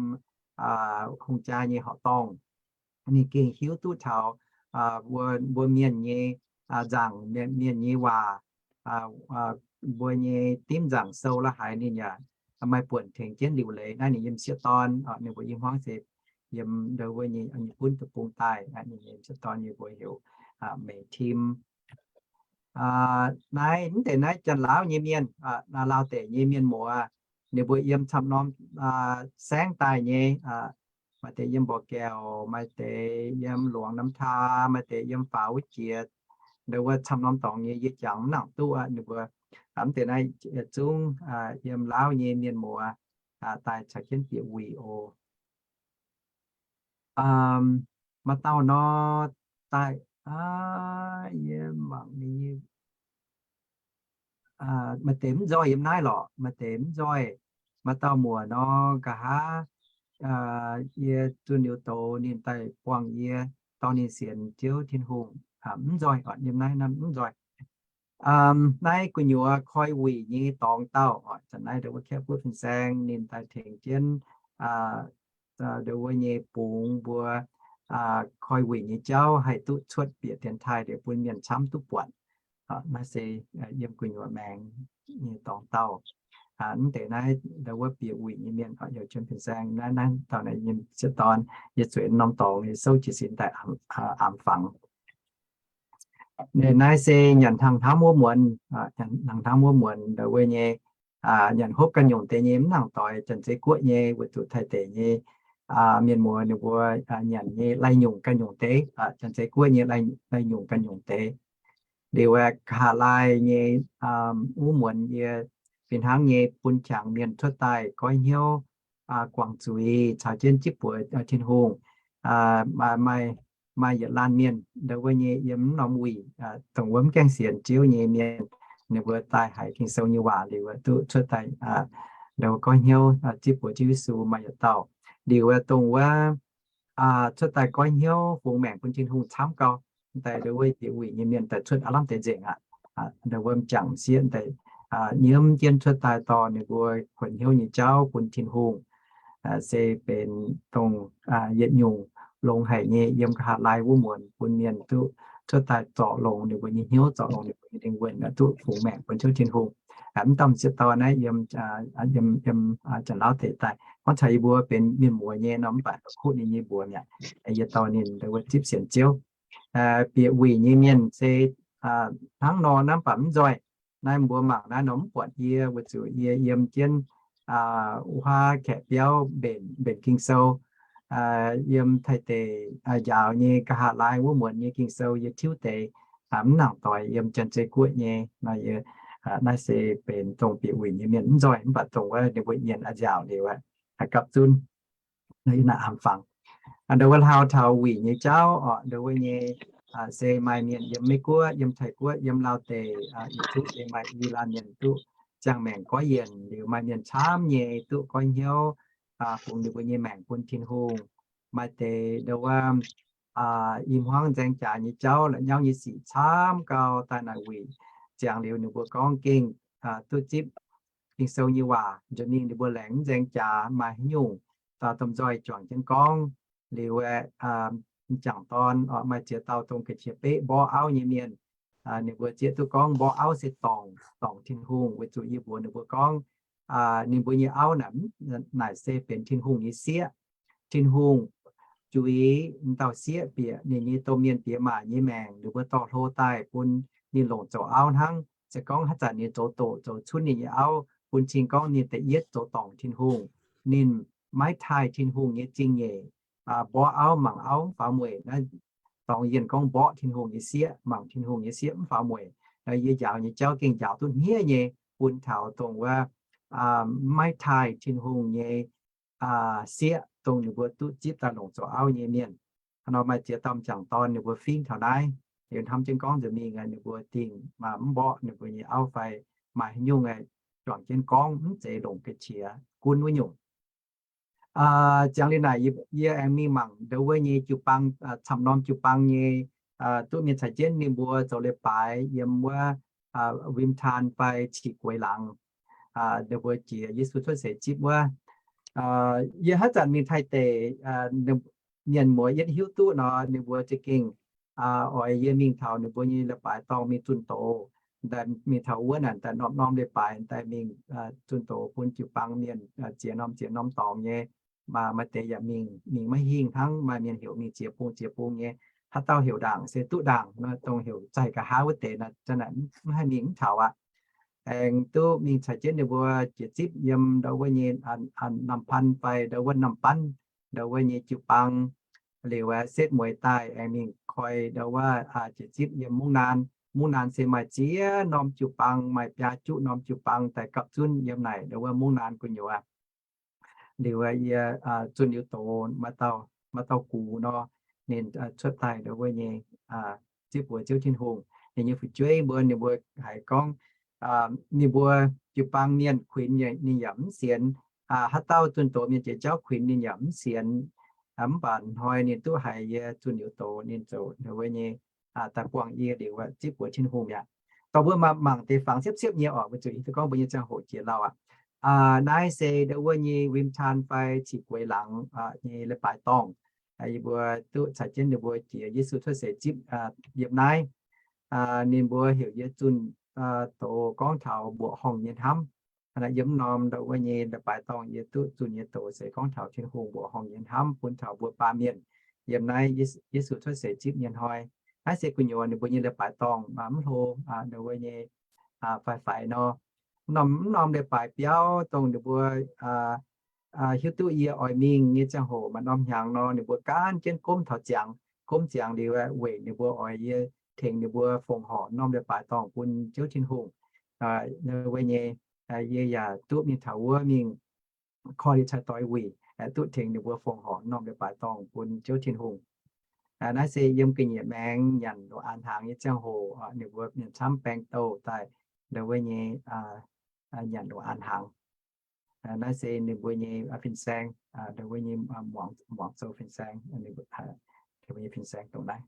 hungh jaa nyei horqc dorngh. Ninh gengh hiuv duqv taux mbuo, mbuo mienh nyei nzaangc, mienh nyei waac, mbuo nyei dimv nzaangc sou la'haaix ninh yaac maaih buonc tengx jienv liuc leiz. Naaiv ninh yiem sieqv dorn, ninh mbuo i hmuangv se yiem ndau wuov nyei, nyei gunv deic-bung daaih. Ninh yiem sieqv dorn nyei mbuox heuc Meix Tim. Naaiv mv deix naaiv Janx-Laauv nyei mienh, Laauv deic nyei mienh muoz, ninh mbuo yiem camv norm saengv daaih nyei, maaih deix yiem Mborqv Gaeqv, maaih deix yiem Luangx Namv Taa, maaih deix yiem faaux wuov jiex. Ndau wuov camv norm dorngx nyei yie jangx mv nangc duqv aqv. Ninh mbuo mv deix naaiv yietc zungv yiem Laauv nyei mienh muoz daaih caux jienv bieqc wuic oc. Maaih dauh nor daaih, yie mangc ninh nyei, maaih deix mv nzoih yiem naaiv lorqc, maaih deix mv nzoih. Maaih dauh muoc nor, nqa'haav yie zunh liuz doz ninh daaih buangh yie, dorh ninh sienx Ziouv Tin-Hungh, mv nzoih oc, yiem naaiv mv nzoih. Naaiv gu'nyuoz koi wuic nyei dorngx dauh oc, zanc naaiv ndau wuov Kaeqv Guoqv Fin-Saeng ninh daaih tengx jienv ndau wuov nyei bungx mbuo koi wuic nyei jauv haih duqv cuotv bieqc dienx taaih liuz bun mienh camv duqv buatc. Naaiv se yiem gu'nyuoz maengx nyei dorngx dauh. Mv deix naaiv ndau wuov bieqc wuic nyei mienh, Yauh Jiem Fin-Saeng, naaiv, naaiv dauh naaiv yiem sieqv dorn, yie zueiz norm dorngx yie souv jiez sin daaih aamx fangx. Naaiv se nyanc hnaangx hnamv wuov muonz, nyanc hnaangx hnamv wuov muonz ndau wuov nyei, nyanc hopv ganh nyungc deix nyei, mv nangc doix Janx-Zei Guoqv nyei, weic zuqc Taiv deic nyei mienh muoz ninh mbuo nyanc nyei lai nyungc ganh nyungc deix, Janx-Zei Guoqv nyei lai nyungc ganh nyungc deix. Liuz nqa'haav laai nyei wuov muonz yie fih hnangv nyei bun qangx mienh cuotv daaih goiv hnyouv, guangc zuiz, caux jienv zipv buoz Tin-Hungh. Maaih, maaih yietc laanh mienh ndau wuov nyei yiem mv norm wuic, dongh wuov mv gaengh sienx Ziouv nyei mienh, ninh mbuo daaih haiz Ging-Sou nyei waac liuz duqv cuotv daaih ndau wuov goiv hnyouv, zipv buoz Ziouv Yesu maaih yietc dauh. Liuz dongh wuov cuotv daaih goiv hnyouv fungx maengc bun Tin-Hungh camv gau. Daaih ndau wuov bieqc wuic nyei mienh daaih cuotv aav lamh deix nzengc aqv. Ndau wuov m'jangc m'sieqv daaih nyiemv jienv cuotv daaih dorh ninh mbuo kuonx hnyouv nyei jauv bun Tin-Hungh. Se benx dongh yietc nyungc longx haic nyei yiem nqa'haav laai wuov muonz bun mienh duqv cuotv daaih zorc longx ninh mbuo nyei hnyouv, zorc longx ninh mbuo nyei lingh wuonh, duqv fungx maengc bun Ziouv Tin-Hungh. Mv dauh m'sieqv dorn naaiv yiem, yiem, yiem Janx-Lauv deic daaih. Gorngv taux yie mbuo benx mienh muoz nyei nor, mv baac kuv ninh nyei mbuox mi'aqv. Yie dorh ninh wuov zipv sienx Ziouv. Bieqc wuic nyei mienh se hnangv nor naaiv, mv baac mv nzoih. Naaiv mbuo mangc naaiv nor mv buatc yie, weic zuqc yie yiem jienv wuov kaeqv biauv mbenc, mbenc Ging-Sou, yiem Taiv deic njaaux nyei nqa'haav laai wuov muonz nyei Ging-Sou yie tiuv deix, mv nangc doix yiem Janx-Zei Guoqv nyei. Naaiv se benx dongh bieqc wuic nyei mienh mv nzoih, mv baac dongh wuov ninh mbuo nyienz nziaauc liuz aeqv, haih gapv zunv. Naaiv yie naaic hnamv fangx. Ndo wuov hlauv taux wuic nyei jauv oc, ndo wuov nyei se maaih mienh yiem Meiv Guoqv, yiem Taiv Guoqv, yiem Laauv deic, yietc zungv se maaih i laanh mienh duqv ziangh maengc goiv yienc, liuz maaih mienh camv nyei duqv goiv hnyouv, bungx ninh mbuo nyei maengc bun Tin-Hungh. Maaih deix ndo wuov i hmuangv nzaeng jaax nyei jauv, la'nyauv nyei sic camv gau daaih naaic wuic ziangx liuz ninh mbuo gorngv gengh duqv zipv Ging-Sou nyei waac nzunc mingh ninh mbuo laengz nzaeng jaax maaih haaix nyungc domh nzoih juangc jienv gorngv. Liuz aeqv, m'jangc dorn maaih ziex dauh dongh ga'qiex beqv mborqv auv nyei mienh, ninh mbuo zieqv duqv gorngv mborqv auv se dorngc, dorngc Tin-Hungh, weic zuqc yie mbuox ninh mbuo gorngv ninh mbuo nyei auv naaic, naaic se benx Tin-Hungh nyei sieqv. Tin-Hungh juix dauh sieqv bieqc ninh nyei domh mienh diex maac nyei maengc, ninh mbuo dorh hlo daaih bun ninh longc zoux auv hnangv. Se gorngv haaix zanc ninh zoux doqc zoux cunv ninh nyei auv, bun cing gorngv ninh da'yietv zoux dorngc Tin-Hungh. Ninh maiv taaih Tin-Hungh nyei zingh nyeic, mborqv auv mangc auv mv faaux mueic. Naaiv dorngx yienh gorngv mborqv Tin-Hungh nyei sieqv, mangc Tin-Hungh nyei sieqv mv faaux mueic. Yie njaaux nyei jauv gengh njaaux duqv hniev nyei bun taux dongh wuov maiv taaih Tin-Hungh nyei sieqv, dongh ninh mbuo duqv zipv daaih longc zoux auv nyei mienh. Hnangv nor maaih ziex dauh m'jangc dorn ninh mbuo fingv taux naaiv, liuz hnamv jienv gorngv nzunc mingh ninh mbuo dingh mv mborqv ninh mbuo nyei auv fai maaih haaix nyungc juangc jienv gorngv, mv zeiz longc ga'qiex gunv wuov nyungc. Ziangx liuz naaic yie aengx mingh mangc ndo wuov nyei jiu-baang, camv norm jiu-baang nyei duqv mienh caux jienv ninh mbuo zoux leiz-baaix yiem wuov Wim Tan fai Qi Gueix Laangz, ninh mbuo jiex Yesu cuotv seix zipv wuov. Yie haaix zanc mingh Taiv deic, mienh muoz yietv hiuv duqv nor, ninh mbuo za'gengh oix yie mingh taux ninh mbuo nyei leiz-baaix dorngh mingh zunh doz. Daaih mingh taux wuov naaic daaih norm norm leiz-baaix daaih mingh zunh doz bun jiu-baang mienh ziex norm ziex norm dorngx nyei. Maaih deix yaac mingh, mingh maiv hingh hnangv, maaih mienh heuc mingh ziex bung ziex bung nyei. Haaix dauh heuc ndaangc se duqv ndaangc, dongh heuc zaih nqa'haav wuov deix naaic mv haih mingh mv taux aqv. Aengx duqv mingh caux jienv ninh mbuo jiex zipv yiem ndo wuov nyei Nam Pan fai ndo wuov Nam Ban, ndo wuov nyei jiu-baang. Liuz aeqv, setv mueiz daaih aengx mingh koi ndo wuov jiex zipv yiem Mungv Naan. Mungv Naan se maaih ziex norm jiu-baang, maaih biaa juqv norm jiu-baang daaih gapv zunv yiem naaic ndo wuov Mungv Naan gu'nyuoz. Liuz yie zunh liuz doz, maaih dauh gux nor, ninh cuotv daaih ndo wuov nyei zipv mbuox Ziouv Tin-Hungh. Ninh nyei fu'jueiv mbuo, ninh mbuo haiz gorngv ninh mbuo jiu-baang mienh kuinx ninh yaac mv sienx. Haaix dauh zunh doz mienh jiex jauv kuinx ninh yaac mv sienx. Mv baac hnoi ninh duqv haiz yie zunh liuz doz, ninh ziouc ndo wuov nyei daaih buangh yie liuz zipv mbuox Tin-Hungh mi'aqv. Dorh mbuo mangc deix fangx siepv-siepv nyei oc, weic zuqc yie duqv gorngv mbuo nyei ziangh hoc jiex lauh aqv. Naaiv se ndo wuov nyei Wim Tan fai Qi Gueix Laangz nyei leiz-baaix dorngh. Yie mbuo duqv caux jienv ninh mbuo jiex Yesu cuotv seix zipv yiem naaiv. Ninh mbuo heuc yie zunh doz gorngv taux mbuoqc horngh nyei hnamv. Yiem mv norm ndo wuov nyei leiz-baaix dorngh yie duqv zunh nyei doz se gorngv taux Tin-Hungh mbuoqc horngh nyei hnamv bun taux mbuo baamh mienh yiem naaiv Yesu cuotv seix zipv nyei hnoi. Naaiv se gu'nyuoz ninh mbuo nyei leiz-baaix dorngh mv hlo ndo wuov nyei faix-faix nor. Mv norm, mv norm leiz-baaix biauv dongh ninh mbuo hiuv duqv yie oix mingh nyei ziangh hoc maaih norm hnyangx nor, ninh mbuo gaanv jienv gomv taux ziangx. Gomv ziangx liuz weic ninh mbuo oix yie tengx ninh mbuo fongc horc norm leiz-baaix dorngh bun Ziouv Tin-Hungh. Wuov nyei yie yaac duqv mingh taux wuov mingh korv-lienh cai-doix wuic, duqv tengx ninh mbuo fongc horc norm leiz-baaix dorngh bun Ziouv Tin-Hungh. Naaiv se yiem ga'nyiec maengx nyanc loz-an hnaangx nyei ziangh hoc, ninh mbuo mienh camv baeng douh daaih ndo wuov nyei nyanc loz-an hnaangx. Naaiv se ninh mbuo nyei fin-saeng, ndo wuov nyei muangx sou fin-saeng, fin-saeng dongh naaiv.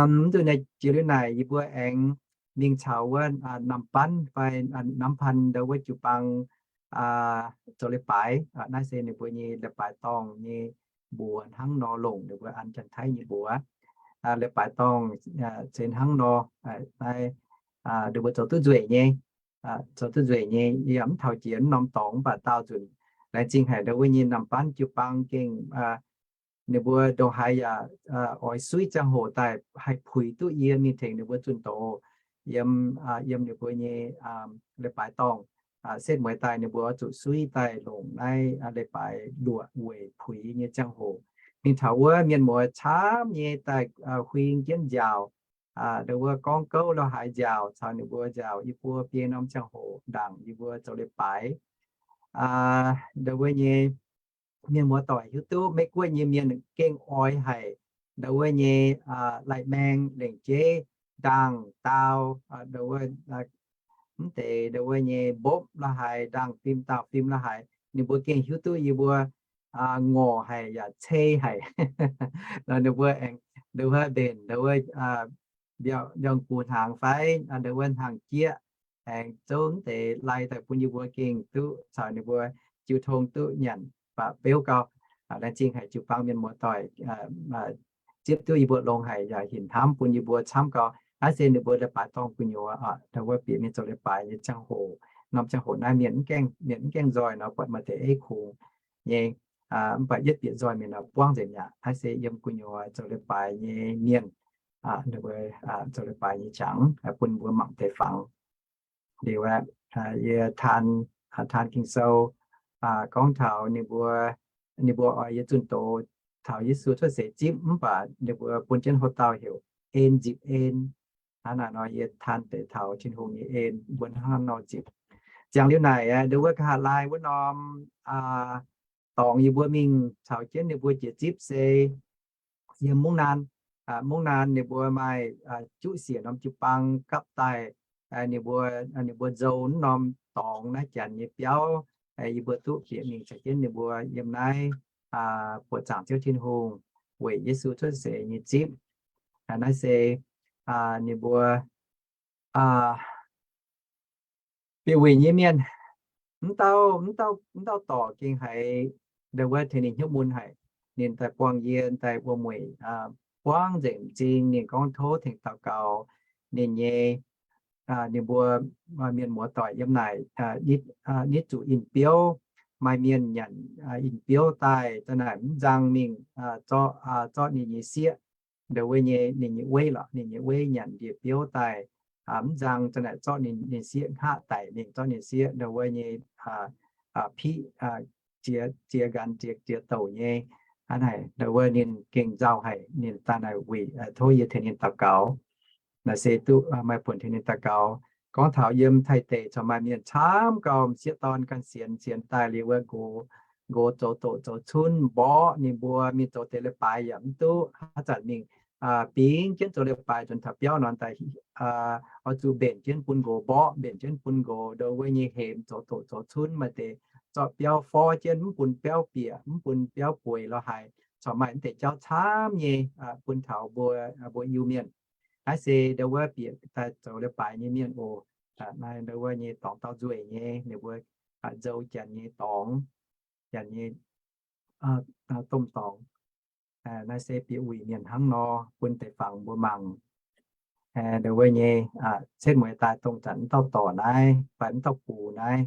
Mv duqv naaiv jiex liuz naaic yie mbuo aengx mingh caux wuov Nam Ban fai Nam Pan ndo wuov jiu-baang zoux leiz-baaix. Naaiv se ninh mbuo nyei leiz-baaix dorngh nyei mbuox hnangv nor longc ninh mbuo an Janx-Taiv nyei mbuox. Leiz-baaix dorngh se hnangv nor, naaiv ninh mbuo zoux duqv nzueic nyei. zoux duqv nzueic nyei, yaac mv taux jiex mv norm dorngx, mv baac daauh nzunc laengz zingh haic ndau wuov nyei naamh banv jiu-baang gengh ninh mbuo ndongc haaix yaac oix suiv ziangh hoc daaih haih puix duqv yie mingh tengx ninh mbuo zunh doz yiem, yiem ninh mbuo nyei leiz-baaix dorngh. Setv mueiz daaih ninh mbuo zuqc suiv daaih longc naaiv leiz-baaix luoqc weic puix nyei ziangh hoc. Mingh taux wuov mienh muoz camv nyei daaih huing jienv nziaauc, ndau wuov gorngv gouv lo haaix nziaauc, caux ninh mbuo nziaauc yie mbuo biei norm ziangh hoc ndaangc yie mbuo zoux leiz-baaix. Ndau wuov nyei mienh muoz doic hiuv duqv Meiv Guoqv nyei mienh gengh oix haic ndau wuov nyei lai-maeng, lengc jeiv, ndaangh, daauh, ndau wuov mv deix ndau wuov nyei mbopv lo haaix, ndaangh fim daauh fim lo haaix, ninh mbuo gengh hiuv duqv yie mbuo ngorc haic yaac cei haic. Nor ninh mbuo aengx ndau wuov mbenc ndau wuov mbiauz-gux hnaangx fai ndau wuov hnaangx-jieqv aengx zouv mv deix lai daaih bun yie mbuo gengh duqv caux ninh mbuo jiu tong duqv nyanc baac beuv gau. Laengz zingh haic jiu-baang mienh muoz doic zipv duqv yie mbuo longx haic yaac hinc hnamv bun yie mbuo camv gau. Naaiv se ninh mbuo leiz-baaix dorngh gu'nyuoz, ndau wuov bieqc mingh zoux leiz-baaix nyei ziangh hoc. Norm ziangh hoc naaiv mienh mv gaengh, mienh mv gaengh nzoih nor buatc maaih deix eiv kungx nyei, mv baac yietv bieqc nzoih mingh nor buangv nzengc mi'aqv. Naaiv se yiem gu'nyuoz zoux leiz-baaix nyei mienh, ninh mbuo zoux leiz-baaix nyei qangx bun mbuo mangc deix fangx. Liuz aeqv, yie taan, taan Ging-Sou gorngv taux ninh mbuo, ninh mbuo oix yie zunh doz taux Yesu cuotv seix zipv mv baac ninh mbuo bun jienv houv dauh heuc En Nzipc En. Hnangv naaic nor yie taan deix taux Tin-Hungh nyei en mbuo hnangv nor nzipc. Ziangx liuz naaic, ndau wuov nqa'haav laai wuov norm dorngx yie mbuo mingh caux jienv ninh mbuo jiex zipv se yiem Mungv Naan. Mungv Naan ninh mbuo maaih juqv siec norm jiu-baang gapv daaih, ninh mbuo, ninh mbuo nzou wuov norm dorngx naaiv janx nyei biauv, yie mbuo duqv bieqc mingh caux jienv ninh mbuo yiem naaiv buoqc zaangc Ziouv Tin-Hungh weic Yesu cuotv seix nyei zipv. Naaiv se ninh mbuo bieqc wuic nyei mienh, mv dauh, mv dauh dorc gengh haiz ndau wuov tengx ninh hnyouv mun haic. Ninh daaih buangh yie daaih wuom-mueic buangv nzengc m'zing. Ninh gorngv tov tengx daux gaux ninh nyei, ninh mbuo mienh muoz doic yiem naaic nitv zuqc in-biouv. Maaih mienh nyanc in-biouv daaih, daaih naaic mv nzang mingh zorqv, zorqv ninh nyei sieqv, ndau wuov nyei ninh nyei weiv lorqc, ninh nyei weiv nyanc ndie-biouv daaih mv nzang, daaih naaic zorqv ninh, ninh sieqv hngaqv daic mingh, zorqv ninh sieqv ndau wuov nyei piqv, ziex, ziex nqanx, ziex, ziex douc nyei. Hnangv naaic ndau wuov ninh gengh nzauh haic. Ninh daaih naaic wuic tov yie tengx ninh daux gaux. Naaiv se duqv maaih buonc tengx ninh daux gaux. Gorngv taux yiem Taiv deic corc maaih mienh camv gau m'sieqv dorn ganh sienx, sienx daaih liuz wuov nqox, nqox zoux doqc zoux cunv mborqv ninh mbuo, mingh zoux deix leiz-baaix yaac mv duqv. Haaix zanc mingh bingx jienv zoux leiz-baaix nzuonx taux biauv nor daaih oix zuqc mbenc jienv bun nqox mborqv, mbenc jienv bun nqox ndau wuov nyei hemx zoux doqc zoux cunv, maaih deix zorqv biauv forv jienv mv bun biauv bieqc, mv bun biauv bueix lorz haaix. Corc maaih mv deix jauv camv nyei bun taux mbuo, mbuo Iu-Mienh. Naaiv se ndau wuov bieqc daaih zoux leiz-baaix nyei mienh oc. Naaiv ndau wuov nyei dorngx dauh nzueic nyei, ninh mbuo nzou janx nyei dorngx, janx nyei domh dorngx. Naaiv se bieqc wuic mienh hnangv nor bun deix fangx mbuo mangc. Ndau wuov nyei setv mueiz daaih dongh zanc mv dauh dorc naaiv fai mv dauh bux naaiv,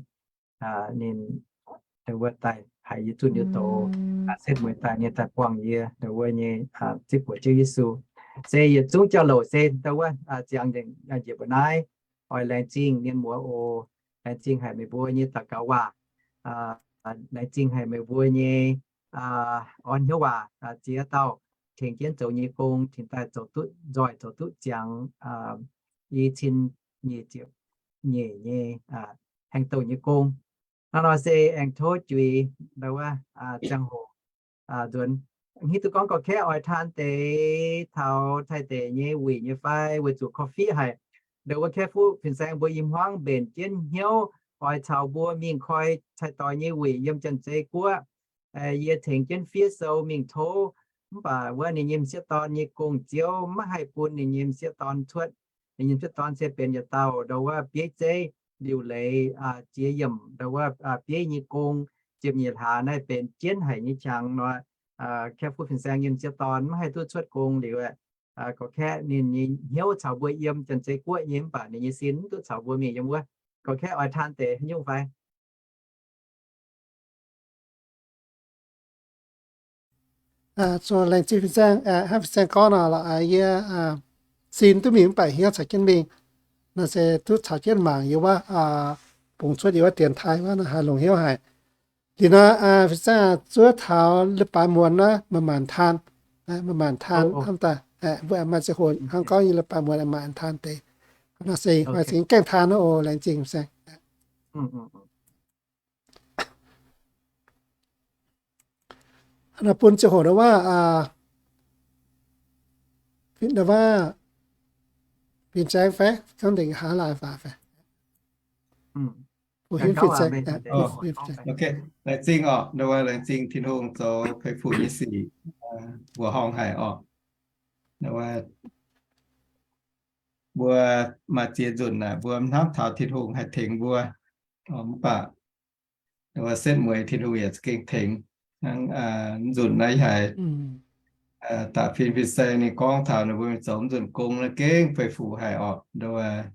ninh ndau wuov daaih haiz yie zunh yie doz, setv mueiz daaih ninh daaih buangh yie ndau wuov nyei zipv buoqc Ziouv Yesu. Se yietc zungv jauv-louc se ndau wuov ziangx njiec mbuo naaiv. Oix laengz zingh mienh muoz oc. Laengz zingh haic meih mbuo nyei daux gaux waac. Laengz zingh haic meih mbuo nyei orn hnyouv waac. Ziex dauh tengx jienv zoux nyei gong, tengx daaih zoux duqv nzoih, zoux duqv ziangx i cin nyic ziepc nyeic nyei haeng douh nyei gong. Hnangv nor se aengx tov juix ndau wuov ziangh hoc nzuonx. Hiuv duqv gorngv gorqv-kaeqv oix taan deix taux Taiv deic nyei wuic nyei fai, weic zuqc korv-fiqv haic. Ndau wuov kaeqv fuqv fin-saeng mbuo i hmuangv mbenc jienv hnyouv oix caux mbuo mingh koi cai-doix nyei wuic yiem Janx-Zei Guoqv. Yie tengx jienv fiev sou mingh tov, mv baac wuov ninh nyei m'sieqv dorn nyei gong-ziouv maiv haih bun ninh nyei m'sieqv dorn cuotv. Ninh nyei m'sieqv dorn se benx yietc dauh ndau wuov bieiv zeiv liuc leiz jiex yiemc ndau wuov bieiv nyei gong, ziepc nyeic hlaax naaiv benx jienv haic nyei qangx nor. Kaeqv fuqv fin-saeng nyei m'sieqv dorn maiv haih duqv cuotv gong liuz, gorqv-kaeqv ninh nyei hnyouv caux mbuo yiem Janx-Zei Guoqv nyei, mv baac ninh nyei sin mv duqv caux mbuo mingh yiem wuov. Gorngv kaeqv oix taan deix nyungc fai? Zuqc laengz zingh fin-saeng, hnangv fin-saeng gorngv nor, yie sin duqv mingh mv baac hnyouv caux jienv mingh. Naaiv se duqv caux jienv mangc yie wuov, bungx cuotv yie wuov dienx taaih wuov, naaiv haih longc hnyouv haic. Liuz nor, fin-saeng zuov taux leiz-baaix muonz naaiv, maaih maanc taan, maaih maanc taan hnamv daaih, mbuo maaih ziangh hoc hnangv gorngv yie leiz-baaix muonz maaih taan deix. Nor se maaih zingh gaengh taan oc. Laengz zingh fin-saeng. Naaiv bun ziangh hoc ndau wuov, ndau wuov, fin-saeng fai gorngv ndengc hlaax laaih waac fai? Laengz zingh oc, ndau wuov laengz zingh Tin-Hungh zoux fei fu nyei sic, mbuoqc horngh haic oc. Ndau wuov, mbuo maaih ziex nzunc naaic mbuo hnamv taux Tin-Hungh haih tengx mbuo, mv baac ndau wuov setv mueiz Tin-Hungh yaac za'gengh tengx. Hnangv nzunc naaiv haiz da'fin fin-saeng ninh gorngv taux ninh mbuo mingh zoux nzunc gong naaiv gengh fei fu haic oc. Ndau wuov,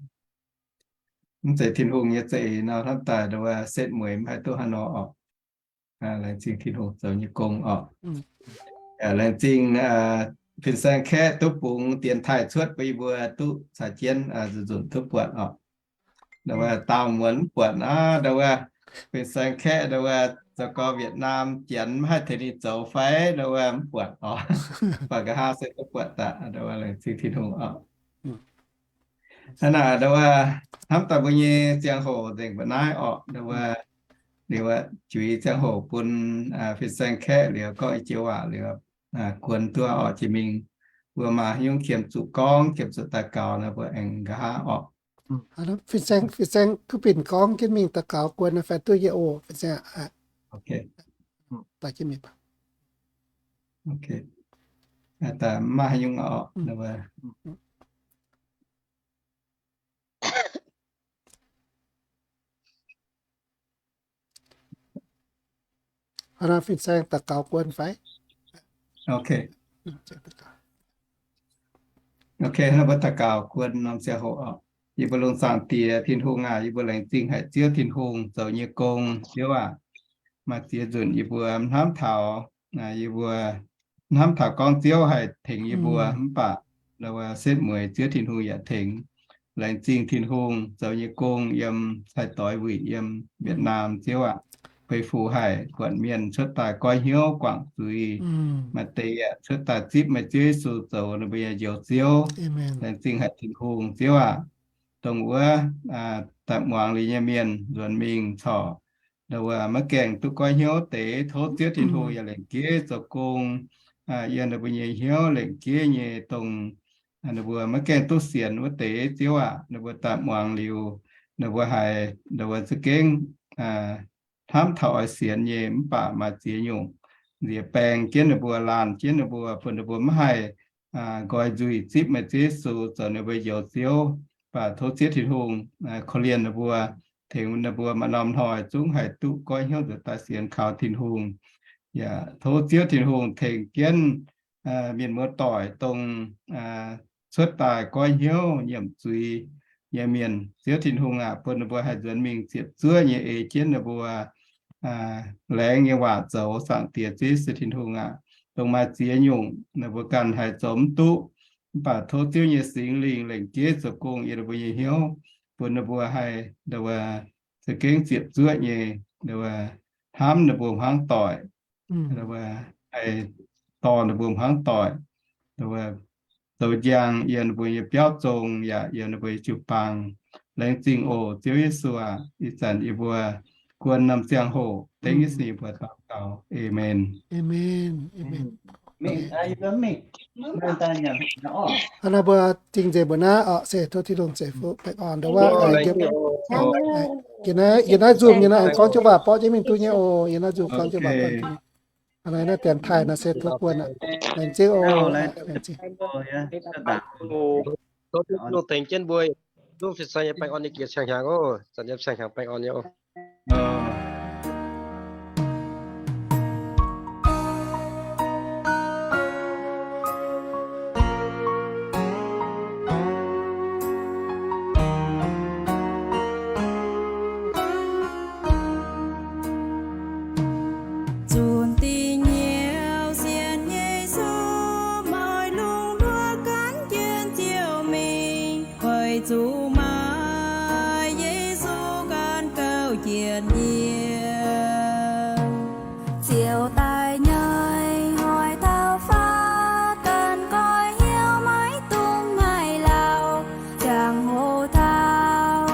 mv zeiz Tin-Hungh nyei za'eix nor, hnamv daaih ndau wuov setv mueiz mv haih duqv haaix nor oc. Laengz zingh Tin-Hungh zoux nyei gong oc. Laengz zingh fin-saeng kaeqv duqv bungx dienx taaih cuotv bun yie mbuo duqv caux jienv nzunc duqv buatc oc. Ndau wuov daauh muonz mv buatc aqv. Ndau wuov fin-saeng kaeqv ndau wuov zoux gau Vietnam janx mv haih tengx ninh zoux fai, ndau wuov mv buatc oc. Baac nqa'haav se duqv buatc daaih, ndau wuov laengz zingh Tin-Hungh oc. Hnangv naaic ndau wuov hnamv daaih mbuo nyei ziangh hoc nzengc mbuo naaiv orqc, ndau wuov liuz juix ziangh hoc bun fin-saeng kaeqv liuz gorngv i joux waac liuz, guon duqv orqc jiex mingh. Mbuo maaih haaix nyungc qiemx zuqc gorngv, qiemx zuqc daux gaux nor mbuo aengx nqa'haav orqc. Fin-saeng, fin-saeng kuv binc gorngv jienv mingh daux gaux guon fai duqv nyei oc fin-saeng. Daaih jienv mingh. Daaih mv maaih haaix nyungc orqc. Hnangv fin-saeng daux gaux guon fai? Ok, hnangv mbuo daux gaux guon norm ziangh hoc oc. Yie mbuo longx zaangc Diex Tin-Hungh aac, yie mbuo laengz zingh haic Ziouv Tin-Hungh zoux nyei gong. Ziouv aac, maaih ziex nzunc yie mbuo hnamv taux, yie mbuo hnamv taux gorngv Ziouv haih tengx yie mbuo mv baac ndau wuov setv mueiz Ziouv Tin-Hungh yaac tengx. Laengz zingh Tin-Hungh zoux nyei gong yiem cai-doix wuic yiem Vietnam, Ziouv aac. Beiv fu haic buatc mienh cuotv daaih goiv hnyouv guangc zuiz. Maaih deix yaac cuotv daaih zipv meih Ziouv Yesu zoux ninh mbuo nyei Njoux Ziouv. Laengz zingh haic Tin-Hungh, Ziouv aac. Dongh wuov daaih muangx liuz nyei mienh nzuonx mingh corc ndau wuov maiv gaengh duqv goiv hnyouv deix, tov Ziouv Tin-Hungh yaac lengc jeiv zoux gong yiem ninh mbuo nyei hnyouv, lengc jeiv nyei dongh ninh mbuo maiv gaengh duqv sienx wuov deix, Ziouv aac. Ninh mbuo daaih muangx liuz, ninh mbuo haiz ndau wuov za'gengh hnamv taux oix sienx nyei, mv baac maaih ziex nyungc nziex baeng jienv ninh mbuo, laanh jienv ninh mbuo, bun ninh mbuo maiv haih nqoi nzuih zipv meih Ziouv Yesu zoux ninh mbuo Njoux Ziouv. Mv baac tov Ziouv Tin-Hungh korv-lienh ninh mbuo, tengx ninh mbuo maaih norm hnoi zungv haih duqv goiv hnyouv nzuonx daaih sienx kaux Tin-Hungh. Yaac tov Ziouv Tin-Hungh tengx jienv mienh muoz-doic dongh cuotv daaih goiv hnyouv nyiemc zuiz nyei mienh, Ziouv Tin-Hungh aac, bun ninh mbuo haih nzuonx mingh ziepc zuoqv nyei ei jienv ninh mbuo laengz nyei waac zoux. Zaangc Diex Ziouv Yesu Tin-Hungh aac, dongh maaih ziex nyungc ninh mbuo ganh haih zoux mv duqv, mv baac tov Ziouv nyei Singx Lingh lengc jeiv zoux gong yiem ninh mbuo nyei hnyouv, bun ninh mbuo haih ndau wuov za'gengh ziepc zuoqv nyei ndau wuov hnamv ninh mbuo hmuangv doic, ndau wuov haih dorh ninh mbuo hmuangv doic, ndau wuov zoux njang yiem ninh mbuo nyei biauv zong yaac yiem ninh mbuo nyei jiu-baang. Laengz zingh oc Ziouv Yesu aac. Ih zanc yie mbuo guon norm ziangh hoc dengv Yesu nyei mbuox daux gaux. Aamen. Hnangv naaiv mbuo zingh nzengc mbuo naaiv oc. Se tov Tin-Hungh ceix fuqv baengh orn ndau wuov. Yie naaiv Zoom nyei naaiv aengx gorngv jienv waac borqv jienv mingh duqv nyei oc. Yie naaiv Zoom gorngv jienv waac borqv jienv mingh. Hnangv naaiv dienx taaih naaiv se tov guon aqv. Laengz zingh oc. Laengz zingh. Tov Tin-Hungh tengx jienv mbuo, duqv fin-saeng nyei baengh orn nyei jiex cang hnyangx oc. Zanc yiem cang hnyangx baengh orn nyei oc. Njien-youh ziouc daaih nyei hnoi taux fatv, ganh goiv hnyouv maiv dungx ngaih lauh, ziangh hoc taux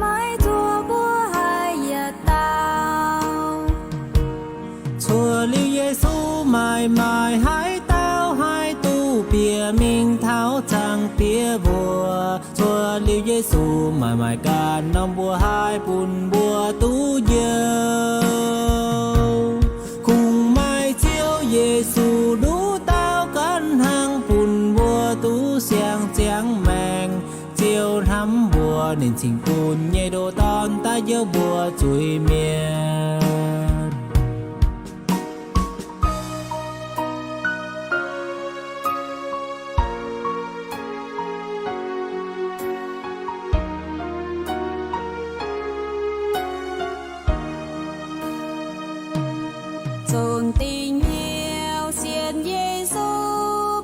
maiv zuov mbuo haih yietc dauh. Cuotv liuz Yesu maaih maaih haaix dauh haih duqv bieqc mingh taux Zaangc Diex mbuox. Cuotv liuz Yesu maaih maaih ganh norm mbuox haih bun mbuo duqv njoux. Kungx maaih Ziouv Yesu nduqc dauh ganh hnangv bun mbuo duqv siang ziangx maengc. Ziouv hnamv mbuo, ninh cingx bun nyei ndoh Dorn daaih njoux mbuo zuiz-mienh. Zunc dingc hnyouv sienx Yesu,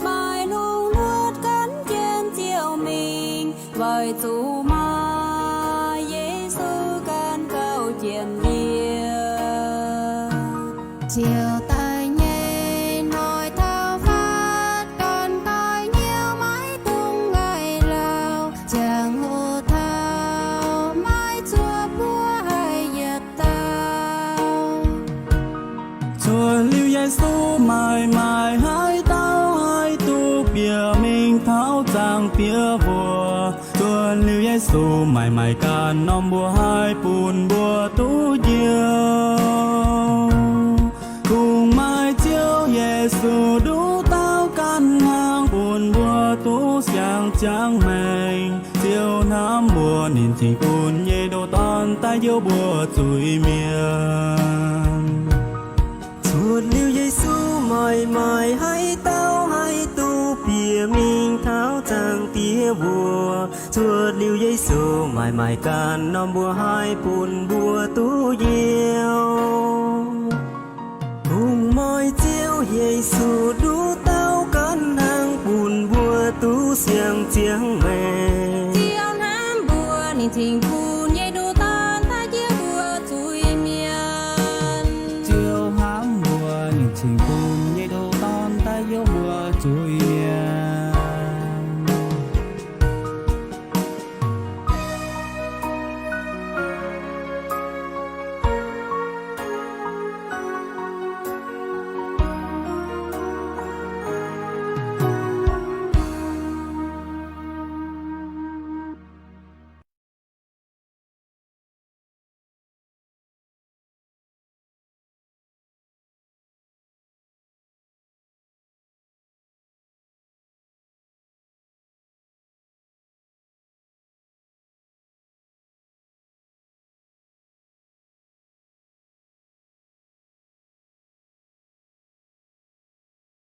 maaih lungh nuotv gaanv jienv Ziouv mingh, weic zuqc maaih Yesu ganh gauh jiem-yiem. Ziouv daaih nyei hnoi taux fatv, ganh goiv hnyouv maiv dungx ngaih lauh, ziangh hoc taux maiv zuov mbuo haih yietc dauh. Cuotv liuz Yesu maaih maaih haaix dauh haih duqv bieqc mingh taux Zaangc Diex mbuox. Cuotv liuz Yesu maaih maaih ganh norm mbuox haih bun mbuo duqv njoux. Kungx maaih Ziouv Yesu nduqc dauh ganh hnangv bun mbuo duqv siang ziangx maengc. Ziouv hnamv mbuo, ninh cingx bun nyei ndoh Dorn daaih njoux mbuo zuiz-mienh. Cuotv liuz Yesu maaih maaih haaix dauh haih duqv bieqc mingh taux Zaangc Diex mbuox. Cuotv liuz Yesu maaih maaih ganh norm mbuox haih bun mbuo duqv njoux. Kungx maaih Ziouv Yesu nduqc dauh ganh hnangv bun mbuo duqv siang ziangx maengc. Ziouv hnamv mbuo, ninh cingx